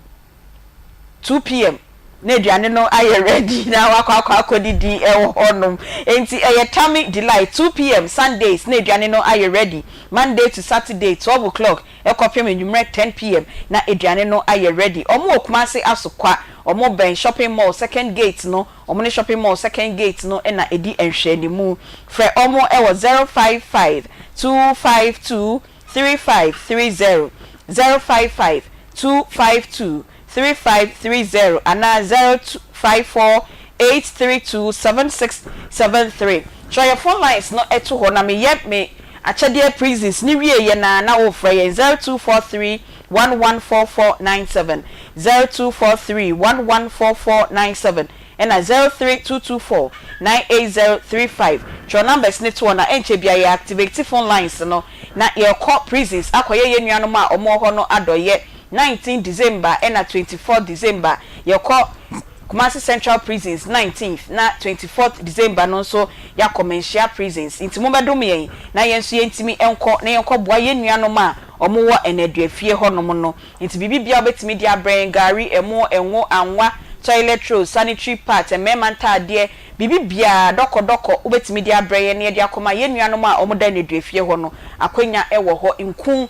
2 PM, na aduane no ayɛ ready na wakɔ akɔ akɔdidi wɔ hɔnom. Enti ɛyɛ Tummy Delight, 2 PM Sundays na aduane no ayɛ ready, Monday to Saturday, 12 o'clock kɔpem anwummerɛ 10 PM na aduane no ayɛ ready. Wɔn wɔ Kumasi Asokwa, wɔn bɛn shopping mall second gate no, wɔn ne shopping mall second gate no na ɛdi nhwɛanimu. Frɛ wɔn wɔ 055 252 3530, 055 252 3530 anaa 0254 832 7673. Twerɛ yɛn phone lines no to hɔ na meyɛ me akyɛdeɛ prisons no wieɛ no ara na worefrɛ yɛn 0243 114497, 0243 114497 ɛna 03224 98035. Twerɛ numbers no to hɔ na ɛnkyɛ biara yɛ activate phone lines no na yɛrekɔ prisons akɔyɛ yɛn nuanom a wɔwɔ hɔ no adɔeɛ. 19 December ɛna 24th December yɛkɔ Kumasi Central Prisons 19th na 24th December no nso yɛakɔ Manhyia Prisons nti mommɛdom yɛn na yɛn nso yɛntumi nkɔ na yɛnkɔ boa yɛn nuanom a wɔwɔ nnaduafie hɔ nom no nti biribi biara wobɛtumi de abrɛ yɛn gari, ɛmo, ɛngo, anwa, toilet rolls, sanitary pads, mmarima ntaadeɛ, Biribi biara, dɔkɔdɔkɔ, wobɛtumi de abrɛ yɛn na yɛde akɔma yɛn nuanom a wɔda nneduafie hɔ no. Akwanya wɔ hɔ. Nku,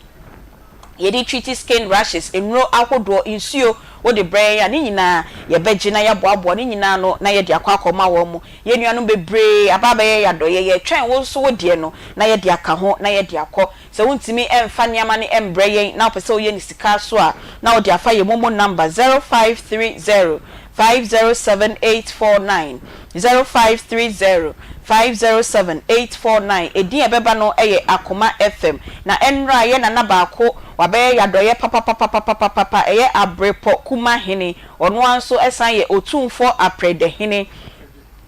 yɛde treati skin rashes, nnuro ahodoɔ, nsuo, wode brɛ yɛn a, ne nyinaa yɛbɛgye na yɛaboaboa ne nyinaa ano na yɛde akɔ akɔma wɔn. Yɛn nuanom bebree aba abɛyɛ yɛn adɔeɛ. Yɛretwɛn wo nso wo deɛ no na yɛde aka ho na yɛde akɔ. Sɛ wontumi mfa nneɛma no mbrɛ yɛn na wopɛ sɛ woyɛ no sika so a, na wode afa yɛn momo number 0530 507 849, 0530 507 849. Edin a ɛbɛba no yɛ Akoma FM. Na ɛnnora yɛn nana baako wabɛyɛ yɛn adɔeɛ papapapapapapa, ɛyɛ Abrepɔ Kuma Hene, ɔno ara nso san yɛ Otumfoɔ Aprɛdɛ Hene,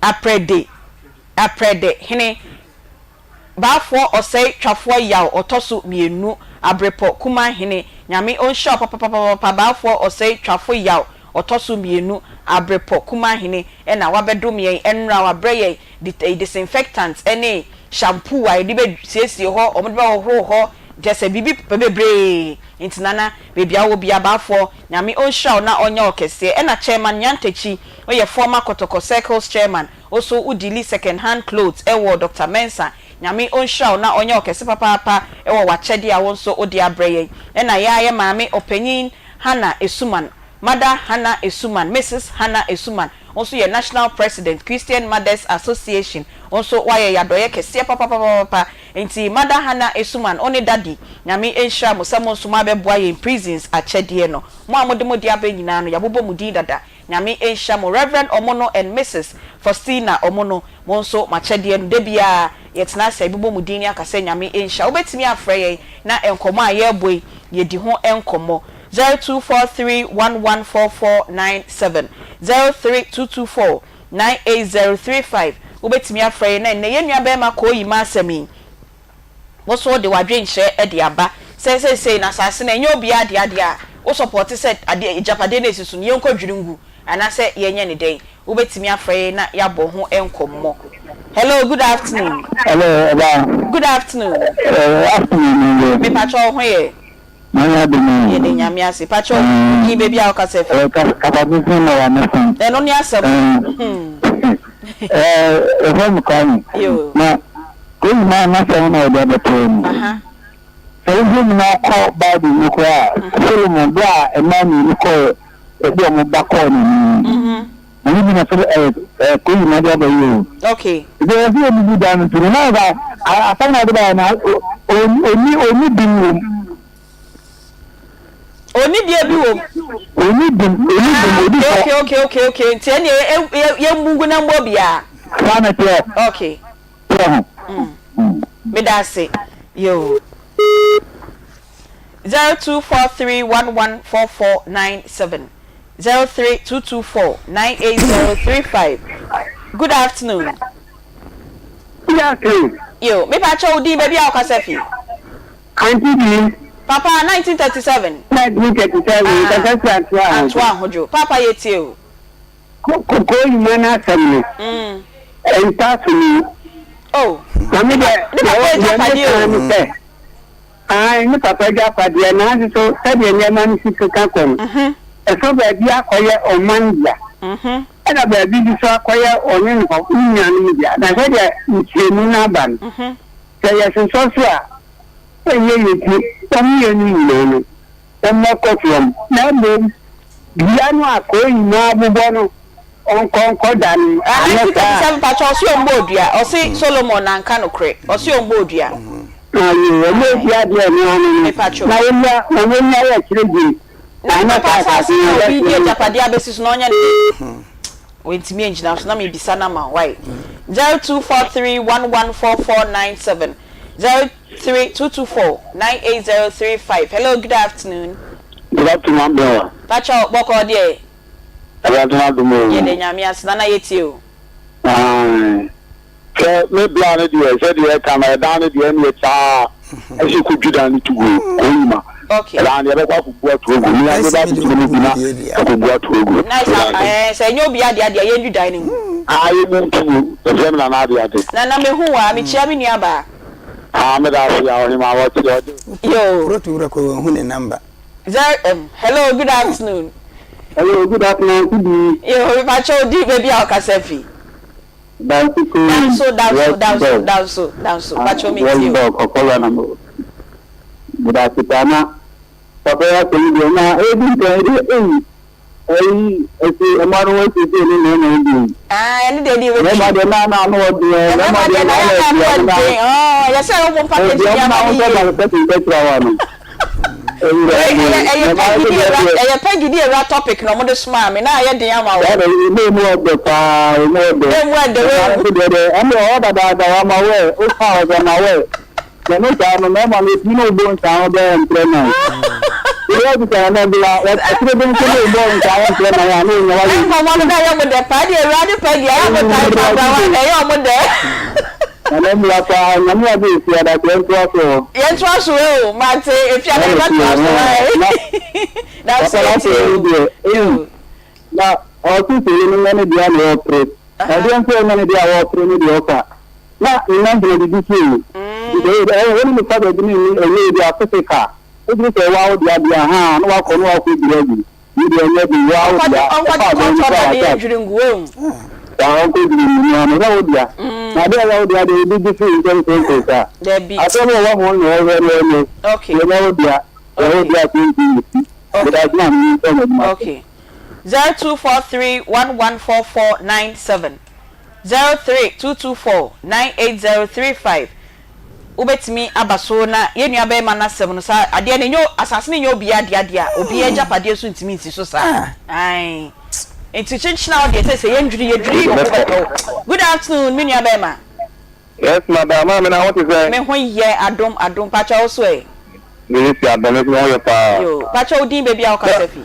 Aprɛde, Aprɛdɛ Hene. Baafoɔ ɔsɛe twafoɔ yaw ɔtɔso mienu abrepɔ kuman hene nyame ɔnhyira wo papapapapa baafoɔ ɔsɛe twafo yaw ɔtɔso mienu abrepɔ kuman hene ɛna wabɛdom yɛn ɛnora wabrɛ yɛn det disinfectant ɛne shampoo a yɛde bɛ siesie hɔ wɔn de bɛ hohoro hɔ kyɛsɛ biribi bebree nti nana baabi a wowɔ biaa baafoɔ nyame ɔnhyira wo na ɔnyɛ wo kɛseɛ ɛna chairman nyantakyi woyɛ former kɔtɔkɔ circles chairman Wo so wo deali second hand clothes wɔ Doctor Mensah Nyame ɔnhyira wo na ɔnyɛ wo kɛse papaapa wɔ w'akyɛdeɛ a wo nso wode abrɛ yɛn ɛna yɛa yɛ maame ɔpanyin Hannah Esuman Mother Hannah Esuman Misis Hannah Esuman wo nso yɛ National President Christian Mothers Association wo nso woayɛ yɛ adɔeɛ kɛseɛ papapapapa nti Mother Hannah Esuman wo ne Daddy Nyame nhyira mo sɛ mo nso moabɛboa yɛn prisons akyɛdeɛ no mo a mode mo deɛ aba nyinaa no yɛabobɔ mo din dada Nyame nhyira mo Rev Omono and Misis Faustina Omono mo nso mo akyɛdeɛ no da biara yɛtena ase a yɛbobɔ mo din ne aka sɛ Nyame nhyira Wobɛtumi afrɛ yɛn na nkɔmmɔ a yɛrebɔ yi yɛdi ho nkɔmmɔ 0243114497 03224 98035 Wobɛtumi afrɛ yɛn na nnɛ yɛn nua barima Kooyi m'asɛm yi Wo nso wode w'adwenkyerɛ de aba sɛ seesei no asase no ɛnyɛ obiara dea deɛ a, wo sɔpɔte sɛ adeɛ, agyapadeɛ no a ɛsi so no yɛnkɔdwiri ngu anaasɛ yɛnyɛ no dɛn? Wobɛtumi afrɛ yɛn na yɛabɔ ho nkɔmmɔ. Hello, good afternoon. Hello, ɔbaa. Good afternoon. Eh, afternoon no deɛ. Mepakyɛ wo ho yɛ? Nyame adom o. Yɛda Nyame ase. Pakyɛ wo din baabi a wokasa fi? Eh, kasa tenten na wame fa. Ɛno ne asɛm. Eh, ɛhɔ me Kwame. Yo. Na wei nyinaa n'asɛm na wɔde abɛto no. Sɛ wohwɛ mu na kɔ Bible mu koraa a, Solomon berɛ a mmaa mmienu kɔɔ ɛde wɔn ba kɔɔ n'anim no, ɛno bi na sɛ ɛɛ kɔ nyinaa de abɛyɛ o. Okay. Nti ɛsɛ sɛ obubu dan no nti no na nka asɛm na ɔde baeɛ no ɔnni ɔnni bem wɔ mu. Ɔnni deɛ bi wɔ mu. Ɔnni bem ɔnni bem ɔdi fɔ. Okay okay okay okay nti ɛnneɛ yɛ yɛ mbu ngu na mbɔ biara. Saa na ɛteɛ. Okay. Teɛ ho. Meda ase. Yoo. 0243114497 03224 98035 Good afternoon. Good afternoon. Yo, me pa kyɛw din baabi a wokasa fi. Auntie bi. Papa 1937. 1937 kasa fi Antoa Ahodwo. Antoa Ahodwo. Papa yɛ tie o. Koko yima n'asɛm no. Ɛnta so ni. Oh. Na me deɛ Ne papa agyapadeɛ o. Ne sɛ. Aane, ne papa agyapadeɛ, nanso so sɛdeɛ nneɛma no si keka kɔ no, ɛfa baabi akɔyɛ ɔman dea, ɛna baabi nso so akɔyɛ ɔne ne papa, ne nuanom dea. Na sɛdeɛ nkyerɛmu no aba no, sɛ yɛsosɔ so a, ɛnyɛ yie nti, wɔn mmienu nyinaa no, wɔmmɛkɔ fam, na mmom dua no a kɔn nyinaa bobɔ no, Ɔnkɔ nkɔda no anyɛ saa a. 1937 mpakyɛ ɔse ɔmbɔ odua ɔse Solomon anka nokorɛ ɔse ɔmbɔ odua. Aye ɔmbɔ odua deɛ ɛno ano no na wɔnya na wɔnya yɛ kyerɛ gyim Na ne anyɛ papa saa asase asase na no obi de yɛbɛsɛe no. agyapadeɛ abɛsi so na ɔnyɛ ne dɛn wantumi angyina so na mebisa no ama wo wai 0243114497 03224 98035 hello good afternoon. Good afternoon Aberewa. Pakyɛw bɔkɔɔ deɛ. Awurade n'adom o. Yɛda Nyame ase nana yɛtie o. Ae sɛ me bra no deɛ sɛdeɛ ɛka no ɛdan no deɛ ɛneɛ saa ɛsɛ kɔdwi dan no to guo kɔyima ɛdan no yɛbɛkɔ akɔbu ato agu me ade ba abɛtumi no bi na akɔbu ato agu. Nice ɛɛ sɛ ɛnyɛ obi ade adeɛ yɛndwi dan no ngu. Aa yɛmu nto gu ɛfrɛ me nana ade ade. Nana mehu wo a mekyia me nua baa. Aa meda ase a ɔhemaa wɔte ɔde. Yoo. Proto wura kɔ wanhu ne number. Zero um, hello, good afternoon. Hello, good afternoon, Auntie B. Yo, mepakyɛ wo din baabi a wokasa fi. Danso Queen. Danso, Danso, Danso, Danso, Danso. Pacho me tie o. Kɔkɔlɔ na mo. Medase paa na papa yi asɛm deɛ na ebi nkan yi deɛ eyi ɛyi ɛsi ɛma no wɔasiesie ne mmarima yi deɛ. Ah, ɛne deɛ deɛ wɔtwi. Mmarima deɛ na na ano ɔden ɛ. Mmarima deɛ na na ano ɔden. Ɔɔ yɛsɛ wɔn package deɛ ama ne yie. Ɛdeɛ ɔmo na wɔn sɛ wa no. Ɛyɛ Peggy di ewura ɛyɛ Peggy di ewura topic na ɔmo de somaa me na ayɛ den ama wo. Ɛna emu ɔdɛ paa emu ɔdɛ. Emu ɔdɛ wei. Ɛna deɛ deɛ ɛna ɔwɔ dadaada wa ma wɛ ofa ɔdɛ ma wɛ. Na ne saa no mɛma no etumi ne wo bɔ nsa ho bɛyɛ mprɛ nan. Ebi ati sɛ ɛnɛ bi a ɛtiri bi nso ne wo bɔ nsa ho mprɛ nan a ne onya wayɛ. Nkɔmɔ no na ɛyɛ mo dɛ paa deɛ awurade pɛ deɛ ɛyɛ mo tae paa bra wa ɛyɛ ɔmo dɛ. Nana mmua paa nyame ade efiada so yɛntoa so hɔ. Yɛntoa so o mate efiada yɛbɛtoa so ae. Nanso yɛtie o. Na ɔse sɛ yɛn nyɛ ne deɛ na ɔpere. Ɛdeɛ nso ɛnyɛ ne deɛ a ɔpere ne deɛ ɔfa. Na ne nan gyina biribi so o. Nti ɛyɛ wo ne ne fa baabi ne ne ɛnyɛ ebi a physical. Wodwene sɛ ɛwɔ wo dea deɛ ahaa na wakɔ na wakɔ dwiri agu. Ne deɛ ɛnyɛ den wɔ wo dea. Ɔnkɔgye kɔɔto ɔda ne yɛ dwiri ngu o. Saa ɔnkɔ dwiri ngu no ano ɛnyɛ wo dea. Na adeɛ a ɛyɛ wo dea deɛ obi gye firi wo nsam prɛmprɛ saa. Dabi. Asɛm a ɛwɔ ho na ɔhwɛ na ɔnyɛ. Okay. Deɛ ɛnyɛ wo dea. Ɛyɛ wo dea sɛ nti nsi. Okay. Meda ase na me nsa m'adwuma so. Okay. 0243 114497 03224 98035 Wobɛtumi aba so na yɛn nua bɛrima no asɛm no saa adeɛ no nyɛ asase no nyɛ obiara dea deɛ a obiara agyapadeɛ nso ntumi nsi so saa ae nti kyenkyena wo deɛ sɛ sɛ yɛndwiri yɛdwiri ɔko bɛtɔ wo Good afternoon me nua bɛrima. Yes madam, maame na ho te sɛn? Me ho yɛ adom adom pakyɛ wo so ɛ? Me si adom me so me ho yɛ paa. Yoo pakyɛ wo din baabi a wo kasa fi?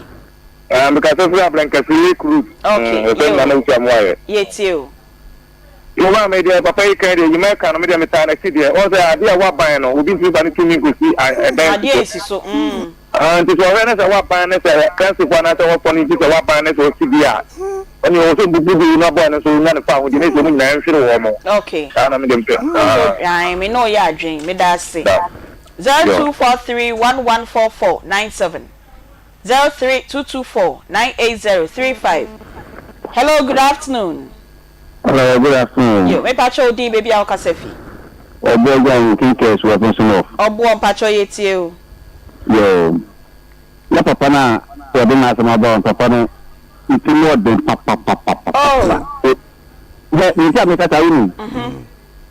Eh, me kasa firi Abrɛnkɛse Lake Road. Okay, mm, yoo. Nana Wusu Amoayɛ. Yɛtie o. Yoo maame deɛ papa yi kan deɛ yima ɛka no me deɛ metaa n'akyi deɛ wɔn sɛ adeɛ a waban no obi ntumi fa ne tumi nkosi ɛdan adeɛ nsi so mm. Ah, nti sɛ ɔhwɛ ne sɛ waban ne sɛ kansifoɔ anaasɛ wɔfɔ no nti sɛ waban ne sɛ ɔsi bi a ɛne ɔwɔ sɛ bubu bi na bɔɔ no nso nya ne fa ahodie ne sɛ ɔmu nyinaa nhwere wɔ mo. Okay. Saa na me deɛ mpɛ. Ah. Me ne ɔyɛ adwen meda ase. 0243 114497. 03224 98035 Hello good afternoon. Hello good afternoon. Yo mepakyɛ wo din baabi a wokasa fi. Ɔboɔ Gyan Kinkes wɔ Afonso North. Ɔboɔ mpakyɛ yɛ tie o. Yo na papa no a wɔde n'asɛm aba no papa no ne ti mu ɔden papapapapa. Oh. Hwɛ ne nti a mekasa wonim.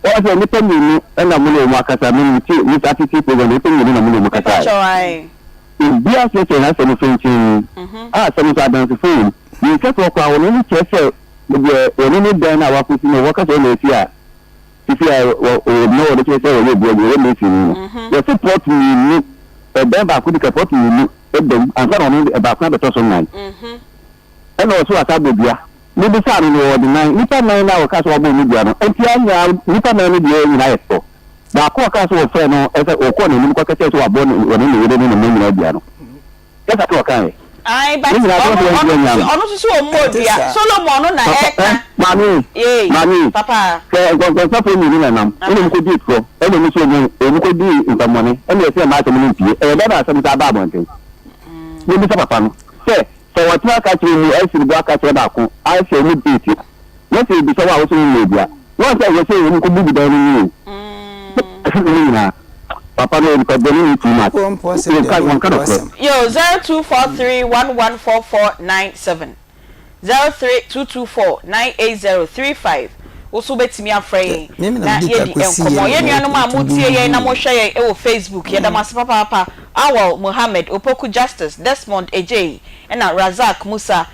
Wɔn sɛ nnipa mmienu na mo ne wɔn akasa me ne ti me saa tete program nnipa mmienu na mo ne wɔn kasa. Mepakyɛ ae. Obiara kyerɛkyerɛ n'asɛm mfɛnkyerɛnni a asɛm nso adansefo wom. Ne nhwɛsoɔ koraa, wɔn ani kyerɛ sɛ deɛ wɔne ne dan no a wɔakɔsi no wɔka sɛ ɔna asi a sisi a wɔ na wɔde kyerɛ sɛ wɔyɛ obi ɔyɛ masonni no. Wɔse plɔt mmienu, ɛdan baako di ka plɔt mmienu da mu ansa na ɔno de baako abɛtɔ so nnan. Ɛna ɔse wasa abɔ dua. Mebisaa no no ɔde nan, nnipa nan no a wɔkaa sɛ wɔabɔ wɔn dua no, nti anyɛ a nnipa nan no deɛ nyinaa yɛ torɔ. Baako a ɔkaa sɛ wɔfrɛɛ no sɛ ɔkɔɔ n'anim kɔka kyerɛɛ sɛ wabɔ ne ɔne ne yere ne ne mma nyinaa dua no, nyɛ saa na ɔkaeɛ. Ae, but Ne nyinaa sɛ ɔno ɔde ɔno wɔn nso anya no. ɔno nso so ɔmmɔɔ Ɛnte dua. saa. Solomon no na Papa, ɛreka. eh, maame, Yei, maame, papa. sɛ nkɔnkɔnsafoɔ mmienu na nam, ɛna Aha. wɔn kɔdii torɔ, ɛna wɔn nso wɔn wɔn kɔdii nsɛmmɔne, ɛna yɛsɛ mmaa asɛm no mpue. Ɛyɛ dɛn na asɛm saa ba abɔnten? Yɛmmisa papa no sɛ, sɛ wɔtena aka akyerɛ mu, asi ne bo aka akyerɛ baako, ahyɛ wɔn date, na sɛ ebisa wo a, wo sɛ wonyɛ obia. Wɔn sɛ wɔsɛ wɔn kɔ bubu dan no mu o. Ne nyinaa. Papa no onipa bɔne ni too much. Mpo mpo asɛm deɛ Wɔnka mpo wɔnka mpo nokorɛ. asɛm. Yo, 0243114497, 03224 98035, wo nso wobɛtumi afrɛ yɛn Me na na medi ka yɛadi kɔsi nkɔmmɔ. yɛ Yɛn na nuanom a motie yɛn na mohwɛ yɛn wɔ Facebook, yɛda mo ase papaapa. Awal Mohammed, Opoku Justice, Desmond Adjei, ɛna Razak Musa,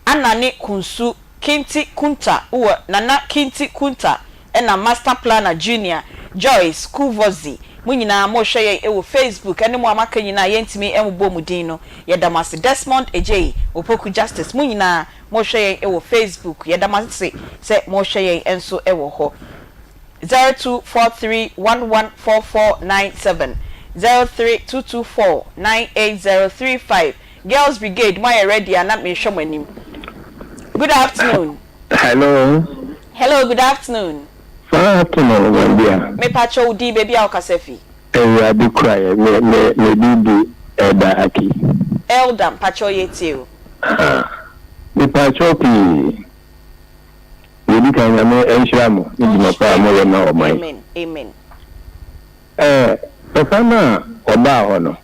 Anane Kunsu, Kinti Kunta wowɔ Nana Kinti Kunta ɛna Master Planner Junior, Joyce Kuvodzi, mo nyinaa mohwɛ yɛn wɔ Facebook ɛne mo a moaka nyinaa a yɛntumi mmobɔ mo din no yɛda mo ase Desmond Adjei, Opoku Justice mo nyinaa mohwɛ yɛn wɔ Facebook yɛda mo ase sɛ mohwɛ yɛn nso wɔ hɔ. 0243114497, 0322498035 Girls brigade mo ayɛ ready a na mehwɛ mo anim. Good afternoon. Hello. Hello good afternoon. Fine afternoon Zambia. Me pakyɛ wo din baabi a wo kasa fi. Awurade kura yɛ me me me din di Elder Aki. Elder mpakyɛw yɛ tie o. Ah me pakyɛw pii. Deɛ kan Nyame nhyira mo ne dwuma pa a moyɛ ma ɔman. Amen amen. Ɛɛ papa no a ɔbaa hɔ no,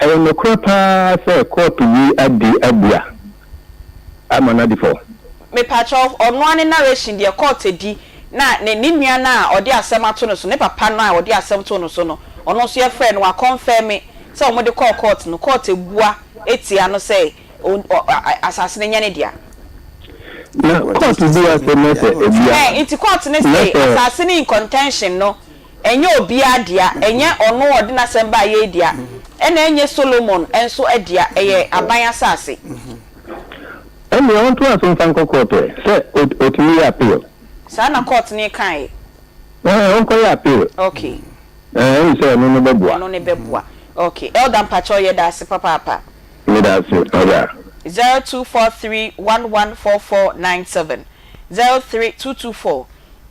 ɛyɛ nokorɛ paa sɛ kɔɔto bi adi abua ama no adi fɔ? Mepakyɛw, ɔno ara ne narration deɛ court adi na ne ne nua no a ɔde asɛm ato no so, ne papa no a ɔde asɛm too no so no, ɔno nso yɛfrɛɛ no, wakɔnfɛme sɛ wɔde kɔɔ court no, court abua atia no sɛ asase no nyɛ ne dea. Na court bua sɛ na sɛ ebia. Ɛɛ, nti court no Na se sɛ. asase no in contention no, ɛnyɛ obiara dea, ɛnyɛ ɔno a ɔde n'asɛm baeɛ yi dea, ɛna ɛnyɛ Solomon nso dea, ɛyɛ aban asase. Ɛnneɛ ɔntoa so mfa nkɔ court ɛ, sɛ ɔtumi yɛ appeal. Saa na court no kaeɛ. Ɛɛ, ɔnkɔyɛ appeal. Okay. Ɛɛ, ɛne sɛ ɛno no bɛboa. Ɛno no bɛboa. Okay. Elder mpakyɛw yɛda ase papaapa. Meda ase, Elder. 0243114497, 03224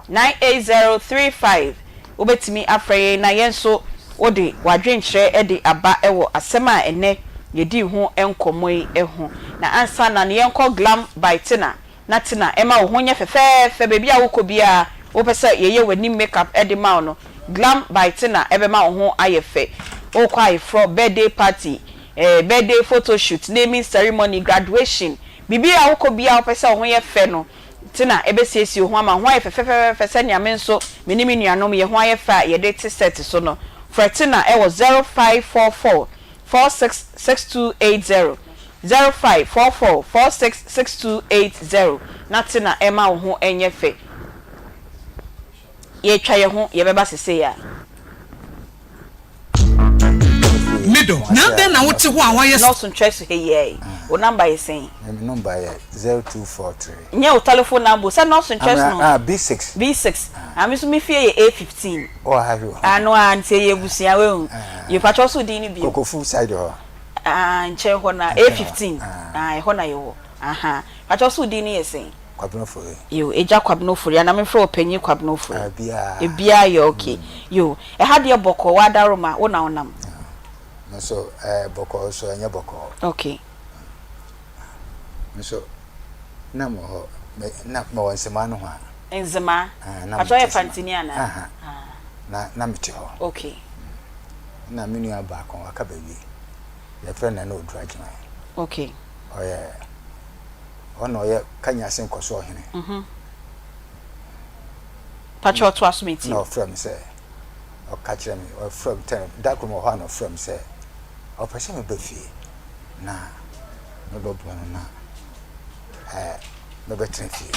98035 Wobɛtumi afrɛ yɛn na yɛn nso wode w'adwenkyerɛ de aba wɔ asɛm a ɛnnɛ yɛdii ho nkɔmmɔ yi ho. Na ansa na no yɛnkɔ Glam by Tina na Tina ɛma wo ho nyɛ fɛfɛɛfɛ baabi a wokɔ biara wopɛ sɛ yɛyɛ w'anim make up de ma wo no Glam by Tina ɛbɛma wo ho ayɛ fɛ. Wokɔ ayeforɔ, birthday party, eh, birthday photo shoot, naming ceremony, graduation, biribi a wokɔ biara wopɛ sɛ wo ho yɛ fɛ no Tina ɛbɛsiesie wo ho ama wo ho ayɛ fɛfɛfɛfɛ sɛnea me nso me ne me nuanom yɛn ho ayɛ fɛ a yɛde te set so no. Frɛ Tina ɛwɔ 0544 466280, 0544 466280 na Tina ɛma wo ho nyɛ fɛ. Yɛretwa yɛn ho, yɛbɛba sesei a. Me dɔ, na adɛn na wote hɔ a woayɛ. Nɔɔso ntwɛɛ so ha yi ara yi, wo number yɛ sɛn? Me number yɛ 0243. Nyɛ wo telephone number o, sɛ nɔɔso ntwɛɛ so no. Ah, B6. B6. Ah, me nso me fie yɛ A15. Oh, ha hwɛ. Ah, no ah, nti ɛyɛ abusua, wahu. Yo, pakyɛ wo so wo din no bio? Kokofu side hɔ. Ah, nkyɛn hɔ na, A15. Ah, ɛhɔ na yɛwɔ. Aha. Pakyɛ wo so wo din no yɛ sɛn? Kwabena Ofori. Yo, Agya Kwabena Ofori, anaa memfrɛ wo Ɔpanyin Kwabena Ofori? Ah, biara. Ebiara yɛ okay. Yo, ɛha deɛ bɔkɔɔ, w'adaworoma, wo na wonam. Me nso, ɛɛ, bɔkɔɔ nso, ɛnyɛ bɔkɔɔ. Okay. Me nso, na mewɔ hɔ, me, na mewɔ Nzemaa nohoa. Nzemaa? Ah, na Pakyɛ woyɛ mete Nzemaa. Fantini anaa? Aha. Ah. Na, na mete hɔ. Okay. Na me nua baako, waka baabi, yɛfrɛ no Nana Oduro Agyemang. Okay. Ɔyɛ. Ɔno na ɔyɛ Kanyase nkɔsoɔ hene. Pakyɛ ɔtoa so me tie. Na ɔfrɛ me sɛ, ɔka kyerɛ me, ɔfrɛ me tɛn, da koro mewɔ hɔ a na ɔfrɛ me sɛ, ɔpɛ sɛ meba fie na mebɛboa no na ɛɛ mebɛtena fie.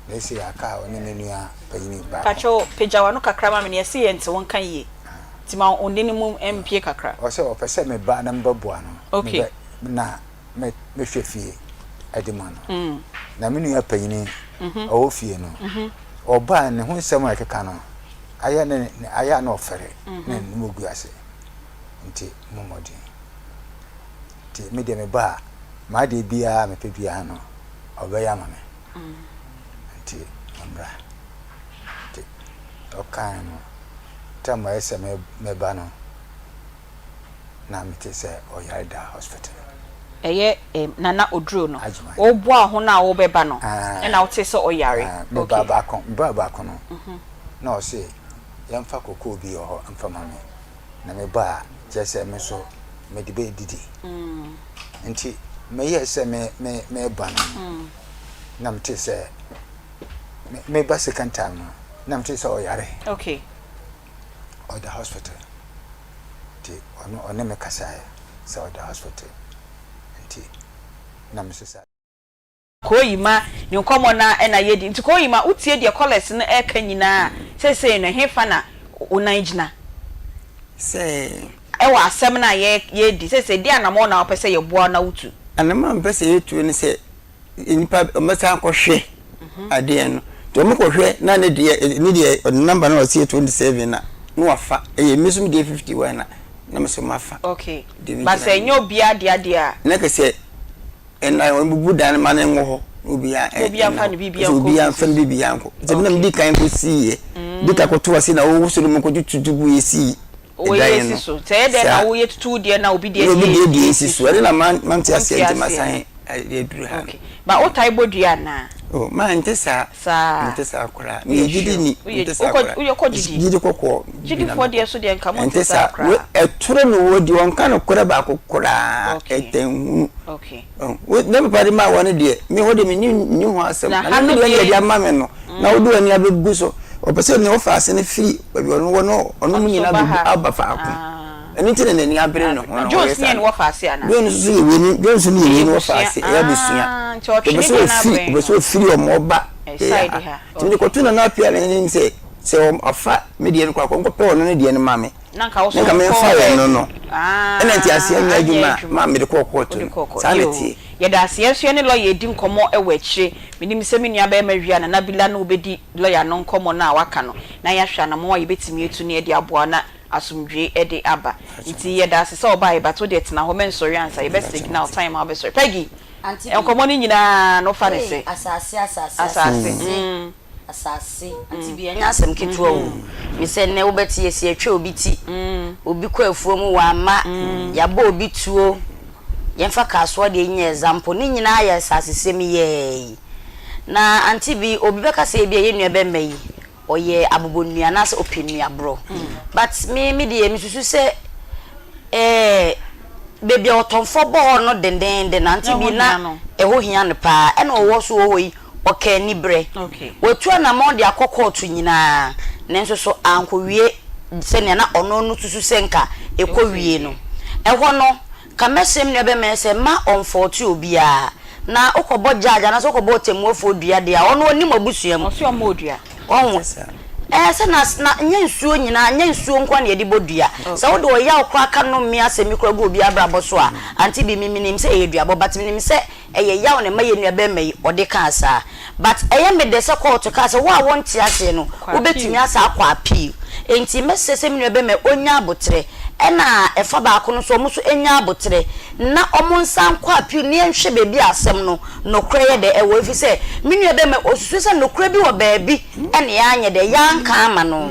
Na esi aka a ɔne ne nua panyin baako. Pakyɛ pagya w'ano kakra ma me na yɛse yɛnte wo nka yie nti ma wo nne no mu mpue kakra. Ɔsɛ ɔpɛ sɛ meba na mebɛboa no. Okay. Mebɛ na me mehwɛ fie de ma no. Na me nua panyin ɔwɔ fie no, ɔbaa ne ho nsɛm a ɛkeka no, ayɛ ne ayɛ a na ɔfɛre na ne mu gu ase. Nti mo mmɔden. Nti me deɛ meba a, m'adeɛ biara a mepɛ biara no, ɔbɛyɛ ama me. Nti ɔmmra. Nti ɔkae no, tam a ɛyɛ sɛ meba no, na mete sɛ ɔyare da hospital. Ɛyɛ eh, Nana Oduro no. Agyeman. Woboa ho no a wobɛba no, Ah. ɛna wotee sɛ ɔyare. Ah, me Okay. ba baako, me ba baako no, na ɔse yɛmfa kokoo bi wɔ hɔ mfa ma me, na me ba a, kyerɛ sɛ me nso mede bɛdidi. Nti meyɛɛ sɛ me, me, meba no, na metee sɛ, me, meba second time no, na metee sɛ ɔyare. Okay. Ɔda hospital. Nti ɔno ɔne me kasaeɛ sɛ ɔda hospital nti na me nso sa. Koyima ne nkɔmmɔ no ara na yɛdi. Nti Koyima, wotie deɛ callers no reka nyinaa a, seesei no ɛhefa na wo nan gyina? Sɛ. Ɛwɔ asɛm no a yɛredi, seesei deɛn anammɔn na wopɛ sɛ yɛboa wo na wotu? Anammɔn a mepɛ sɛ yɛtuo ne sɛ nnipa wɔbɛsan akɔhwɛ adeɛ no nti wɔn kɔhwɛ na ne deɛ ne deɛ ɔde number no ɔsi yɛ 27 na na wafa ɛyɛ mi nso mi deɛ 51 na na mi nso ma fa. Okay but sɛ ɛnyɛ obiara deɛ adeɛ a. Na kɛsɛ ɛna wɔn bubu dan no ma ne nwɔ hɔ na obiara ɛ obiara nfa ne biribi nkɔ obiara nfa ne biribi nkɔ nti mi na mi di kan kɔ si yɛ di kan kɔ to ase na wɔwɔ so no mu kɔ tutu gu yɛ si. Woyɛ si so. Sɛ ɛyɛ dɛn na woyɛ tutu wo deɛ na obi deɛ deɛ obi deɛ deɛ si so. Ɛno na mante aseɛ nti masan aduru ha no. Okay. Ba wotae bɔ dua anaa? Oh, ma nte saa. Saa. Nte saa koraa. Meyɛ gyidi ni. Nte saa koraa. Woyɛ kɔ gyidi. Gyidi kɔkɔɔ. Gyidifoɔ deɛ so deɛ nka mo nte saa koraa. Ɛtoro na wɔdi wɔnka no korɛ baako koraa. Ɛtɛnhunu. Okay. Ne papa de maa wɔn deɛ, me hɔ deɛ menni nni ho asɛm. Na ne deɛ deɛ ama me no, na wode w'ani abɛgu so. Ɔpɛ sɛ nea ɔfa ase no firi baabi ɔno wɔ no, ɔno mu nyinaa bɛgu aba faako. Ɛno nti na n'ani abere ne ho na ɔyɛ saa. Jones nso yɛ wei ne Jones no yɛ wei ne wɔfa ase, ɛyɛ abusua. Ɔpɛ sɛ ɔfiri ɔpɛ sɛ ɔfiri wɔn ɔba ɛyɛ ha. Nti mede kɔto Nana Appiah n'anim sɛ sɛ ɔfa me deɛ no kɔ akɔ nkɔpɛ ɔno ne deɛ no ma me. Na nka wo Na so nka wokɔ memfa wɔn no baabi. no. Ɛna nteaseɛ nyɛ Ah, anyɛ adwuma a, adwuma. ma mede kɔɔ kɔɔto Wode no. kɔɔ kɔ. Saa na Yoo. ɛteɛ. Yɛda ase. Yɛn nso yɛne lɔya redi nkɔmmɔ wɔ akyire. Menim sɛ me nua barima wie a, Nana Bila ne wo bɛdi lɔya no nkɔmmɔ no a waka no, na yɛahwɛ anammɔn a yɛbɛtumi atu na yɛde aboa na asomdwoe de aba. Nti yɛda ase sɛ wobaeɛ but wo deɛ tena hɔ mɛnsɔre ansa. Yɛbɛ signal time a wobɛsɔre. Peggy, Auntie Bi. nkɔmmɔ no nyinaa no wofa no Ei, sɛ? asase, asase, Asase, asase. mm. Asase ante bi ɛnyɛ asɛm ketewa o. Me sɛ nnɛ wobɛte yɛsi atwa obi ti, obi kɔ afuo mu wamma, yɛabɔ obi tuo, yɛmfa kasoa deɛ nyɛ example, ne nyinaa yɛ asasesɛm yɛɛi. Na ante bi obi bɛka sɛ ebia yɛn nua bɛmma yi ɔyɛ abobɔnua anaasɛ ɔpɛ nnuaborɔ but me me deɛ mesusu sɛ ɛɛ baabi a ɔtɔnfoɔ bɔ hɔ no dendeenden no ante bi na ɛhɔ hia no paa ɛna ɔwɔ so wɔ hɔ yi Ɔka aniberɛ. Watu anammɔn de akɔ kɔɔto nyinaa, nanso so ankɔwie sɛnea na ɔno no susu sɛ nka ɛkɔwie no. Ɛhɔ no, ka mɛsrɛ me nuabɛma yi sɛ mma ɔmfɔɔte obiara. Na wokɔbɔ judge anaasɛ wokɔbɔ ɔtɛmmuafoɔ dua deɛ a, ɔno ɔnnim w'abusua mu. Ɔse ɔmmɔ dua. Wahu? Ɛɛ sɛ na, na nyɛ nsuo nyinaa, nyɛ nsuo nko ara na yɛde bɔ dua. Sɛ wode ɔyaw koraa ka nnome asɛm bi koraa gu obi abrabɔ so a, Auntie Bi, me menim sɛ ɛyɛ duabɔ, but menim sɛ Ɛyɛ yaw na ɛma yɛn nua bɛɛma yi ɔde kaa saa. But ɛyɛ me dɛ sɛ kɔɔto kaa sɛ wo a wonte aseɛ no wobɛtumi asan akɔ appeal. Enti mɛsrɛ sɛ me nua bɛɛma yi ɔnya aboterɛ ɛna ɛfa baako no nso ɔmo nso nya aboterɛ na ɔmo nsan nkɔ appeal na yɛnhwɛ baabi a asɛm no nokorɛ yɛ dɛ ɛwɔ efisɛ me nua bɛɛma yi ɔsusu sɛ nokorɛ bi wɔ baabi ɛna yɛanyɛ dɛ yɛanka ama no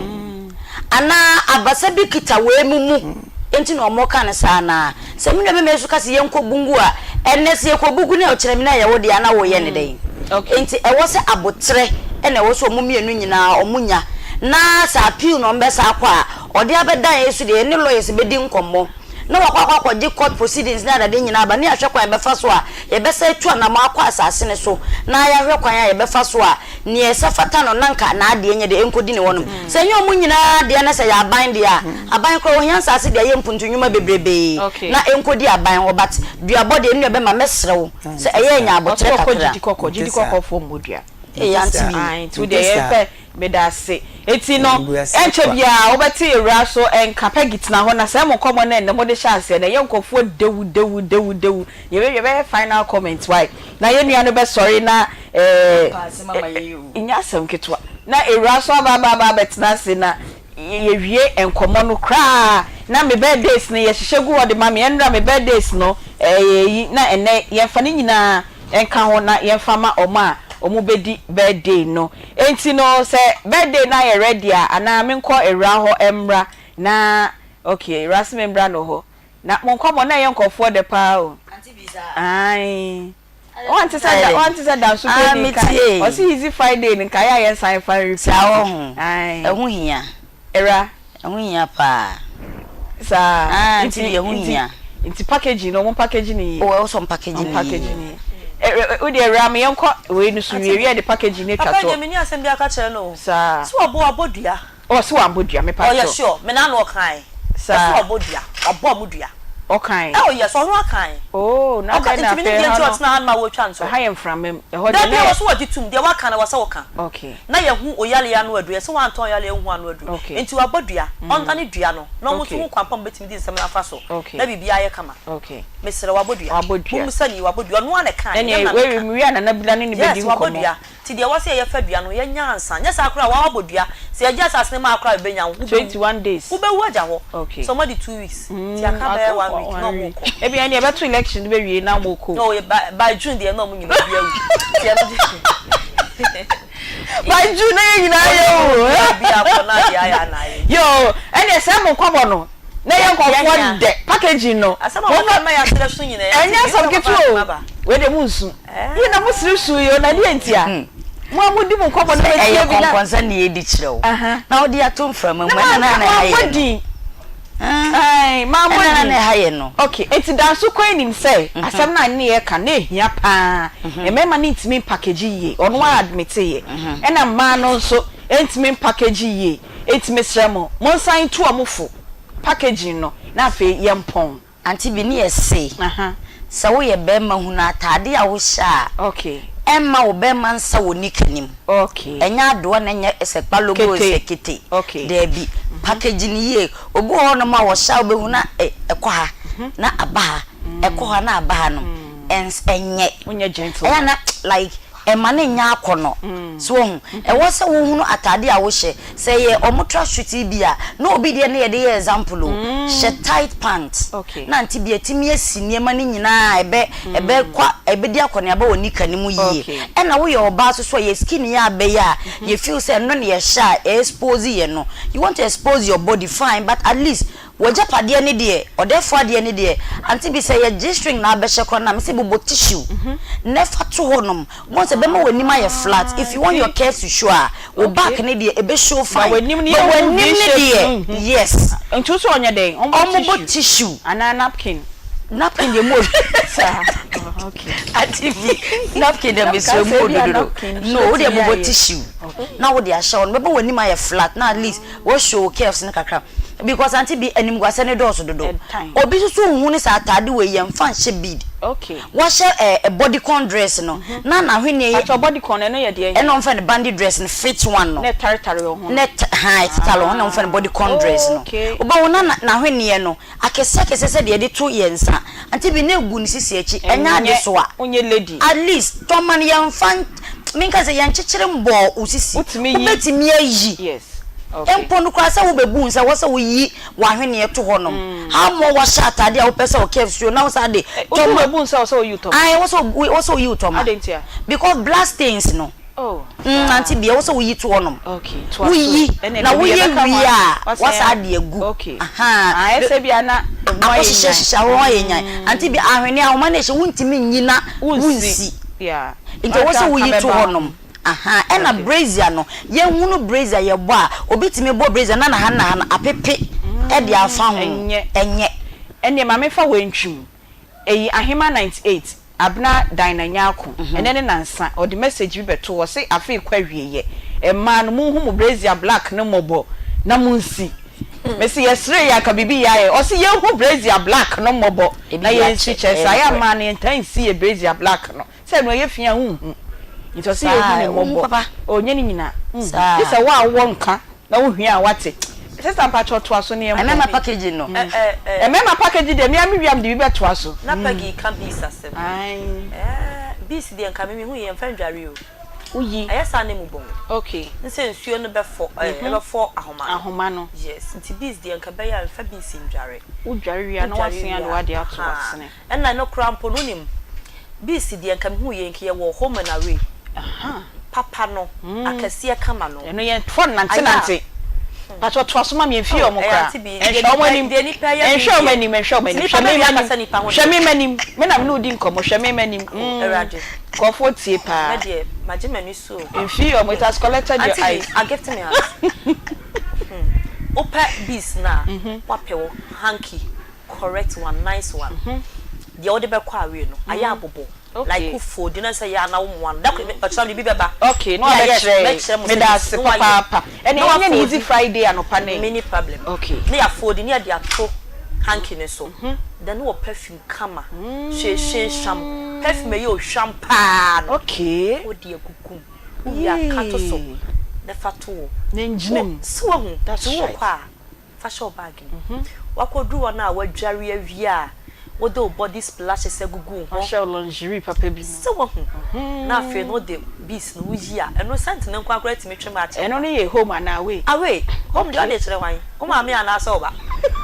anaa abasa bi kita wei mu mu enti na ɔmo ka no saa anaa. Sɛ me nua bɛma yi so ka sɛ yɛnkɔbu ngu a, ɛnnɛ sɛ yɛkɔbu gu na ɔkyerɛ me na ɛyɛ wo dea na woyɛ no dɛn? Enti ɛwɔ sɛ aboterɛ na ɛwɔ sɛ wɔn mmienu nyinaa wɔnya. Na sɛ appeal na wɔbɛsan akɔ a, ɔde abɛdan yɛn so deɛ, yɛne lawyers bɛdi nkɔmmɔ na wakɔ akɔ akɔgye court proceedings ne adeade nyinaa aba na yɛahwɛ kwan a yɛbɛfa so a yɛbɛsan atu anammɔn akɔ asase no so na yɛahwɛ kwan a yɛbɛfa so a Nea ɛsɛ fata no na anka n'adeɛ nyɛ dɛ ɛnkɔdi ne hɔnom. Sɛ ɛnyɛ wɔn nyinaa dea na sɛ ɛyɛ aban dea a, aban koraa wɔhia nsaase de ayɛ mpuntu nnwuma bebrebee na ɛnkɔdi aban hɔ but duabɔ deɛ me nua bɛma mɛsrɛ wo sɛ ɛyɛ a nya aboterɛ Ɔse ɔkɔ kakra. gyidi kɔkɔ, gyidi kɔkɔ foɔ mmɔ dua. Ee aunty bi. Ae nti wodeɛ yɛnfɛ medase. Enti no ɛnkyɛ biaa wobɛte awuraa so nka Peggy tena hɔ na sɛɛ mo nkɔmmɔ no ɛnnɛ mode hyɛ aseɛ no ɛyɛ nkurɔfoɔ dewu dewu dewu dewu Yɛbɛwie yɛbɛyɛ final comment wai na yɛn nua no bɛsɔre na ɛɛ nyɛ asɛm ketewa na awura nso aba aba aba abɛtena ase na yɛwie nkɔmmɔ no koraa na me birthdays no yɛhyehyɛ gu hɔ de ma me ɛnora me birthdays no ɛyɛ yi na ɛnɛ yɛmfa ne nyinaa nka ho na yɛmfa ma wɔn a wɔn bɛdi birthday no enti no sɛ birthday no ayɛ ready a anaa menkɔ awura hɔ mmra na okay awura se membra no hɔ Na mo nkɔmɔ na ɛyɛ nkorɔfoɔ dɛ paa o. Ae. Wante sɛ da wante sɛ danso Ah, kura ni me nka. tie. Ɔse easy Friday no nka yɛ a yɛn san fa repeat. Saa wɔ ho. Ae. Ɛho hia. Ɛwura. Ɛho hia paa. Saa. Ah, Nti nti ɛho nti hia. nti packaging no ɔmo packaging no yie. Oh, ɛwɔ sɛ ɔmo packaging Ɔmo no yie. packaging no yie. Ɛ ɛ wo deɛ ɛwura me yɛnkɔ wei no so wie wie a yɛde packaging no atwa Papa yi toɔ. deɛ menni asɛm biara ka kyerɛ no o. Saa. Sɛ wabɔ wabɔ dua. Ɔse wabɔ dua mepa Ɔyɛ kyɛw. sure me nano ɔkae. Saa. Ɔse wabɔ dua wabɔ ɔmo dua. Ɔkae. Oh yes ɔno akae. Oh na Ɔka dɛn na nti menim afei deɛ ɛha nti no ɔtena ha nom a ɔretwa ntorɔ. ɛha yɛ mframa mu ɛhɔ deɛ Dabi na ɛwɔ yɛ. sɛ wɔgye tum deɛ waka no ɛwɔ sɛ woka. Okay. Na yɛhu oyaleɛ ano aduru yɛse wantɔn yareɛ nhu ano aduru Okay. nti wabɔ dua ɔndane dua no na ɔmo nso Okay. hu kwan pa a ɔmo bɛtumi de nsɛm no afa so Okay. na biribiara ayɛ kama. Okay. Mesrɛ wabɔ dua. Wabɔ dua. Mommisa no yie wabɔ dua ɔno ara na ɛkaeɛ nyɛ Ɛneɛ me na wei meka. mewie a Nana Bila ne no Yes bɛdi wabɔ nkɔmmɔ. dua. Nti deɛ ɛwɔ sɛ yɛyɛ fa dua no, yɛnya ansa. Nyɛ saa koraa a, woabɔ dua. Sɛ yɛgye asase no ma wo koraa a, yɛbɛnya wo. Wobɛwu. 21 days. Wobɛwu agya hɔ. Okay. Sɛ wɔadi two weeks. Nti aka bɛyɛ one week na wɔrekɔ. Ebia ɛnneɛ ɛbɛto election no bɛwie na wɔrekɔ o. No, by, by June deɛ na wɔn nyinaa obi awu. Nti ɛno deɛ. By June na yɛn nyinaa yɛ o. Obi akɔ na adeɛ ayɛ a na ayɛ. Yoo, ɛnneɛ sɛ mo nkɔmmɔ no. Na ɛyɛ nkurɔfoɔ dɛ packaging no. Ɛnyɛ asɛm ketewa o. Wei deɛ monsu. Yie na mo sere suu yi o na deɛ ntia? Mo a modi mo nkɔmmɔ no Sɛ bɛtie ɛyɛ bi na. kɔnkɔnsa na yɛdi kyerɛ wo na wode ato mframa mu Na ɛna na manka na ɛha mammɔ yɛn no. din. Ae, mammɔ Ɛna na din. na ɛha yɛn no. Ok, enti Danso kwan nim sɛ asɛm no a ne yɛreka no na ɛhia pa ara. Mmarima no ntumi mpackage yie, ɔno ara admiteeɛ. Ɛna mmaa no nso ntumi mpackage yie. Enti mesrɛ mo, monsan ntu wɔn fo, packaging no, na afei yɛmpɔn. Auntie bi ne yɛ se sɛ woyɛ bɛɛma hunu ataade a wohyɛ a ɛmma wo bɛɛma nsa wɔ nika nim ɛnyɛ adoa na ɛnyɛ sɛ kpalogo sɛ kete daabi package no yie obi wɔ hɔ nom a wɔhyɛ a wobɛhu na ɛkɔ ha na aba ha ɛkɔ ha na aba ha no ɛnyɛ ɛyɛ na like Ɛmma no nyɛ akɔnnɔ. So woahu? Ɛwɔ sɛ wohunu atade a wohyɛ. Sɛ ɛyɛ wɔn tracksuit yi bi a, na obi deɛ na yɛde yɛ example o. Hyɛ tight pant. Na ante bi atumi asi nneɛma no nyinaa a ɛbɛ, ɛbɛkɔ, ɛbɛdi akɔneaba wɔ nika no mu yie. Ɛna woyɛ ɔbaa nso so a, yɛ skin yɛ abɛyɛ a, yɛ feel sɛ ɛno na yɛhyɛ a, ɛ expose yɛn no. You want to expose your body, fine, but at least W'agyapadeɛ ne deɛ, ɔdɛɛfoɔ adeɛ ne deɛ, ante bi sɛ ɛyɛ G-string na abɛhyɛ koraa no a, mese bobɔ tissue na fa to hɔ nom, wobɛhu sɛ ɛbɛma w'anim ayɛ flat, if you want your curves to show a, wo back no deɛ ɛbɛ show fine, but w'anim no deɛ, yes. Nti wo sɛ ɔnyɛ dɛn? Ɔmmobɔ tissue. Anaa napkin? Napkin deɛ mu odu. Saa, okay. Ante bi, napkin deɛ mesrɛ mu odu dodo. No, wo deɛ bobɔ tissue na wode ahyɛ hɔ no, ɛbɛma w'anim ayɛ flat na at least Wo show curves no kakra because ante bi animguasɛ no dɔɔso dodo. Obi nso so nhu ne sɛ ataade wei yɛn fa nhyɛ bead. Wahyɛ eh bodycon dress no na n'ahweneɛ yɛ. Pakyɛw bodycon ɛno yɛ deɛn? Ɛna wɔn fɛ no bandy dress no fit one no. Na ɛtaretare wɔ ho no. Na ɛta haa ɛtetare wɔ ho na wɔn fɛ no bodycon dress no. Wobɛhu na n'ahweneɛ no akɛseɛ akɛseɛ sɛ deɛ yɛde to yɛn nsa. Ante bi na egu ne sisi akyi. Ɛnyɛ adesoa. Wonyɛ lady. At least tɔma no yɛnfa menka sɛ yɛnkyekyere mbɔɔ wo sisi. Wobɛtumi ayi. Mpo no koraa sɛ wobɛbu nsa ɛwɔ sɛ woyi w'ahweneɛ to hɔ nom. How more wahyɛ atadeɛ a wopɛ sɛ wo curves show na wo san de tɔma. Wobɛbu nsa ɛwɔ sɛ woyi wo tɔma. Ae ɛwɔ sɛ ɛwɔ sɛ woyi wo tɔma. Adɛn ntia? Because blood stains no. Oh. Mm, ante bia ɛwɔ sɛ woyi to hɔ nom. Okay, to aso. Woyi na woyɛ wie a wasan de agu. Okay. Ahaa. Ah, ɛsɛ bia na ɛho ayɛ nyan. Akɔhyehyɛ hyehyɛ ho ayɛ nyan. Ante bia ahweneɛ ahoma no ɛhyɛ wontumi nyi na wonsi. Yeah. Nti ɛwɔ sɛ woyi to hɔ nom. Ahaa ɛna brazier no yɛnhunu brazier yɛbɔ a obi tumi bɔ brazier na naha naha no apepe de afa ho ɛnyɛ. Ɛnneɛ ma memfa wei ntwi mu. Eyi Ahema 98, Abena Dinah Nyarko, ɛnnɛ ne nansa, ɔde message bi bɛtoo hɔ, ɔse afe rekɔ awieɛ, mmaa no monhu mo brazier black no mmɔbɔ na monsi. Mese yɛsree yɛ anka biribi yɛ ayɛ, ɔse yɛnhu brazier black no mmɔbɔ na yɛnsi, kyerɛ sɛ ayɛ a mmaa no yɛntaa nsi yɛ brazier black no. Sɛ ɛno ɛyɛ fi a wonhu. Nti ɔse yɛhu ne mmɔbɔ. Oh nyɛ ne nyina wonhu. Gye sɛ wo a wowɔ nka na wohua a wate. Sister mpakyɛw toa so na yɛnkɔ. Mmarima packaging no. Mmarima packaging deɛ me ara me wie a mede bi bɛtoa so. Na Peggy ka bees asɛm. Ɛɛ bees deɛ nka me mehu yɛ mfa ndware o. Woyi. Ɛyɛ saa na emu bɔn. Okay. Nsɛ nsuo no bɛfɔ ɛɛ ɛbɛfɔ ahoma no. Ahoma no. Yes nti bees deɛ nka ɛbɛyɛ a mfa bees ndware. Wodware wie a na wasen ade w'adeɛ ato w'asene. Ɛna ɛno koraa mpo no wonim bees deɛ nka mehu yei nka yɛwɔ home and away papa no akɛseɛ kama no. Ɛno yɛn fɔ nante nante. Pakyɛ toa so ma me ɛnfie ɔmo koraa ɛnhwɛ ɔmo anim ɛnhwɛ ɔmo anim ɛnhwɛ ɔmo anim hwɛ me m'anim hwɛ me m'anim me na me ne wo di nkɔmɔ hwɛ me m'anim mm nkurɔfoɔ tie paa ɛnfie ɔmo it has collected your eyes. Wopɛ bees no a wapɛ wo hanky correct one nice one deɛ wode bɛkɔ awie no ayɛ abobɔ like wo fold na sɛ yɛ a na wo moa no da koro ɔkyena biribi bɛba okay na wabɛkyerɛ mɛkyerɛ mo meda ase papaapa ɛne ɛnyɛ ne easy Friday anɔpa ne mini problem okay na yɛ fold ne yɛde ato hanky ne so then na wɔ perfume kama hwehwɛ hwam perfume ɛyɛ ohwam paa no okay wode agugu mu wowie a ka to so na fa to wo ne ngyina mu sɛ wahu nti wokɔ a Fa hyɛ wo bag mu. Woakɔduru hɔ no a woadware awie a, wode wo body splashes agugu wo ho. Wahyɛ wo lingerie papa bi. Sɛ woahu. Na afei no wode beads no woyi a, ɛno scent no nko ara koraa tumi twe match wo Ɛno ba. no yɛ home anaa away? Away. Home deɛ wode kyerɛ hwan? Wo maame anaasɛ wo ba?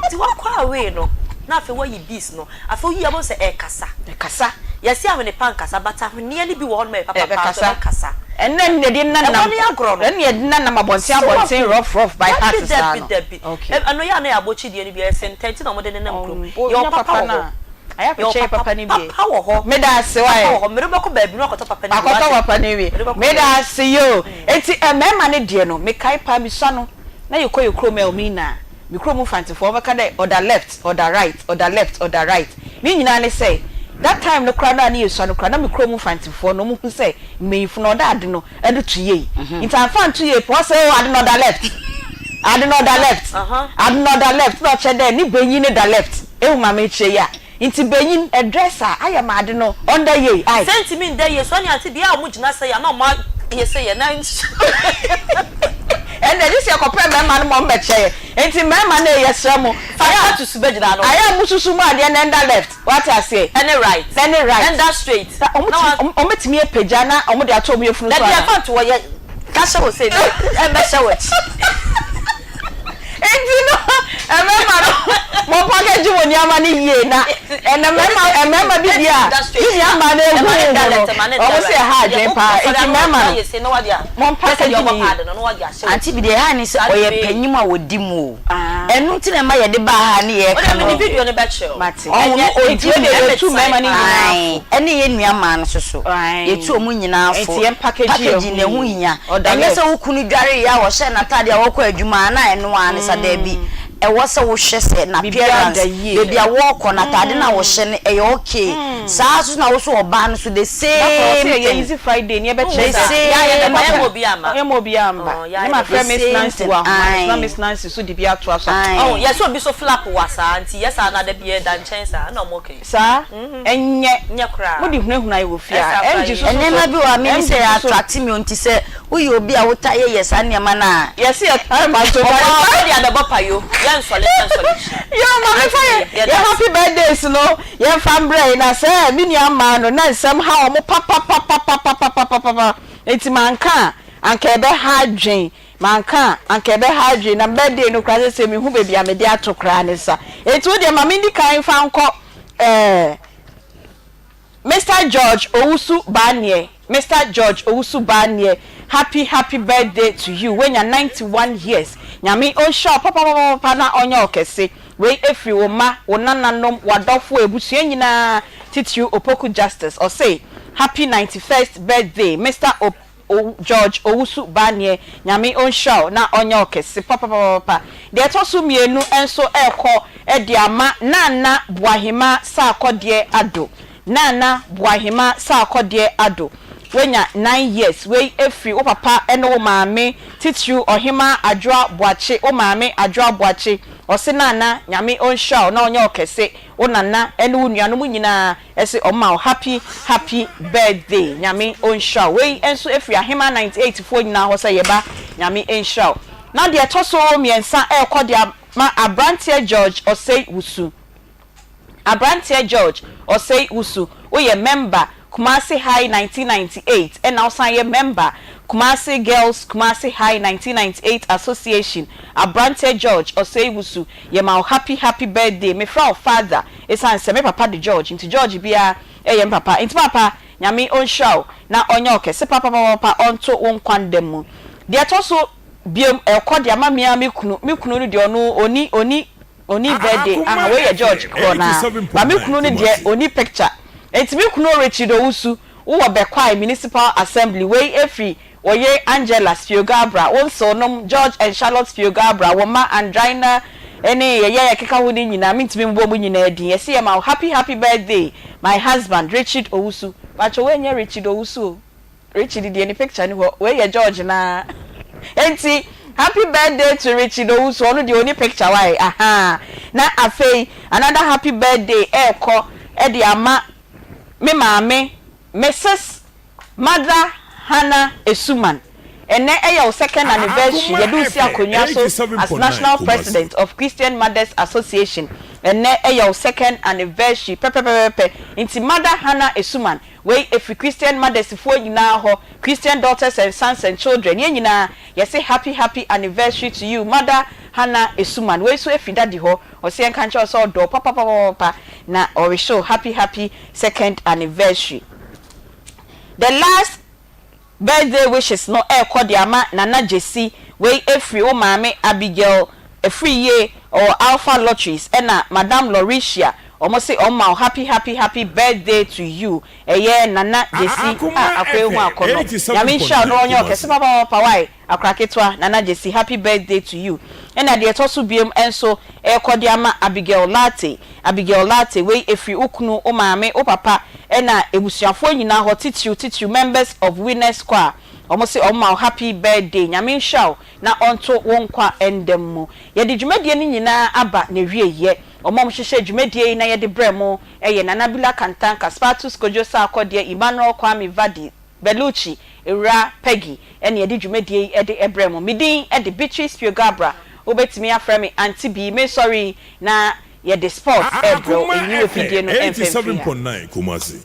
Nti woakɔ away no, na afei woayi beads no. Afei woyi a wobɛhu sɛ ɛrekasa. Ɛkasa. Yɛse ahwene pa nkasa but ahweneɛ no bi wɔ hɔnom a ɛyɛ papa paa nso Ɛbɛkasa. ɛbɛkasa. Ɛnna ɛne yɛde Ɛhɔ nenam no yɛ agorɔ no. ɛne yɛde nenam abɔnten So abɔnten wahu? rough rough by heart Dabi saa dabi no. dabi. Okay. Ɛ ɛno yɛ a na yɛ abɔkyi deɛ no bi ɛyɛ sentɛ nti na wɔde nenam kurom. Um, wo Yɛwɔ nya papa papa wɔ no hɔ. a, ayɛ Yɛwɔ akɔkyɛ yɛ papa papa no bi. papa wɔ hɔ. Meda ase Papa why? wɔ hɔ. Mede wo bɛkɔ baabi na wakɔtɔ papa no bi Makɔtɔ wate. papa no bi. Mede wo bɛkɔ Meda baabi. ase yoo. Enti eh, mmarima no deɛ no, mekae paa mesua no, na yɛkɔ yɛ kurom Elmina a, Me kurom Mfantefoɔ wɔbɛka dɛ ɔda left, ɔda right, ɔda left, ɔda right. Ne nyinaa ne sɛ, that time no koraa no a ne yɛsua no koraa na me kurom Mfantefoɔ no wɔhu sɛ mmanyinfo no ɔda ade no de to yie. Nti amfa anto yie pɛ wɔsɛ oh ade no ɔda left, ade no ɔda left, ade no ɔda left na ɔkyerɛ dɛ ne banyin no da left. Ehu ma mekyerɛ yi a? Nti banyin dress a ayɛ ma ade no ɔnda yie ai. Sɛ ntumi nda yie so ɛne ante bia a ɔmo gyina sɛi a na ɔmo ayɛ sɛi ɛ na Ɛnna gye sɛ yɛkɔpɛ mmarima no ma ɔmo bɛkyerɛ yɛn. Nti mmarima no ei yɛsrɛ mo Fa ayɛ a status bɛgyina ano. ayɛ a mosusu mo adeɛ no ɛnda left wate aseɛ. Ɛne right. Ɛne right. Ɛnda straight. Na ɔmo Na tumi wa. ɔmo bɛtumi apagya na ɔmo de ato ɔmo yafunu so Dabi anaa? ɛfa nto hɔ yɛ ka hyɛ wo sei na ɛmmɛhyɛ w'akyi. Enti no, mmarima no, mo package mo nneɛma no yie na ɛnna mmarima mmarima bi deɛ a ne nua mmaa no ehu ho no, wɔn sɛ ɛha adwene paa. Enti mmarima no, mo package no yie. Auntie bi deɛ ɛha ne sɛ ɔyɛ panyin a ɔdi mu o. Ɛno nti na ɛma yɛde baa ha ne yɛreka no. Mate. Ɔho no Ɛnyɛ ɔdi nti wei mu. deɛ yɛtu mmarima no nyinaa Ae, fo. ɛne yɛn nua mmaa no nso so. Ae. Yɛtu wɔn nyinaa fo. Nti yɛn package yɛn Packaging ho no ɛho yie. hia. Ɔda Ɛnyɛ sɛ left. wo kunu dwareeɛ a ɔhyɛɛ n'ataadeɛ a ɔkɔ adwuma a na ɛno ara ne sa, daabi. Ɛwɔ sɛ wohwɛ sɛ Biribiara n'appearance, da yie. baabi a wɔrekɔ no, ataade no a wɔhyɛ no ɛyɛ okay. Saa ara nso na wo nso ɔbaa no nso the Da koro ɔsɛ same yɛyɛ thing. easy Friday ni ɛbɛkyerɛ The sɛ same thing. yɛma obiara mba. Ne ma The frɛ Miss same Nancy thing. wɔ ahoma no so na Ae. Miss Nancy so de bi atoa so a. Ae. Ɔho yɛsɛ obi so flap wa saa nti yɛ saa na da biaa ɛda nkyɛn saa ɛna ɔmo kɛn. Saa? Ɛnyɛ. Nyɛ koraa. Mode hunahuna yɛ wɔ fie a. Ɛsa koraa MG yɛ. so so so. Nneɛma bi wɔ hɔ a menim MG sɛ so ɛyɛ so. attract me o nti sɛ woyɛ obi a wotaa yɛ yɛ saa nneɛma no a. Yɛse yɛ taa ma nso ba Ɔbaa yɛ. wode abɛbɔ payo yɛ nsɔle sɛ nsɔle kyina. Yoo ma me fa yɛ Yɛda yɛ ase. happy birthdays no yɛn fa mbrɛ yi na sɛ me nua mmaa no na nsɛm ha wɔn papapapapapapapapa nti manka a anka ɛbɛ ha adwen manka a anka ɛbɛ ha adwen na birthday no koraa sɛsɛ me hu baabi a mede ato koraa ne sa nti wo deɛ ma me ndi kan fa nkɔ ɛɛ. Mister George Owusu Barnieh Mister George Owusu Barnieh happy happy birthday to you woanya 91 years Nyame ɔnhyira wo papapapapa na ɔnyɛ wo kɛse wei ɛfiri wo mma wo nananom w'adɔfoɔ abusua nyinaa titiriw Opoku Justice ɔse happy 91st birthday Mister O O George Owusu Barnieh Nyame ɔnhyira wo na ɔnyɛ wo kɛse papapapapa. Deɛ ɛtɔ so mmienu nso rekɔ de ama Nana Boahema Sarkodie Addo Nana Boahema Sarkodie Addo Woanya nine years wei firi wo papa ne wo maame titiriw Ɔhemaa Adwoa Boakye wo maame Adwoa Boakye ɔse Nana Nyame ɔnhyira wo na ɔnyɛ wo kɛse wo nana ne wo nuanom nyinaa Ɛse ɔma wo happy happy birthday nyame ɔnhyira wo wei nso ɛfiri ahemaa 98 foɔ nyinaa hɔ sɛ yɛba nyame nhyira wo na deɛ ɛtɔ so mmiɛnsa ɛrekɔ de ama abranteɛ George Osei Wusu abranteɛ George Osei Wusu woyɛ member Kumasi High 1998 ɛna wosan yɛ member Kumasi Girls Kumasi High 1998 Association abranteɛ George Osei Wusu yɛma wo happy happy birthday mefrɛ wo father Esiane sɛ me papa de George nti George biara yɛ me papa nti papa Nyame ɔnhyira wo na ɔnyɛ wo kɛse papapapapa ɔnto wo nkwa nda mu. Deɛ ɛtɔ so biom ɛkɔ de ama me ara me kunu me kunu no deɛ ɔno ɔni ɔni ɔni birthday aha wei yɛ George korɔ no ara but me kunu no deɛ ɔni picture nti me kunu Richard Owusu Wowɔ Bekwai Municipal Assembly, wei firi wo yere Angela Spio-Garbrah, wo nsew nom George and Charlotte Spio-Garbrah, wo mma Andrina ne yɛyɛ a yɛkeka ho no nyinaa, mentumi mbobɔ mo nyinaa din. Yɛse yɛma wo happy happy birthday my husband Richard Owusu. Pakyɛ wei nyɛ Richard Owusu o, Richard deɛ ne picture ni hɔ, wei yɛ George no ara. Enti happy birthday to Richard Owusu, ɔno deɛ ɔnni picture wai, ahaa. Na afei another happy birthday ɛrekɔ de ama Me maame, Mrs. Mother Hannah Esuman, ɛnnɛ ɛyɛ wo second anniversary, Akoma yɛde wo si FM akonnwa so as 87.9 National Kumasi. President of Christian Mothers Association, ɛnnɛ ɛyɛ wo second anniversary pɛpɛpɛpɛpɛ, nti Mother Hannah Esuman, wei ɛfiri Christian Mothers foɔ nyinaa hɔ, Christian Daughters and Sons and Children, yɛn nyinaa yɛse happy happy anniversary to you Mother Hannah Esuman, wei nso ɛfiri Daddy hɔ, Ɔse yɛnka nkyerɛ wo sɛ ɔdɔ wo papapapapa na ɔrehyɛ wo happy happy second anniversary. The last. Birthday wishes no ɛrekɔ de ama Nana Gyasi, wei ɛfiri wo maame Abigail Afriyie ɔwɔ Alpha Lotteries ɛna Madam Lauricia ɔmo se ɔmo ma wo happy happy happy birthday to you ɛyɛ Nana Gyasi a akɔ ehu akɔnɔ Nyame nhyira wo na ɔnyɛ wo kɛse papapapa wai Akora ketewa Nana Gyasi happy birthday to you Ɛna deɛ ɛtɔ so biom nso ɛrekɔ de ama Abigail Lartey Abigail Lartey wei ɛfiri wo kunu, wo maame, wo papa ɛna abusuafoɔ nyinaa hɔ titiriw titiriw members of Winners Choir wɔn se wɔn ma wo happy birthday Nyame nhyira wo na ɔnto wo nkwa nda mu Yɛde dwumadie no nyinaa aba n'awieɛ Wɔn a wɔhyehyɛɛ dwumadie yi na yɛde brɛɛ mo yɛ Nana Bila Kantanka, Spatus Kojo Sarkodie, Emmanuel Kwame Vadi, Bellucci, Awuraa Peggy ɛna yɛde dwumadie yi de brɛ mo. Me din de Beatrice Piogabra. Wobɛtumi afrɛ me Auntie Bee. Mesɔre yi na yɛde sports rebrɛ wo. Akoma Nyi w'afidie FM no mfa mfiri ha. 87.9 Kumasi.